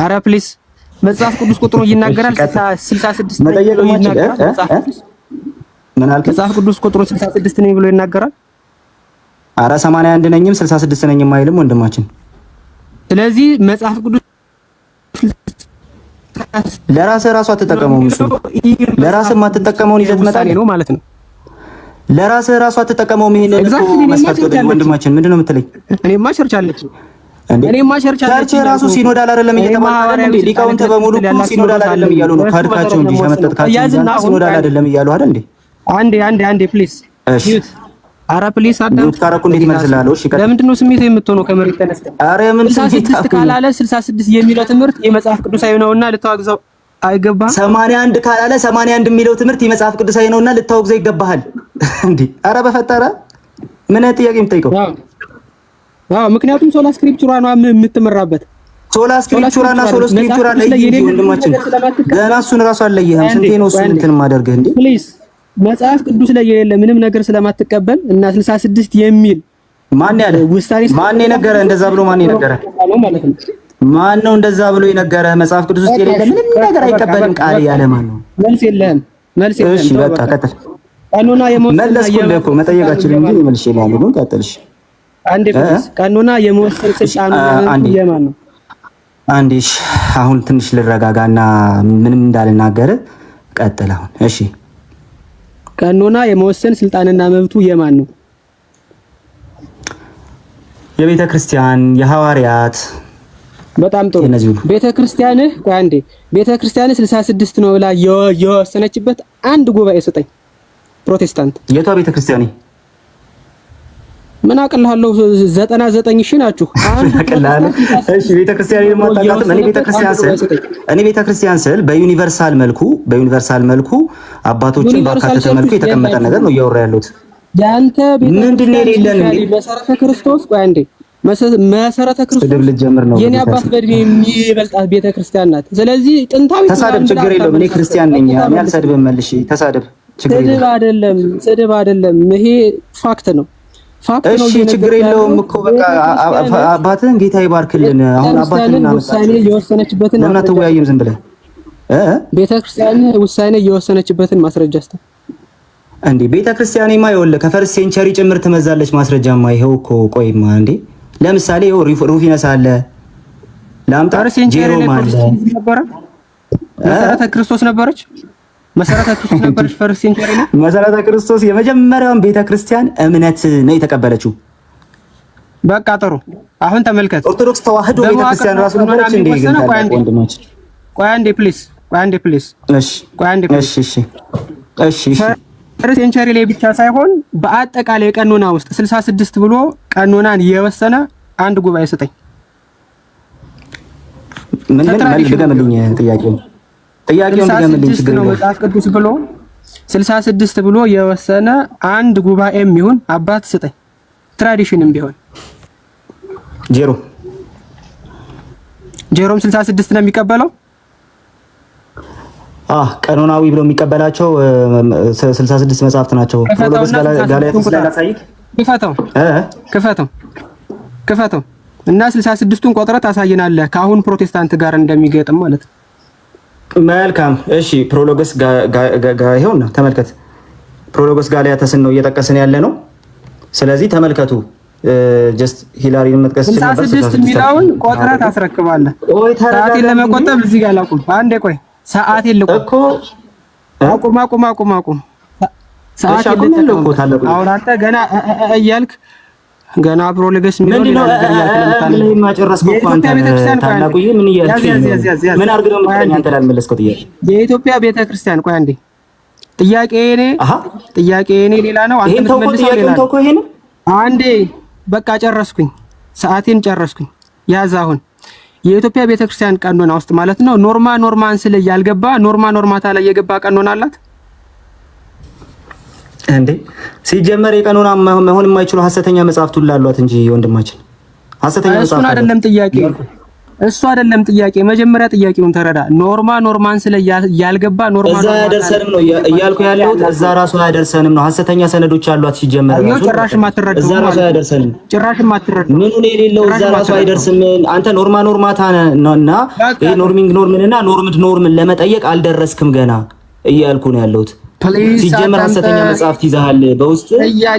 ኧረ please፣ መጽሐፍ ቅዱስ ቁጥሩ ይናገራል። 66 መጠየቅ ይናገራል። ምን አልክ? መጽሐፍ ቅዱስ ቁጥሩ 66 ነኝ ብሎ ይናገራል። ኧረ 81 ነኝም 66 ነኝም አይልም ወንድማችን። ስለዚህ መጽሐፍ ቅዱስ ለራስህ ራሱ አትጠቀመውም። እሱ ለራስህ የማትጠቀመውን ይዘህ ትመጣለህ ነው ማለት ነው። ለራስህ ራሱ አትጠቀመውም። ይሄንን እኮ መስፈርት ወንድማችን ምንድን ነው የምትለኝ? እኔማ church አለች እኔማ church አለች። church ራሱ synodal አይደለም እየተባለ አይደል እንዴ? ሊቃውንት በሙሉ እኮ synodal አይደለም እያሉ ነው። ካድካቸው እንጂ ሸመጠጥካቸው synodal አይደለም እያሉ አይደል እንዴ? አንዴ አንዴ አንዴ please። እሺ ኧረ please አዳም mute ካረኩ እንዴት መልስልሃለሁ? እሺ ለምንድን ነው ስሜት የምትሆነው? ከመሬት ተነስተህ ኧረ ምን 66 ካላለ 66 የሚለው ትምህርት የመጽሐፍ ቅዱሳዊ ነውና ልታወግዘው አይገባህም። 81 ካላለ 81 የሚለው ትምህርት የመጽሐፍ ቅዱሳዊ ነውና ልታወግዘው ይገባሃል። እንዴ ኧረ በፈጠረ ምን ጥያቄ የምጠይቀው? አዎ ምክንያቱም sola scriptura ነው የምትመራበት። sola scriptura እና solo scriptura ለይ እንጂ ወንድማችን፣ ገና እሱን እራሱ አልለየህም። ስንቴ ነው እሱን እንትን የማደርግህ እንዴ? please፣ መጽሐፍ ቅዱስ ላይ የሌለ ምንም ነገር ስለማትቀበል እና 66 የሚል ማን ያለ ውሳኔ ማን የነገረ እንደዛ ብሎ ማን የነገረ ማለት ነው? ማን ነው እንደዛ ብሎ የነገረ? መጽሐፍ ቅዱስ ውስጥ የሌለ ምንም ነገር አይቀበልም ቃል ያለ ማን ነው? መልስ የለህም። መልስ የለህም። እሺ በቃ ቀጥል። ቀኖና የመወሰን መለስኩልህ እኮ መጠየቃችንን እንጂ መልሼ እልሃለሁ። ግን ቀጥል። እሺ አንዴ please። ቀኖና የመወሰን ስልጣኑ የማን ነው? አንዴ እሺ፣ አሁን ትንሽ ልረጋጋና ምንም እንዳልናገር ቀጥል። አሁን እሺ፣ ቀኖና የመወሰን ስልጣንና መብቱ የማን ነው? የቤተ ክርስቲያን፣ የሐዋርያት። በጣም ጥሩ። ቤተ ክርስቲያንህ፣ ቆይ አንዴ፣ ቤተ ክርስቲያንህ 66 ነው ብላ የወሰነችበት አንድ ጉባኤ ስጠኝ። ፕሮቴስታንት የቷ ቤተ ክርስቲያን? ምን አቅልሃለሁ? 99,000 ናችሁ። አንዱ አቅልሃለሁ። እሺ፣ ቤተክርስቲያን የማታውቃትም። እኔ ቤተክርስቲያን ስል በ universal መልኩ አባቶችን ባካተተ መልኩ የተቀመጠ ነገር ነው እያወራ ያለሁት። ያንተ ምንድን ነው የሌለን እንዴ? መሰረተ ክርስቶስ፣ ቆይ አንዴ፣ መሰረተ ክርስቶስ ስድብ ልጀምር ነው። የኔ አባት በእድሜ የሚበልጣት ቤተክርስቲያን ናት። ስለዚህ ጥንታዊ ተሳደብ፣ ችግር የለውም። እኔ ክርስቲያን ነኝ። እኔ አልሰድብም። መልሼ ተሳደብ፣ ችግር የለውም። ስድብ አይደለም፣ ስድብ አይደለም። ይሄ fact ነው። Fact ነው። እሺ፣ ችግር የለውም እኮ፣ በቃ አባትህን ጌታ ይባርክልን። አሁን አባትህን ውሳኔ የወሰነችበትን ለምን አትወያይም? ዝም ብለህ ቤተክርስቲያን ውሳኔ የወሰነችበትን ማስረጃ ስጠኝ። እንዴ፣ ቤተክርስቲያኔማ ይኸውልህ ከ first century ጭምር ትመዛለች። ማስረጃማ ይኸው እኮ፣ ቆይማ እንዴ፣ ለምሳሌ ይኸው ሩፊነስ አለ፣ ላምጣ፣ ጄሮም አለ። መሰረተ ክርስቶስ ነበረች። መሰረተ ክርስቶስ ነበረች first century ነው። መሰረተ ክርስቶስ የመጀመሪያውን ቤተክርስቲያን እምነት ነው የተቀበለችው። በቃ ጥሩ። አሁን ተመልከት። ኦርቶዶክስ ተዋህዶ ቤተክርስቲያን ራሱ ነበረች እንዴ? ግን ወንድማችን ቆይ አንዴ please፣ ቆይ አንዴ please። እሺ። ቆይ አንዴ please። እሺ። First century ላይ ብቻ ሳይሆን በአጠቃላይ ቀኖና ውስጥ 66 ብሎ ቀኖናን የወሰነ አንድ ጉባኤ ስጠኝ። ምን ምን? ድገምልኝ ጥያቄውን፣ ጥያቄውን ድገምልኝ። ችግር ነው። መጽሐፍ ቅዱስ ብሎ፣ 66 ብሎ የወሰነ አንድ ጉባኤም ይሁን አባት ስጠኝ፣ tradition ም ቢሆን። ጄሮ። ጄሮም 66 ነው የሚቀበለው። አህ፣ ቀኖናዊ ብሎ የሚቀበላቸው 66 መጽሐፍት ናቸው። Prologus Galaetus ላይ ላሳይክ። ክፈተው፣ ክፈተው፣ ክፈተው እና 66ቱን ቆጥረህ ታሳየናለህ ከአሁን ፕሮቴስታንት ጋር እንደሚገጥም ማለት ነው። መልካም፣ እሺ። Prologus ይኸውና ተመልከት። Prologus Galeatus ን ነው እየጠቀስን ያለ ነው። ስለዚህ ተመልከቱ። Just ሂላሪን መጥቀስ ይችላል ነበር። 66 የሚለውን ቆጥረህ ታስረክባለህ። ሰዓቴን ለመቆጠብ እዚህ ጋር ላቁም። አንዴ ቆይ፣ ሰዓቴን ልቁም እኮ። አቁም፣ አቁም፣ አቁም፣ አቁም። ሰዓቴን ልጠቀም። አሁን አንተ ገና እያልክ ገና Prologus የሚለው ሌላ ነገር እያልክ ነው የምታነበው። የማጨረስኩ እኮ አንተ ታላቁዬ፣ ምን እያልክ ነው? ምን አድርግ ነው የምትለኝ አንተ ላልመለስከው ጥያቄ? የኢትዮጵያ ቤተክርስቲያን፣ ቆይ አንዴ፣ ጥያቄ እኔ ሌላ ነው። አንተ የምትመልሰው ሌላ ነው። አንዴ በቃ ጨረስኩኝ፣ ሰዓቴን ጨረስኩኝ። ያዝ፣ አሁን የኢትዮጵያ ቤተክርስቲያን ቀኖና ውስጥ ማለት ነው Norma Normans ላይ ያልገባ Norma Normata ላይ የገባ ቀኖና አላት? እንዴ፣ ሲጀመር የቀኖና መሆን የማይችሉ ሐሰተኛ መጽሐፍት ሁሉ አሏት እንጂ ወንድማችን፣ ሐሰተኛ መጽሐፍት እሱን አይደለም ጥያቄ፣ እሱ አይደለም ጥያቄ። መጀመሪያ ጥያቄውን ተረዳ። Norma Normans ላይ ያልገባ Norma እዛ አያደርሰንም ነው እያልኩ ያለሁት። እዛ ራሱ አያደርሰንም ነው። ሐሰተኛ ሰነዶች አሏት ሲጀመር ራሱ ጭራሽ ማትረዳው እዛ ራሱ አያደርሰንም። ጭራሽ ማትረዳው ምኑ ነው የሌለው? እዛ ራሱ አይደርስም። አንተ Norma Normata እና ይሄ norming norm ን እና normed norm ን ለመጠየቅ አልደረስክም ገና እያልኩ ነው ያለሁት። ሲጀመር ሐሰተኛ መጽሐፍት ይዘሃል፣ በውስጥ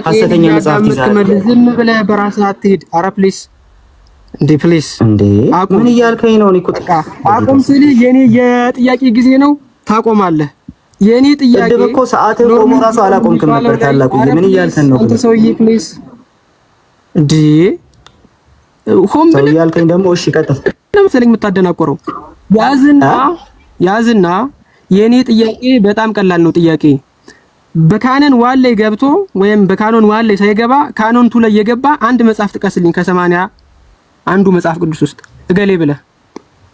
ሐሰተኛ መጽሐፍት ይዘሃል። ዝም ብለህ በራስህ አትሄድ። ኧረ please እንዴ፣ please። እንዴ፣ ምን እያልከኝ ነው? እኔ እኮ አቁም ስልህ የኔ የጥያቄ ጊዜ ነው፣ ታቆማለህ። የኔ ጥያቄ ቅድም እኮ ሰዓትህ ቆሞ ራሱ አላቆምክም ነበር። ታላቁ፣ ምን እያልከን ነው? አንተ ሰውዬ please፣ እንዴ፣ ሆን ብለህ እያልከኝ ደግሞ። እሺ፣ ቀጥል። ለምሳሌ የምታደናቆረው ያዝና ያዝና የኔ ጥያቄ በጣም ቀላል ነው። ጥያቄ በ canon 1 ላይ ገብቶ ወይም በ canon 1 ላይ ሳይገባ canon 2 ላይ የገባ አንድ መጽሐፍ ጥቀስልኝ ከ81ዱ መጽሐፍ ቅዱስ ውስጥ እገሌ ብለህ።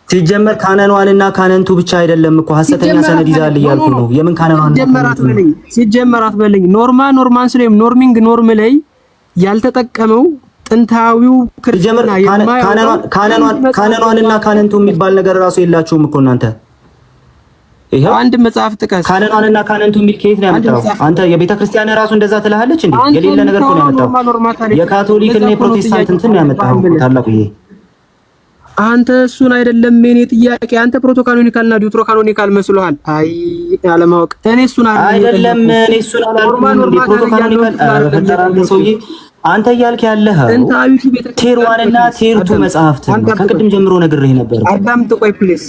ሲጀመር canon 1 እና canon 2 ብቻ አይደለም እኮ፣ ሐሰተኛ ሰነድ ይዛል እያልኩ ነው። የምን canon 1? ሲጀመር አትበለኝ፣ ሲጀመር አትበለኝ። Norma Normans ላይ፣ norming norm ላይ ያልተጠቀመው ጥንታዊው ክርስትና canon 1 እና canon 2 የሚባል ነገር ራሱ የላችሁም እኮ እናንተ። ይሄው አንድ መጽሐፍ ጥቀስ። Canon 1 እና canon 2 የሚል ከየት ነው ያመጣው? አንተ የቤተ ክርስቲያን ራሱ እንደዛ ትልሃለች እንዴ? የሌለ ነገር እኮ ነው ያመጣው። የካቶሊክ እና የፕሮቴስታንት እንትን ነው ያመጣው ታላቁ ይሄ። አንተ እሱን አይደለም የኔ ጥያቄ። አንተ protocanonical እና deuterocanonical መስሎሃል? አይ አለማወቅ። እኔ እሱን አይደለም፣ እኔ እሱን አላልኩም። Protocanonical በፈጠረ አንተ ሰውዬ፣ አንተ እያልክ ያለኸው tier 1 እና tier 2 መጽሐፍት ነው። ከቅድም ጀምሮ ነግሬህ ነበር። አዳምጥ፣ ቆይ please።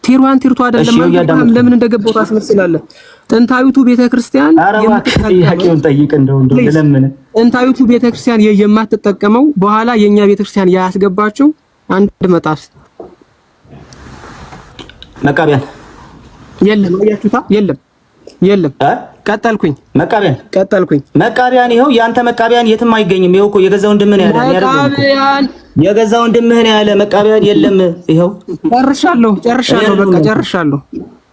Tier 1 tier 2 አይደለም። ለምን እንደገባው ታስመስላለህ? ጥንታዊቱ ቤተክርስቲያን ጥያቄውን ጠይቅ፣ እንደው እንደው ለምን ጥንታዊቱ ቤተክርስቲያን የማትጠቀመው በኋላ የኛ ቤተክርስቲያን ያስገባችው አንድ መጽሐፍ። መቃቢያን። የለም። አያችሁታ? የለም። የለም። ቀጠልኩኝ። መቃቢያን ቀጠልኩኝ። መቃቢያን ይኸው ያንተ መቃቢያን የትም አይገኝም። ይኸው እኮ የገዛ ወንድምህን ያለ መቃቢያን የገዛ ወንድምህን ያለ መቃቢያን የለም። ይኸው ጨርሻለሁ፣ ጨርሻለሁ፣ በቃ ጨርሻለሁ፣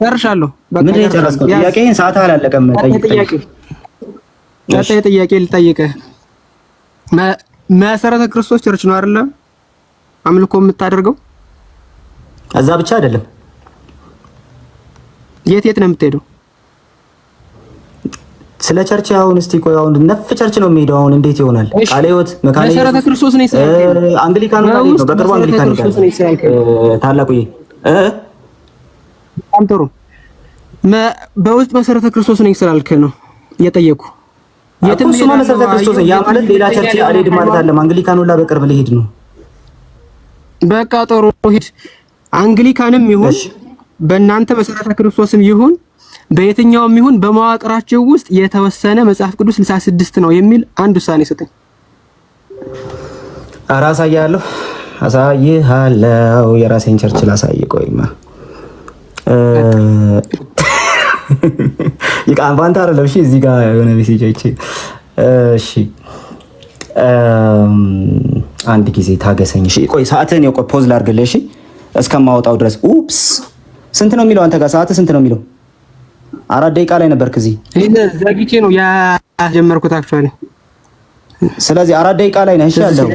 ጨርሻለሁ። በቃ ምንድን ነው የጨረስከው? ጥያቄህን ሰዓት አላለቀም። ጠይቅ። ቀጣይ ጥያቄ ልጠይቅህ። መሰረተ ክርስቶስ church ነው አይደለ? አምልኮ የምታደርገው እዛ ብቻ አይደለም። የት የት ነው የምትሄደው? ስለ church አሁን እስቲ ቆይ፣ አሁን ነፍ church ነው የሚሄደው። አሁን እንዴት ይሆናል? ቃለ ሕይወት፣ መካነ መሰረተ ክርስቶስ ነው ይሰራል። አንግሊካኑ ማለት ነው። በቅርቡ አንግሊካን ይሄዳል። ታላቁ በጣም ጥሩ። በውስጥ መሰረተ ክርስቶስ ነኝ ስላልክ ነው የጠየኩ። የትም እሱማ መሰረተ ክርስቶስ ነው። ያ ማለት ሌላ church አልሄድም ማለት አለ። አንግሊካን ሁላ በቅርብ ልሄድ ነው። በቃ ጥሩ ሂድ። አንግሊካንም ይሁን በእናንተ መሰረተ ክርስቶስም ይሁን በየትኛውም ይሁን በመዋቅራቸው ውስጥ የተወሰነ መጽሐፍ ቅዱስ 66 ነው የሚል አንድ ውሳኔ ሰጠኝ። ኧረ አሳይሃለሁ፣ አሳይሃለሁ። የራሴን church ላሳይ። ቆይማ ይቃን ባንተ አይደለም። እሺ፣ እዚህ ጋር የሆነ message አይቼ፣ እሺ፣ አንድ ጊዜ ታገሰኝ። እሺ፣ ቆይ ሰዓትህን ቆይ pause ላድርግልህ። እሺ፣ እስከማወጣው ድረስ። Oops፣ ስንት ነው የሚለው አንተ ጋር ሰዓትህ ስንት ነው የሚለው? 4 ደቂቃ ላይ ነበርክ እዚህ። ይሄን ዘግቼ ነው ያጀመርኩት actually። ስለዚህ 4 ደቂቃ ላይ ነህ። እሺ ያለው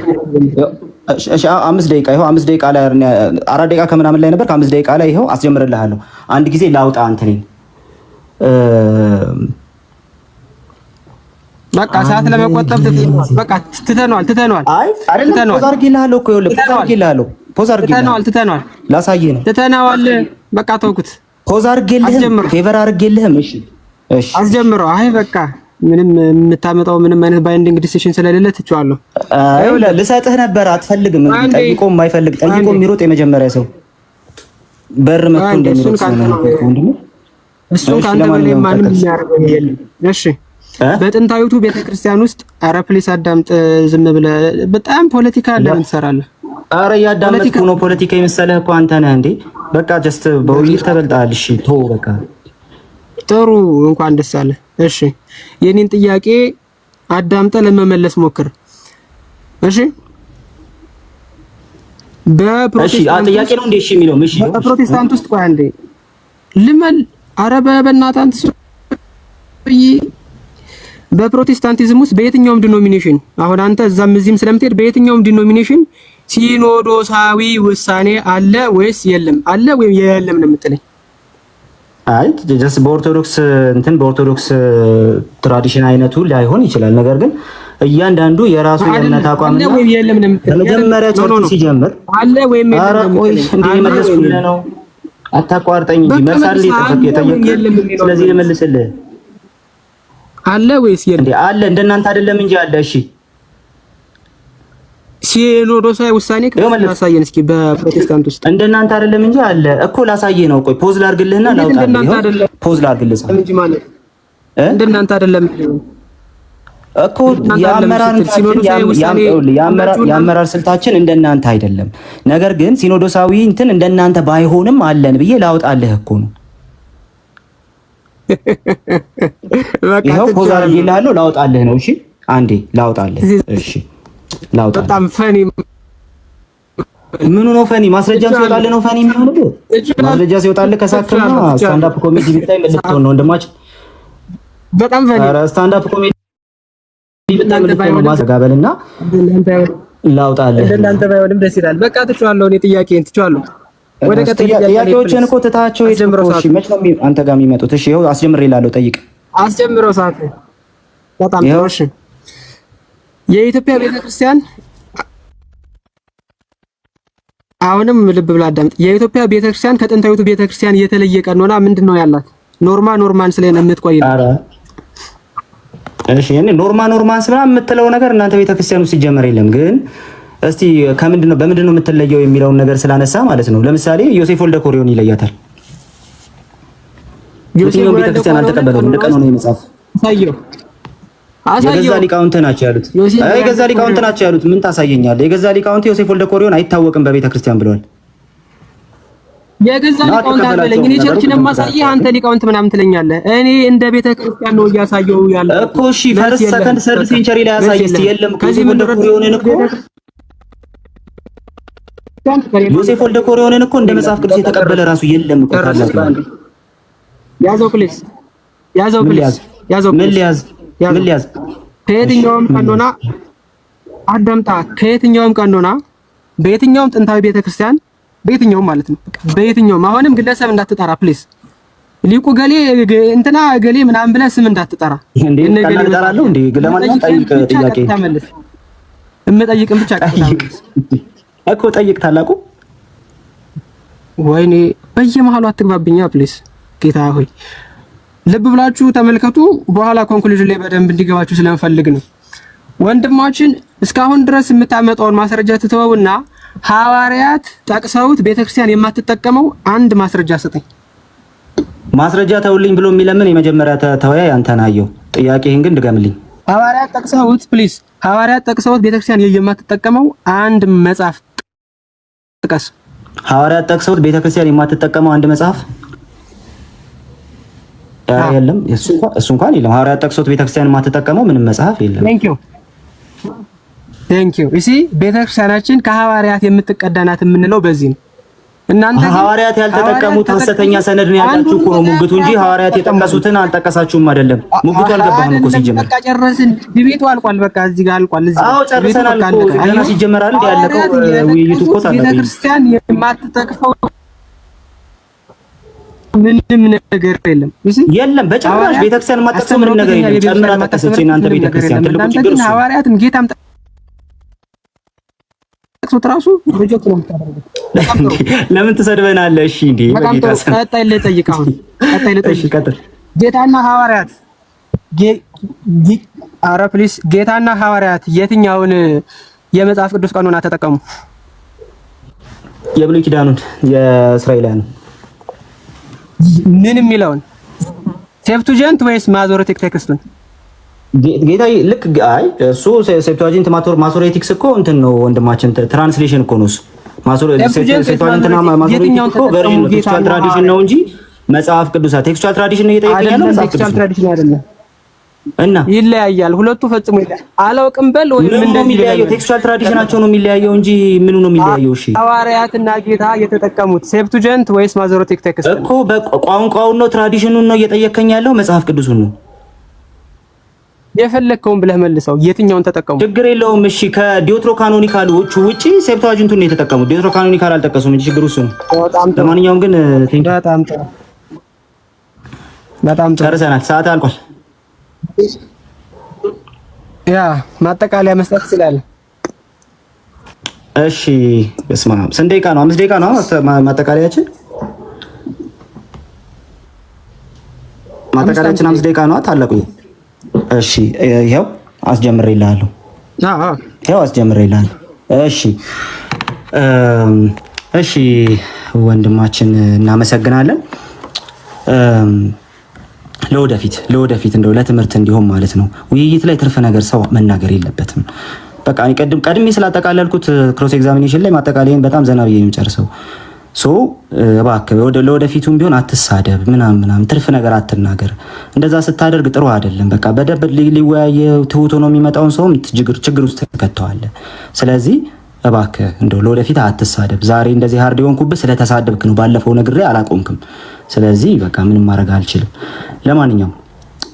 እሺ፣ 5 ደቂቃ ይኸው፣ 5 ደቂቃ ላይ፣ 4 ደቂቃ ከምናምን ላይ ነበር። ከ5 ደቂቃ ላይ ይኸው አስጀምርልሃለሁ። አንድ ጊዜ ላውጣ እንትኔን። በቃ ሰዓት ለመቆጠብ በቃ ትተነዋል፣ ትተነዋል። አይ አይደለም፣ pause አድርጌልሃለሁ እኮ ይኸውልህ፣ pause አድርጌልሃለሁ፣ pause አድርጌልሃለሁ፣ ትተነዋል፣ ላሳይህ ነው። ትተነዋል። በቃ ተውኩት። Pause አድርጌልህም favor አድርጌልህም። እሺ እሺ፣ አስጀምረው። አይ በቃ ምንም የምታመጣው ምንም አይነት binding decision ስለሌለ ትቼዋለሁ። አይ ልሰጥህ ነበር፣ አትፈልግም። እንግዲህ ጠይቆ የማይፈልግ ጠይቆ የሚሮጥ የመጀመሪያ ሰው በር መጥቶ እንደሚሮጥ ሰው ነው ወንድሜ። እሱን ከአንተ በላይ ማንም የሚያደርገው የለም። እሺ በጥንታዊቱ ቤተክርስቲያን ውስጥ ኧረ please አዳምጥ። ዝም ብለህ በጣም ፖለቲካ ለምን ትሰራለህ? ኧረ እያዳመጥኩ ነው። ፖለቲካ የመሰለህ እኮ አንተ ነህ እንዴ። በቃ just በውይይት ተበልጠሃል። እሺ ተወው በቃ። ጥሩ እንኳን ደስ አለ። እሺ የኔን ጥያቄ አዳምጠ ለመመለስ ሞክር። እሺ በፕሮቴስታንት ጥያቄ ነው እንዴ? እሺ የሚለው እሺ፣ በፕሮቴስታንት ውስጥ ቆይ አንዴ ልመል። ኧረ በእናትህ አንተ ሰውዬ፣ በፕሮቴስታንቲዝም ውስጥ በየትኛውም denomination፣ አሁን አንተ እዛም እዚህም ስለምትሄድ፣ በየትኛውም denomination ሲኖዶሳዊ ውሳኔ አለ ወይስ የለም? አለ ወይም የለም ነው የምትለኝ? አይ just በኦርቶዶክስ እንትን በኦርቶዶክስ tradition አይነቱ ላይሆን ይችላል። ነገር ግን እያንዳንዱ የራሱ የእምነት አቋም አለ ወይም የለም ነው የምትለኝ? በመጀመሪያ church ሲጀምር አለ ወይም የለም? ኧረ ቆይ እንዴ የመለስኩልህ ነው። አታቋርጠኝ እንጂ መልስ አይደል የጠየቅህ? ስለዚህ ልመልስልህ። አለ ወይስ የለም? እንዴ አለ፣ እንደናንተ አይደለም እንጂ አለ። እሺ ሲኖዶሳዊ ውሳኔ ላሳየን እስኪ በፕሮቴስታንት ውስጥ። እንደናንተ አይደለም እንጂ አለ እኮ ላሳየህ ነው። ቆይ pause ላድርግልህና ላውጣልህ። Pause ላድርግልህ እንጂ ማለት እንደናንተ አይደለም እኮ የአመራር ስልታችን እንደናንተ አይደለም። ነገር ግን ሲኖዶሳዊ እንትን እንደናንተ ባይሆንም አለን ብዬ ላውጣልህ እኮ ነው። ይኸው pause አድርጌልሃለሁ፣ ላውጣልህ ነው። እሺ አንዴ ላውጣልህ። እሺ ላውጣልህ። በጣም funny። ምኑ ነው funny? ማስረጃም ሲወጣልህ ነው funny የሚሆንብህ። ማስረጃ ሲወጣልህ ከሳክማ stand up comedy ብታይ ምን ልትሆን ነው ወንድማችን? በጣም funny። ኧረ stand up comedy ብታይ ምን ልትሆን ነው? ማዘጋበልና ላውጣልህ። እንደናንተ ባይሆንም ደስ ይላል። በቃ ትቼዋለሁ። እኔ ጥያቄን ትቼዋለሁ። ወደ ቀጣይ ጥያቄዎችን እኮ ትታቸው ሄድኩ። እሺ መች ነው አንተ ጋር የሚመጡት? እሺ ይኸው አስጀምሬልሃለሁ። ጠይቅ። አስጀምረው ሰዓት በጣም ጥሩ። እሺ የኢትዮጵያ ቤተክርስቲያን፣ አሁንም ልብ ብላ አዳምጥ። የኢትዮጵያ ቤተክርስቲያን ከጥንታዊቱ ቤተክርስቲያን የተለየ ቀኖና ምንድን ነው ያላት? Norma normans ላይ ነው የምትቆይ። እሺ እኔ norma normans ምናምን የምትለው ነገር እናንተ ቤተክርስቲያን ውስጥ ሲጀመር የለም። ግን እስቲ ከምንድን ነው በምንድን ነው የምትለየው የሚለውን ነገር ስላነሳ ማለት ነው። ለምሳሌ ዮሴፍ ወልደ ኮሪዮን ይለያታል። የትኛውም ቤተክርስቲያን አልተቀበለውም። እንደ ቀኖና የመጽሐፍ የገዛ ሊቃውንት ናቸው ያሉት። የገዛ ሊቃውንት ናቸው ያሉት። ምን ታሳየኛለህ? የገዛ ሊቃውንት ዮሴፍ ወልደ ኮሪዮን አይታወቅም በቤተ ክርስቲያን ብለዋል። የገዛ ሊቃውንት አትበለኝ። እኔ church ን የማሳይህ አንተ ሊቃውንት ምናምን ትለኛለህ። እኔ እንደ ቤተ ክርስቲያን ነው እያሳየው ያለው እኮ። እሺ፣ first second third century ላይ ያሳይ እስቲ። የለም እኮ ዮሴፍ ወልደ ኮሪዮንን እኮ፣ ዮሴፍ ወልደ ኮሪዮንን እኮ እንደ መጽሐፍ ቅዱስ የተቀበለ ራሱ የለም እኮ። ታላቅ ያዘው please፣ ያዘው please፣ ያዘው። ምን ሊያዝ? ምን ሊያዝ? ከየትኛውም ቀኖና አዳምጣ። ከየትኛውም ቀኖና፣ በየትኛውም ጥንታዊ ቤተክርስቲያን፣ በየትኛውም ማለት ነው፣ በየትኛውም፣ አሁንም ግለሰብ እንዳትጠራ please። ሊቁ ገሌ፣ እንትና ገሌ ምናምን ብለህ ስም እንዳትጠራ። እንዴ፣ ቀላል እጠራለሁ እንዴ? ለማንኛውም ጠይቅ ጥያቄ። እምጠይቅን ብቻ ጠይቅ እኮ፣ ጠይቅ ታላቁ። ወይኔ፣ በየመሃሉ አትግባብኛ please። ጌታ ሆይ፣ ልብ ብላችሁ ተመልከቱ። በኋላ conclusion ላይ በደንብ እንዲገባችሁ ስለምፈልግ ነው። ወንድማችን፣ እስካሁን ድረስ የምታመጣውን ማስረጃ ትተወውና ሐዋርያት ጠቅሰውት ቤተክርስቲያን የማትጠቀመው አንድ ማስረጃ ስጠኝ። ማስረጃ ተውልኝ ብሎ የሚለምን የመጀመሪያ ተወያይ አንተን አየሁ። ጥያቄህን ግን ድገምልኝ። ሐዋርያት ጠቅሰውት please፣ ሐዋርያት ጠቅሰውት ቤተክርስቲያን የማትጠቀመው አንድ መጽሐፍ ጥቀስ። ሐዋርያት ጠቅሰውት ቤተክርስቲያን የማትጠቀመው አንድ መጽሐፍ የለም። እሱ እንኳን የለም። ሐዋርያት ጠቅሰውት ቤተክርስቲያን የማትጠቀመው ምንም መጽሐፍ የለም። Thank you, thank you። እሺ፣ ቤተክርስቲያናችን ከሐዋርያት የምትቀዳናት የምንለው በዚህ ነው። እናንተ ሐዋርያት ያልተጠቀሙት ሐሰተኛ ሰነድ ነው ያላችሁ እኮ ነው ሙግቱ እንጂ ሐዋርያት የጠቀሱትን አልጠቀሳችሁም አይደለም። ሙግቱ አልገባህም እኮ ሲጀመር። በቃ ጨረስን። debate ኡ አልቋል። በቃ እዚህ ጋር አልቋል። እዚህ አዎ፣ ጨርሰናል እኮ፣ ገና ሲጀመር አይደል ያለቀው ውይይቱ እኮ። ታላቁ፣ ቤተክርስቲያን የማትጠቅፈው ምንም ነገር የለም። የለም፣ በጭራሽ ቤተክርስቲያን የማትጠቅሰው ምንም ነገር የለም። ጨምራ ጠቀሰች እናንተ ቤተክርስቲያን። ትልቁ ችግር እሱ። ሐዋርያትም ጌታም ጠቅሶት ራሱ reject ነው የምታደርጉት። ለምን ትሰድበናለህ? እሺ እንዴ። በጣም ጥሩ። ቀጣይ ልጠይቅ አሁን፣ ቀጣይ ልጠይቅ። እሺ ቀጥል። ጌታና ሐዋርያት፣ ኧረ please፣ ጌታና ሐዋርያት የትኛውን የመጽሐፍ ቅዱስ ቀኖና ተጠቀሙ? የብሉይ ኪዳኑን፣ የእስራኤላውያን። ምን የሚለውን? Septuagint ወይስ Masoretic text ኡን? ጌታ ልክ፣ አይ እሱ Septuagint Masoretics እኮ እንትን ነው ወንድማችን፣ translation እኮ ነው እሱ። Septuagint እና Masoretic እኮ version ነው፣ textual tradition ነው እንጂ መጽሐፍ ቅዱስ textual tradition ነው እየጠየቀኝ ያለው መጽሐፍ ቅዱስ textual tradition አይደለም። እና ይለያያል። ሁለቱ ፈጽሞ ይለያል። አላውቅም በል ወይም ምኑ ነው እንደዚህ የሚለያየው? Textual tradition ኣቸው ነው የሚለያየው እንጂ ምኑ ነው የሚለያየው? እሺ። ሐዋርያትና ጌታ የተጠቀሙት Septuagint ወይስ Masoretic text? እኮ በቋንቋውን ነው tradition ኑን ነው እየጠየከኝ ያለው መጽሐፍ ቅዱሱን ነው? የፈለግከውን ብለህ መልሰው። የትኛውን ተጠቀሙ? ችግር የለውም። እሺ፣ ከ deuterocanonical ኦቹ ውጪ Septuagint ኡን ነው የተጠቀሙት። Deuterocanonical አልጠቀሱም እንጂ ችግሩ እሱ ነው። ለማንኛውም ግን በጣም ጥሩ፣ በጣም ጥሩ። ጨርሰናል። ሰዓት አልቋል። Yeah፣ ማጠቃለያ መስጠት ትችላለህ። እሺ፣ በስመ አብ፣ ስንት ደቂቃ ነው? 5 ደቂቃ ነው ማጠቃለያችን። ማጠቃለያችን 5 ደቂቃ ነው። ታላቁ፣ እሺ፣ ይኸው አስጀምሬልሃለሁ። ይኸው አስጀምሬልሃለሁ። እሺ እሺ፣ ወንድማችን እናመሰግናለን። ለወደፊት እንደው ለትምህርት እንዲሆን ማለት ነው። ውይይት ላይ ትርፍ ነገር ሰው መናገር የለበትም። በቃ ቅድም ቀድሜ ስላጠቃለልኩት cross examination ላይ ማጠቃለያን በጣም ዘና ብዬ የሚጨርሰው። So እባክህ ለወደፊቱም ቢሆን አትሳደብ፣ ምናምን ምናምን ትርፍ ነገር አትናገር። እንደዛ ስታደርግ ጥሩ አይደለም። በቃ በደንብ ሊወያየ ትሁት ሆኖ የሚመጣውን ሰውም ችግር ውስጥ ትከተዋለህ። ስለዚህ እባክህ እንደው ለወደፊት አትሳደብ። ዛሬ እንደዚህ hard የሆንኩብህ ስለተሳደብክ ነው። ባለፈው ነግሬ አላቆምክም። ስለዚህ በቃ ምንም ማድረግ አልችልም።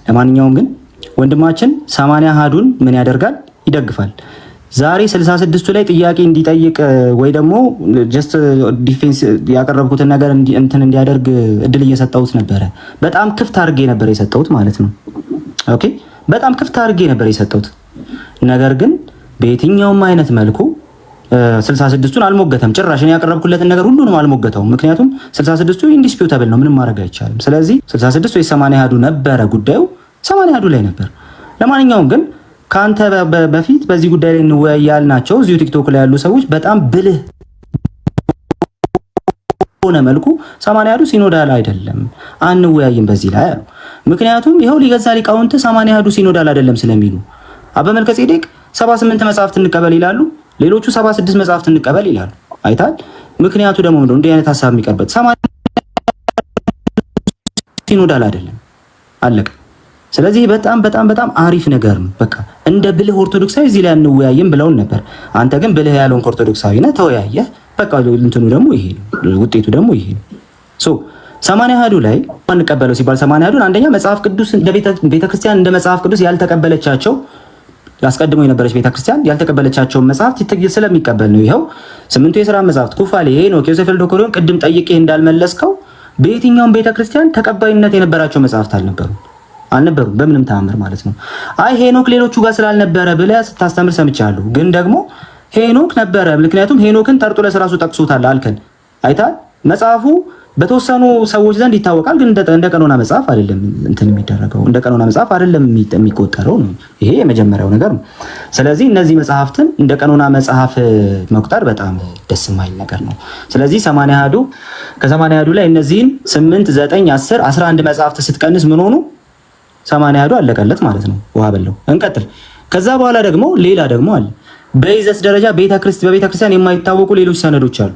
ለማንኛውም ግን ወንድማችን 80 አሃዱን ምን ያደርጋል? ይደግፋል። ዛሬ 66ቱ ላይ ጥያቄ እንዲጠይቅ ወይ ደግሞ just defense ያቀረብኩትን ነገር እንትን እንዲያደርግ እድል እየሰጠሁት ነበረ። በጣም ክፍት አድርጌ ነበር የሰጠሁት ማለት ነው። Okay፣ በጣም ክፍት አድርጌ ነበር የሰጠሁት። ነገር ግን በየትኛውም አይነት መልኩ 66ቱን አልሞገተም። ጭራሽ እኔ ያቀረብኩለትን ነገር ሁሉንም አልሞገተውም። ምክንያቱም 66ቱ indisputable ነው፣ ምንም ማድረግ አይቻልም። ስለዚህ 66 ወይ 80 አሃዱ ነበረ ጉዳዩ፣ 80 አሃዱ ላይ ነበር። ለማንኛውም ግን ከአንተ በፊት በዚህ ጉዳይ ላይ እንወያይ ናቸው እዚሁ ቲክቶክ ላይ ያሉ ሰዎች በጣም ብልህ ሆነ መልኩ 80 አሃዱ synodal አይደለም፣ አንወያይም በዚህ ላይ አሉ። ምክንያቱም ይኸው ሊገዛ ሊቃውንት 80 አሃዱ synodal አይደለም ስለሚሉ፣ አበ መልከ ጼዴቅ 78 መጽሐፍት እንቀበል ይላሉ፣ ሌሎቹ 76 መጽሐፍት እንቀበል ይላሉ። አይታል። ምክንያቱ ደግሞ ምንድነው እንዲህ አይነት ሀሳብ የሚቀርበት? 80 synodal አይደለም፣ አለቀ። ስለዚህ በጣም በጣም በጣም አሪፍ ነገር ነው። በቃ እንደ ብልህ ኦርቶዶክሳዊ እዚህ ላይ አንወያይም ብለውን ነበር። አንተ ግን ብልህ ያለውን ኦርቶዶክሳዊ ነህ፣ ተወያየህ። በቃ እንትኑ ደግሞ ይሄ ነው፣ ውጤቱ ደግሞ ይሄ ነው። So 80 አሐዱ ላይ አንቀበለው ሲባል 80 አሐዱን አንደኛ መጽሐፍ ቅዱስ እንደ ቤተክርስቲያን እንደ መጽሐፍ ቅዱስ ያልተቀበለቻቸው፣ አስቀድሞ የነበረች ቤተክርስቲያን ያልተቀበለቻቸውን መጽሐፍት ስለሚቀበል ነው። ይኸው ስምንቱ የሥራ መጽሐፍት፣ ኩፋሌ፣ ሄኖክ፣ ዮሴፍ ወልደ ኮሪዮን ቅድም ጠይቄ እንዳልመለስከው በየትኛውም ቤተክርስቲያን ተቀባይነት የነበራቸው መጽሐፍት አልነበሩም አልነበሩም በምንም ተአምር ማለት ነው። አይ ሄኖክ ሌሎቹ ጋር ስላልነበረ ብለህ ስታስተምር ሰምቻለሁ። ግን ደግሞ ሄኖክ ነበረ። ምክንያቱም ሄኖክን ጠርጡለስ ራሱ ጠቅሶታል አልከን። አይታል መጽሐፉ በተወሰኑ ሰዎች ዘንድ ይታወቃል፣ ግን እንደ ቀኖና መጽሐፍ አይደለም እንትን የሚደረገው፣ እንደ ቀኖና መጽሐፍ አይደለም የሚቆጠረው ነው። ይሄ የመጀመሪያው ነገር ነው። ስለዚህ እነዚህ መጽሐፍትን እንደ ቀኖና መጽሐፍ መቁጠር በጣም ደስ የማይል ነገር ነው። ስለዚህ 80 አሐዱ፣ ከ80 አሐዱ ላይ እነዚህን 8፣ 9፣ 10፣ 11 መጽሐፍት ስትቀንስ ምን ሆኑ? 80 አሐዱ አለቀለት ማለት ነው። ውሃ በለው። እንቀጥል። ከዛ በኋላ ደግሞ ሌላ ደግሞ አለ። በይዘት ደረጃ በቤተክርስቲያን የማይታወቁ ሌሎች ሰነዶች አሉ።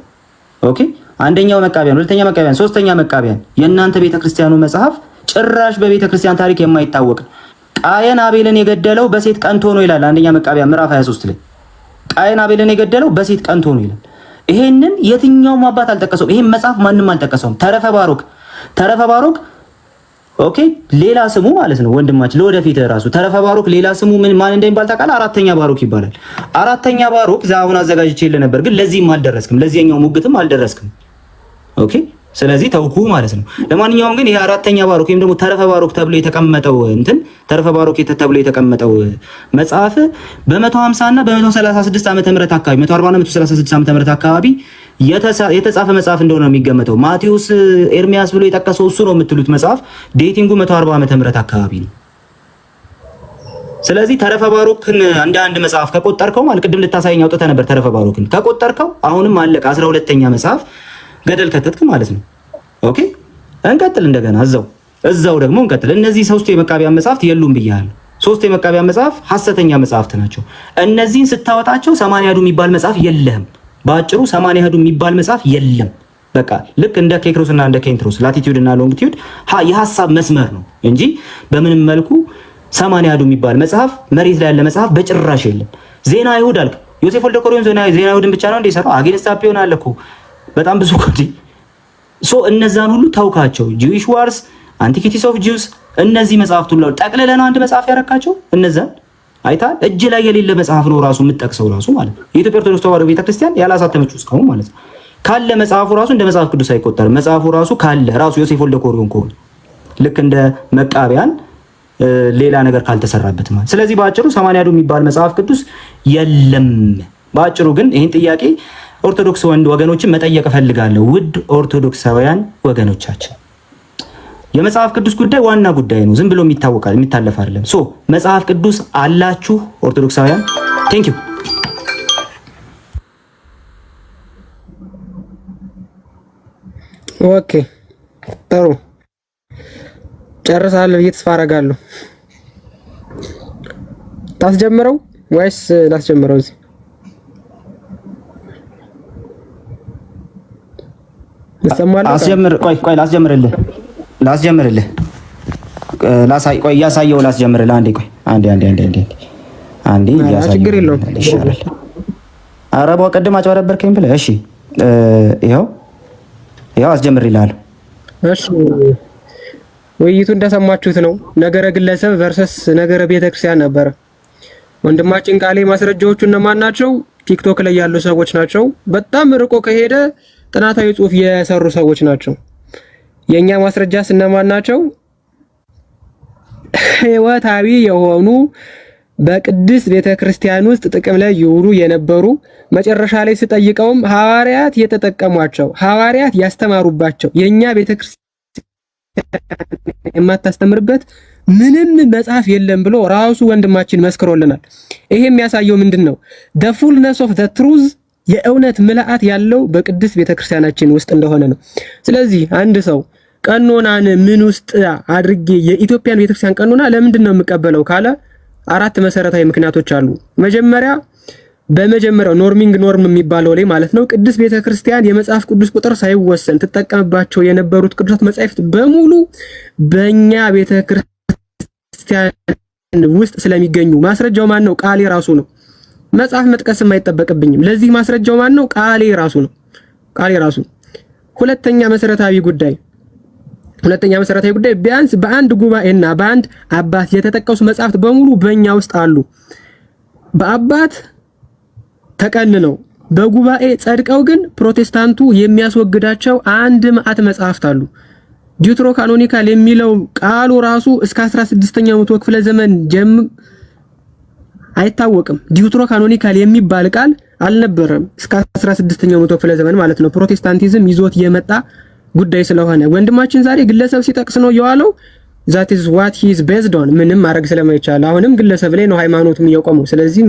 Okay፣ አንደኛው መቃቢያን፣ ሁለተኛ መቃቢያን፣ ሶስተኛ መቃቢያን የእናንተ ቤተክርስቲያኑ መጽሐፍ ጭራሽ በቤተክርስቲያን ታሪክ የማይታወቅ፣ ቃየን አቤልን የገደለው በሴት ቀንቶ ነው ይላል። አንደኛ መቃቢያን ምዕራፍ 23 ላይ ቃየን አቤልን የገደለው በሴት ቀንቶ ነው ይላል። ይሄንን የትኛውም አባት አልጠቀሰውም። ይሄን መጽሐፍ ማንም አልጠቀሰውም። ተረፈ ባሮክ፣ ተረፈ ባሮክ፣ okay፣ ሌላ ስሙ ማለት ነው ወንድማችን፣ ለወደፊት ራሱ ተረፈ ባሮክ ሌላ ስሙ ምን ማን እንደሚባል ታውቃለህ? አራተኛ ባሮክ ይባላል። አራተኛ ባሮክ ዛሁን አዘጋጅቼልህ ነበር፣ ግን ለዚህም አልደረስክም፣ ለዚህኛው ሙግትም አልደረስክም። Okay፣ ስለዚህ ተውኩ ማለት ነው። ለማንኛውም ግን ይሄ አራተኛ ባሮክ ወይም ደግሞ ተረፈ ባሮክ ተብሎ የተቀመጠው እንትን፣ ተረፈ ባሮክ ተብሎ የተቀመጠው መጽሐፍ በ150 እና በ136 ዓመተ ምህረት አካባቢ፣ 140 እና 136 ዓመተ ምህረት አካባቢ የተጻፈ መጽሐፍ እንደሆነ ነው የሚገመተው። ማቴዎስ ኤርሚያስ ብሎ የጠቀሰው እሱ ነው የምትሉት መጽሐፍ dating ኡ 140 ዓመተ ምህረት አካባቢ ነው። ስለዚህ ተረፈ ባሮክን እንደ አንድ መጽሐፍ ከቆጠርከው፣ ማለት ቅድም ልታሳየኝ አውጥተህ ነበር። ተረፈ ባሮክን ከቆጠርከው አሁንም አለቀ። 12ኛ መጽሐፍ ገደል ከተትክ ማለት ነው። Okay፣ እንቀጥል። እንደገና እዛው እዛው ደግሞ እንቀጥል። እነዚህ ሶስቱ የመቃቢያን መጽሐፍት የሉም ብያለሁ። ሶስቱ የመቃቢያን መጽሐፍ ሐሰተኛ መጽሐፍት ናቸው። እነዚህን ስታወጣቸው 80 አሐዱ የሚባል መጽሐፍ የለህም። በአጭሩ 80 አሐዱ የሚባል መጽሐፍ የለም። በቃ ልክ እንደ ኬክሮስ እና እንደ ኬንትሮስ latitude እና longitude የሀሳብ መስመር ነው እንጂ በምንም መልኩ 80 አሐዱ የሚባል መጽሐፍ፣ መሬት ላይ ያለ መጽሐፍ በጭራሽ የለም። ዜና አይሁድ አልክ። ዮሴፍ ወልደ ኮሪዮን ዜና አይሁድን ብቻ ነው እንደ የሰራው? Against አፒዮን አለ እኮ፣ በጣም ብዙ እኮ። So እነዛን ሁሉ ተውካቸው። Jewish Wars፣ Antiquities of Jews፣ እነዚህ መጽሐፍት ሁሉ ጠቅልለህ ነው አንድ መጽሐፍ ያረካቸው። እነዛን አይታል እጅ ላይ የሌለ መጽሐፍ ነው ራሱ የምትጠቅሰው ራሱ ማለት ነው። የኢትዮጵያ ኦርቶዶክስ ተዋሕዶ ቤተክርስቲያን ያላሳተመችው እስካሁን ማለት ነው። ካለ መጽሐፉ ራሱ እንደ መጽሐፍ ቅዱስ አይቆጠርም። መጽሐፉ ራሱ ካለ ራሱ ዮሴፍ ወልደ ኮሪዮን ከሆነ፣ ልክ እንደ መቃቢያን ሌላ ነገር ካልተሰራበት ማለት። ስለዚህ በአጭሩ 80 አሐዱ የሚባል መጽሐፍ ቅዱስ የለም። በአጭሩ ግን ይህን ጥያቄ ኦርቶዶክስ ወንድ ወገኖችን መጠየቅ እፈልጋለሁ። ውድ ኦርቶዶክሳውያን ወገኖቻችን፣ የመጽሐፍ ቅዱስ ጉዳይ ዋና ጉዳይ ነው። ዝም ብሎ የሚታወቃል የሚታለፍ አይደለም። So መጽሐፍ ቅዱስ አላችሁ ኦርቶዶክሳውያን? Thank you። Okay፣ ጥሩ ጨርሳለሁ ብዬ ተስፋ አደርጋለሁ። ታስጀምረው ወይስ ላስጀምረው? እዚህ ይሰማል? አስጀምር። ቆይ ቆይ፣ ላስጀምርልህ ላስጀምርልህ ላሳይ። ቆይ፣ እያሳየው ላስጀምርልህ። አንዴ ቆይ፣ አንዴ አንዴ አንዴ አንዴ አንዴ እያሳየው ችግር የለውም። ይሻላል። ኧረ ቅድም አጭበረበርከኝ ብለህ። እሺ፣ ይኸው ይኸው አስጀምር ይልሃል። እሺ፣ ውይይቱ እንደሰማችሁት ነው። ነገረ ግለሰብ versus ነገረ ቤተክርስቲያን ነበረ። ወንድማችን ቃሌ ማስረጃዎቹ እነማን ናቸው? ቲክቶክ ላይ ያሉ ሰዎች ናቸው። በጣም ርቆ ከሄደ ጥናታዊ ጽሑፍ የሰሩ ሰዎች ናቸው። የኛ ማስረጃስ እነማን ናቸው? ሕይወታዊ የሆኑ፣ በቅድስት ቤተክርስቲያን ውስጥ ጥቅም ላይ ይውሉ የነበሩ፣ መጨረሻ ላይ ስጠይቀውም ሐዋርያት የተጠቀሟቸው፣ ሐዋርያት ያስተማሩባቸው፣ የኛ ቤተክርስቲያን የማታስተምርበት ምንም መጽሐፍ የለም ብሎ ራሱ ወንድማችን መስክሮልናል። ይሄ የሚያሳየው ምንድን ነው? The fullness of the truth፣ የእውነት ምልአት ያለው በቅድስት ቤተክርስቲያናችን ውስጥ እንደሆነ ነው። ስለዚህ አንድ ሰው ቀኖናን ምን ውስጥ አድርጌ፣ የኢትዮጵያን ቤተክርስቲያን ቀኖና ለምንድን ነው የምቀበለው ካለ አራት መሰረታዊ ምክንያቶች አሉ። መጀመሪያ በመጀመሪያው norming norm የሚባለው ላይ ማለት ነው፣ ቅድስት ቤተክርስቲያን የመጽሐፍ ቅዱስ ቁጥር ሳይወሰን ትጠቀምባቸው የነበሩት ቅዱሳት መጻሕፍት በሙሉ በእኛ ቤተክርስቲያን ውስጥ ስለሚገኙ ማስረጃው ማን ነው? ቃሌ ራሱ ነው። መጽሐፍ መጥቀስም አይጠበቅብኝም። ለዚህ ማስረጃው ማን ነው? ቃሌ ራሱ ነው። ቃሌ ራሱ። ሁለተኛ መሰረታዊ ጉዳይ ቢያንስ በአንድ ጉባኤና በአንድ አባት የተጠቀሱ መጽሐፍት በሙሉ በእኛ ውስጥ አሉ። በአባት ተቀንነው በጉባኤ ጸድቀው ግን ፕሮቴስታንቱ የሚያስወግዳቸው አንድ መዓት መጽሐፍት አሉ። Deuterocanonical የሚለው ቃሉ ራሱ እስከ 16ኛው መቶ ክፍለ ዘመን አይታወቅም። Deuterocanonical የሚባል ቃል አልነበረም እስከ 16ኛው መቶ ክፍለ ዘመን ማለት ነው። ፕሮቴስታንቲዝም ይዞት የመጣ ጉዳይ ስለሆነ ወንድማችን ዛሬ ግለሰብ ሲጠቅስ ነው የዋለው። That is what he is based on። ምንም ማድረግ ስለማይቻል አሁንም ግለሰብ ላይ ነው ሃይማኖቱም እየቆመው። ስለዚህ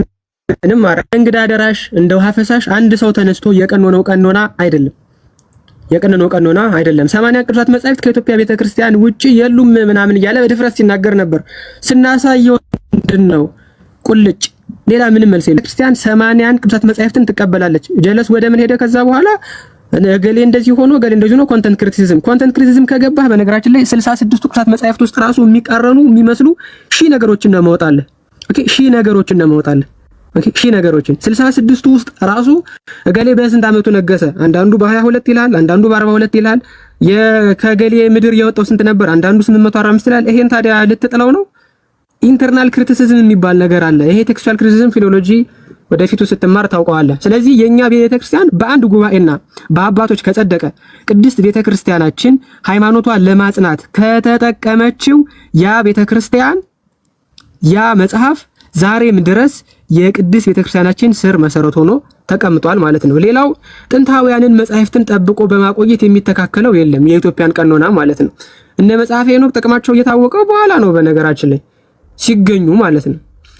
ምንም ማድረግ እንግዳ ደራሽ እንደ ውሃ ፈሳሽ አንድ ሰው ተነስቶ የቀኖነው ቀኖና አይደለም፣ የቀኖነው ቀኖና አይደለም። 80 ቅዱሳት መጻሕፍት ከኢትዮጵያ ቤተክርስቲያን ውጪ የሉም ምናምን እያለ በድፍረት ሲናገር ነበር። ስናሳየው ምንድን ነው ቁልጭ ሌላ ምንም መልስ የለም። ክርስቲያን 81 ቅዱሳት መጻሕፍትን ትቀበላለች። ጀለስ ወደ ምን ሄደ? ከዛ በኋላ እገሌ እንደዚህ ሆኖ እገሌ እንደዚህ ሆኖ content criticism፣ content criticism ከገባህ በነገራችን ላይ 66ቱ ቅዱሳት መጻሕፍት ውስጥ ራሱ የሚቃረኑ የሚመስሉ ሺህ ነገሮችን ነው ማወጣልህ። Okay፣ ሺህ ነገሮችን ነው ማወጣልህ። Okay፣ ሺህ ነገሮችን 66ቱ ውስጥ ራሱ እገሌ በስንት ዓመቱ ነገሰ? አንዳንዱ በ22 ይላል፣ አንዳንዱ በ42 ይላል። ከገሌ ምድር የወጣው ስንት ነበር? አንዳንዱ 845 ይላል። ይሄን ታዲያ ልትጥለው ነው? Internal criticism የሚባል ነገር አለ። ይሄ textual criticism philology ወደፊቱ ስትማር ታውቀዋለህ። ስለዚህ የኛ ቤተክርስቲያን በአንድ ጉባኤና በአባቶች ከጸደቀ፣ ቅድስት ቤተክርስቲያናችን ሃይማኖቷን ለማጽናት ከተጠቀመችው ያ ቤተክርስቲያን ያ መጽሐፍ ዛሬም ድረስ የቅድስት ቤተክርስቲያናችን ስር መሰረት ሆኖ ተቀምጧል ማለት ነው። ሌላው ጥንታውያንን መጻሕፍትን ጠብቆ በማቆየት የሚተካከለው የለም፣ የኢትዮጵያን ቀኖና ማለት ነው። እነ መጽሐፈ ሄኖክ ጥቅማቸው እየታወቀው በኋላ ነው በነገራችን ላይ ሲገኙ ማለት ነው።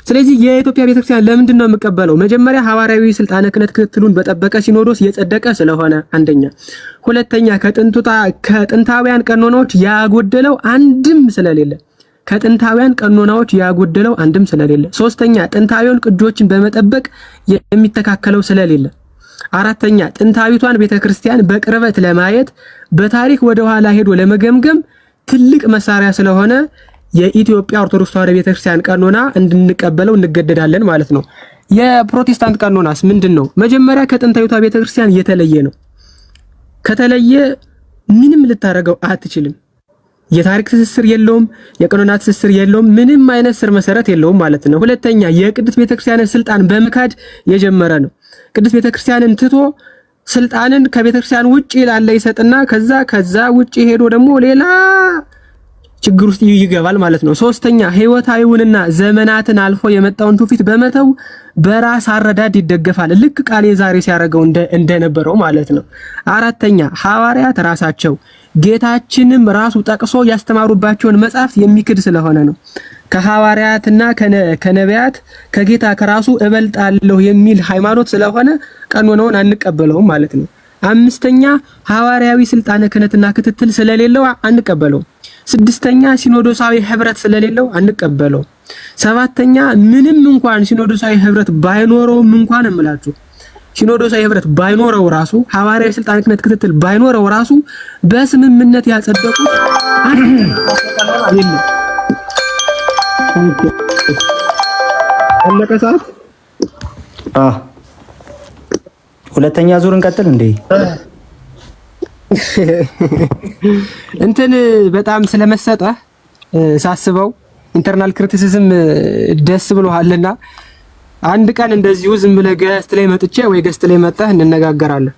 ስለዚህ የኢትዮጵያ ቤተክርስቲያን ለምንድን ነው የምቀበለው? መጀመሪያ ሐዋርያዊ ስልጣነ ክህነት ክትትሉን በጠበቀ ሲኖዶስ የጸደቀ ስለሆነ አንደኛ፣ ሁለተኛ ከጥንታውያን ቀኖናዎች ያጎደለው አንድም ስለሌለ፣ ከጥንታውያን ቀኖናዎች ያጎደለው አንድም ስለሌለ፣ ሶስተኛ ጥንታዊውን ቅጆችን በመጠበቅ የሚተካከለው ስለሌለ፣ አራተኛ ጥንታዊቷን ቤተክርስቲያን በቅርበት ለማየት፣ በታሪክ ወደ ኋላ ሄዶ ለመገምገም ትልቅ መሳሪያ ስለሆነ የኢትዮጵያ ኦርቶዶክስ ተዋሕዶ ቤተክርስቲያን ቀኖና እንድንቀበለው እንገደዳለን ማለት ነው። የፕሮቴስታንት ቀኖናስ ምንድን ነው? መጀመሪያ ከጥንታዊቷ ቤተክርስቲያን የተለየ ነው። ከተለየ ምንም ልታደርገው አትችልም። የታሪክ ትስስር የለውም፣ የቀኖና ትስስር የለውም፣ ምንም አይነት ስር መሰረት የለውም ማለት ነው። ሁለተኛ የቅድስት ቤተክርስቲያንን ስልጣን በመካድ የጀመረ ነው። ቅድስት ቤተክርስቲያንን ትቶ ስልጣንን ከቤተክርስቲያን ውጪ ላለ ይሰጥና ከዛ ውጪ ሄዶ ደግሞ ሌላ ችግር ውስጥ ይገባል ማለት ነው። ሶስተኛ ህይወታዊውንና ዘመናትን አልፎ የመጣውን ትውፊት በመተው በራስ አረዳድ ይደገፋል። ልክ ቃሌ ዛሬ ሲያደርገው እንደነበረው ማለት ነው። አራተኛ ሐዋርያት ራሳቸው ጌታችንም ራሱ ጠቅሶ ያስተማሩባቸውን መጻሕፍት የሚክድ ስለሆነ ነው። ከሐዋርያትና ከነቢያት ከጌታ ከራሱ እበልጣለሁ የሚል ሃይማኖት ስለሆነ ቀኖናውን አንቀበለውም ማለት ነው። አምስተኛ ሐዋርያዊ ስልጣነ ክህነትና ክትትል ስለሌለው አንቀበለውም። ስድስተኛ ሲኖዶሳዊ ህብረት ስለሌለው አንቀበለውም። ሰባተኛ ምንም እንኳን ሲኖዶሳዊ ህብረት ባይኖረውም እንኳን እምላችሁ ሲኖዶሳዊ ህብረት ባይኖረው ራሱ፣ ሐዋርያዊ ስልጣነ ክህነት ክትትል ባይኖረው ራሱ በስምምነት ያጸደቁት አንድ የለም። አለቀ ሰዓት። ሁለተኛ ዙር እንቀጥል እንዴ? እንትን በጣም ስለመሰጠ ሳስበው internal criticism ደስ ብሎሃልና አንድ ቀን እንደዚሁ ዝም ብለህ guest ላይ መጥቼ ወይ guest ላይ መጣህ እንነጋገራለን።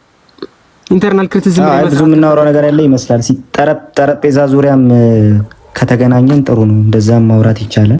Internal criticism ላይ ብዙ የምናወራው ነገር ያለ ይመስላል። ጠረጴዛ ዙሪያም ከተገናኘን ጥሩ ነው። እንደዛም ማውራት ይቻላል።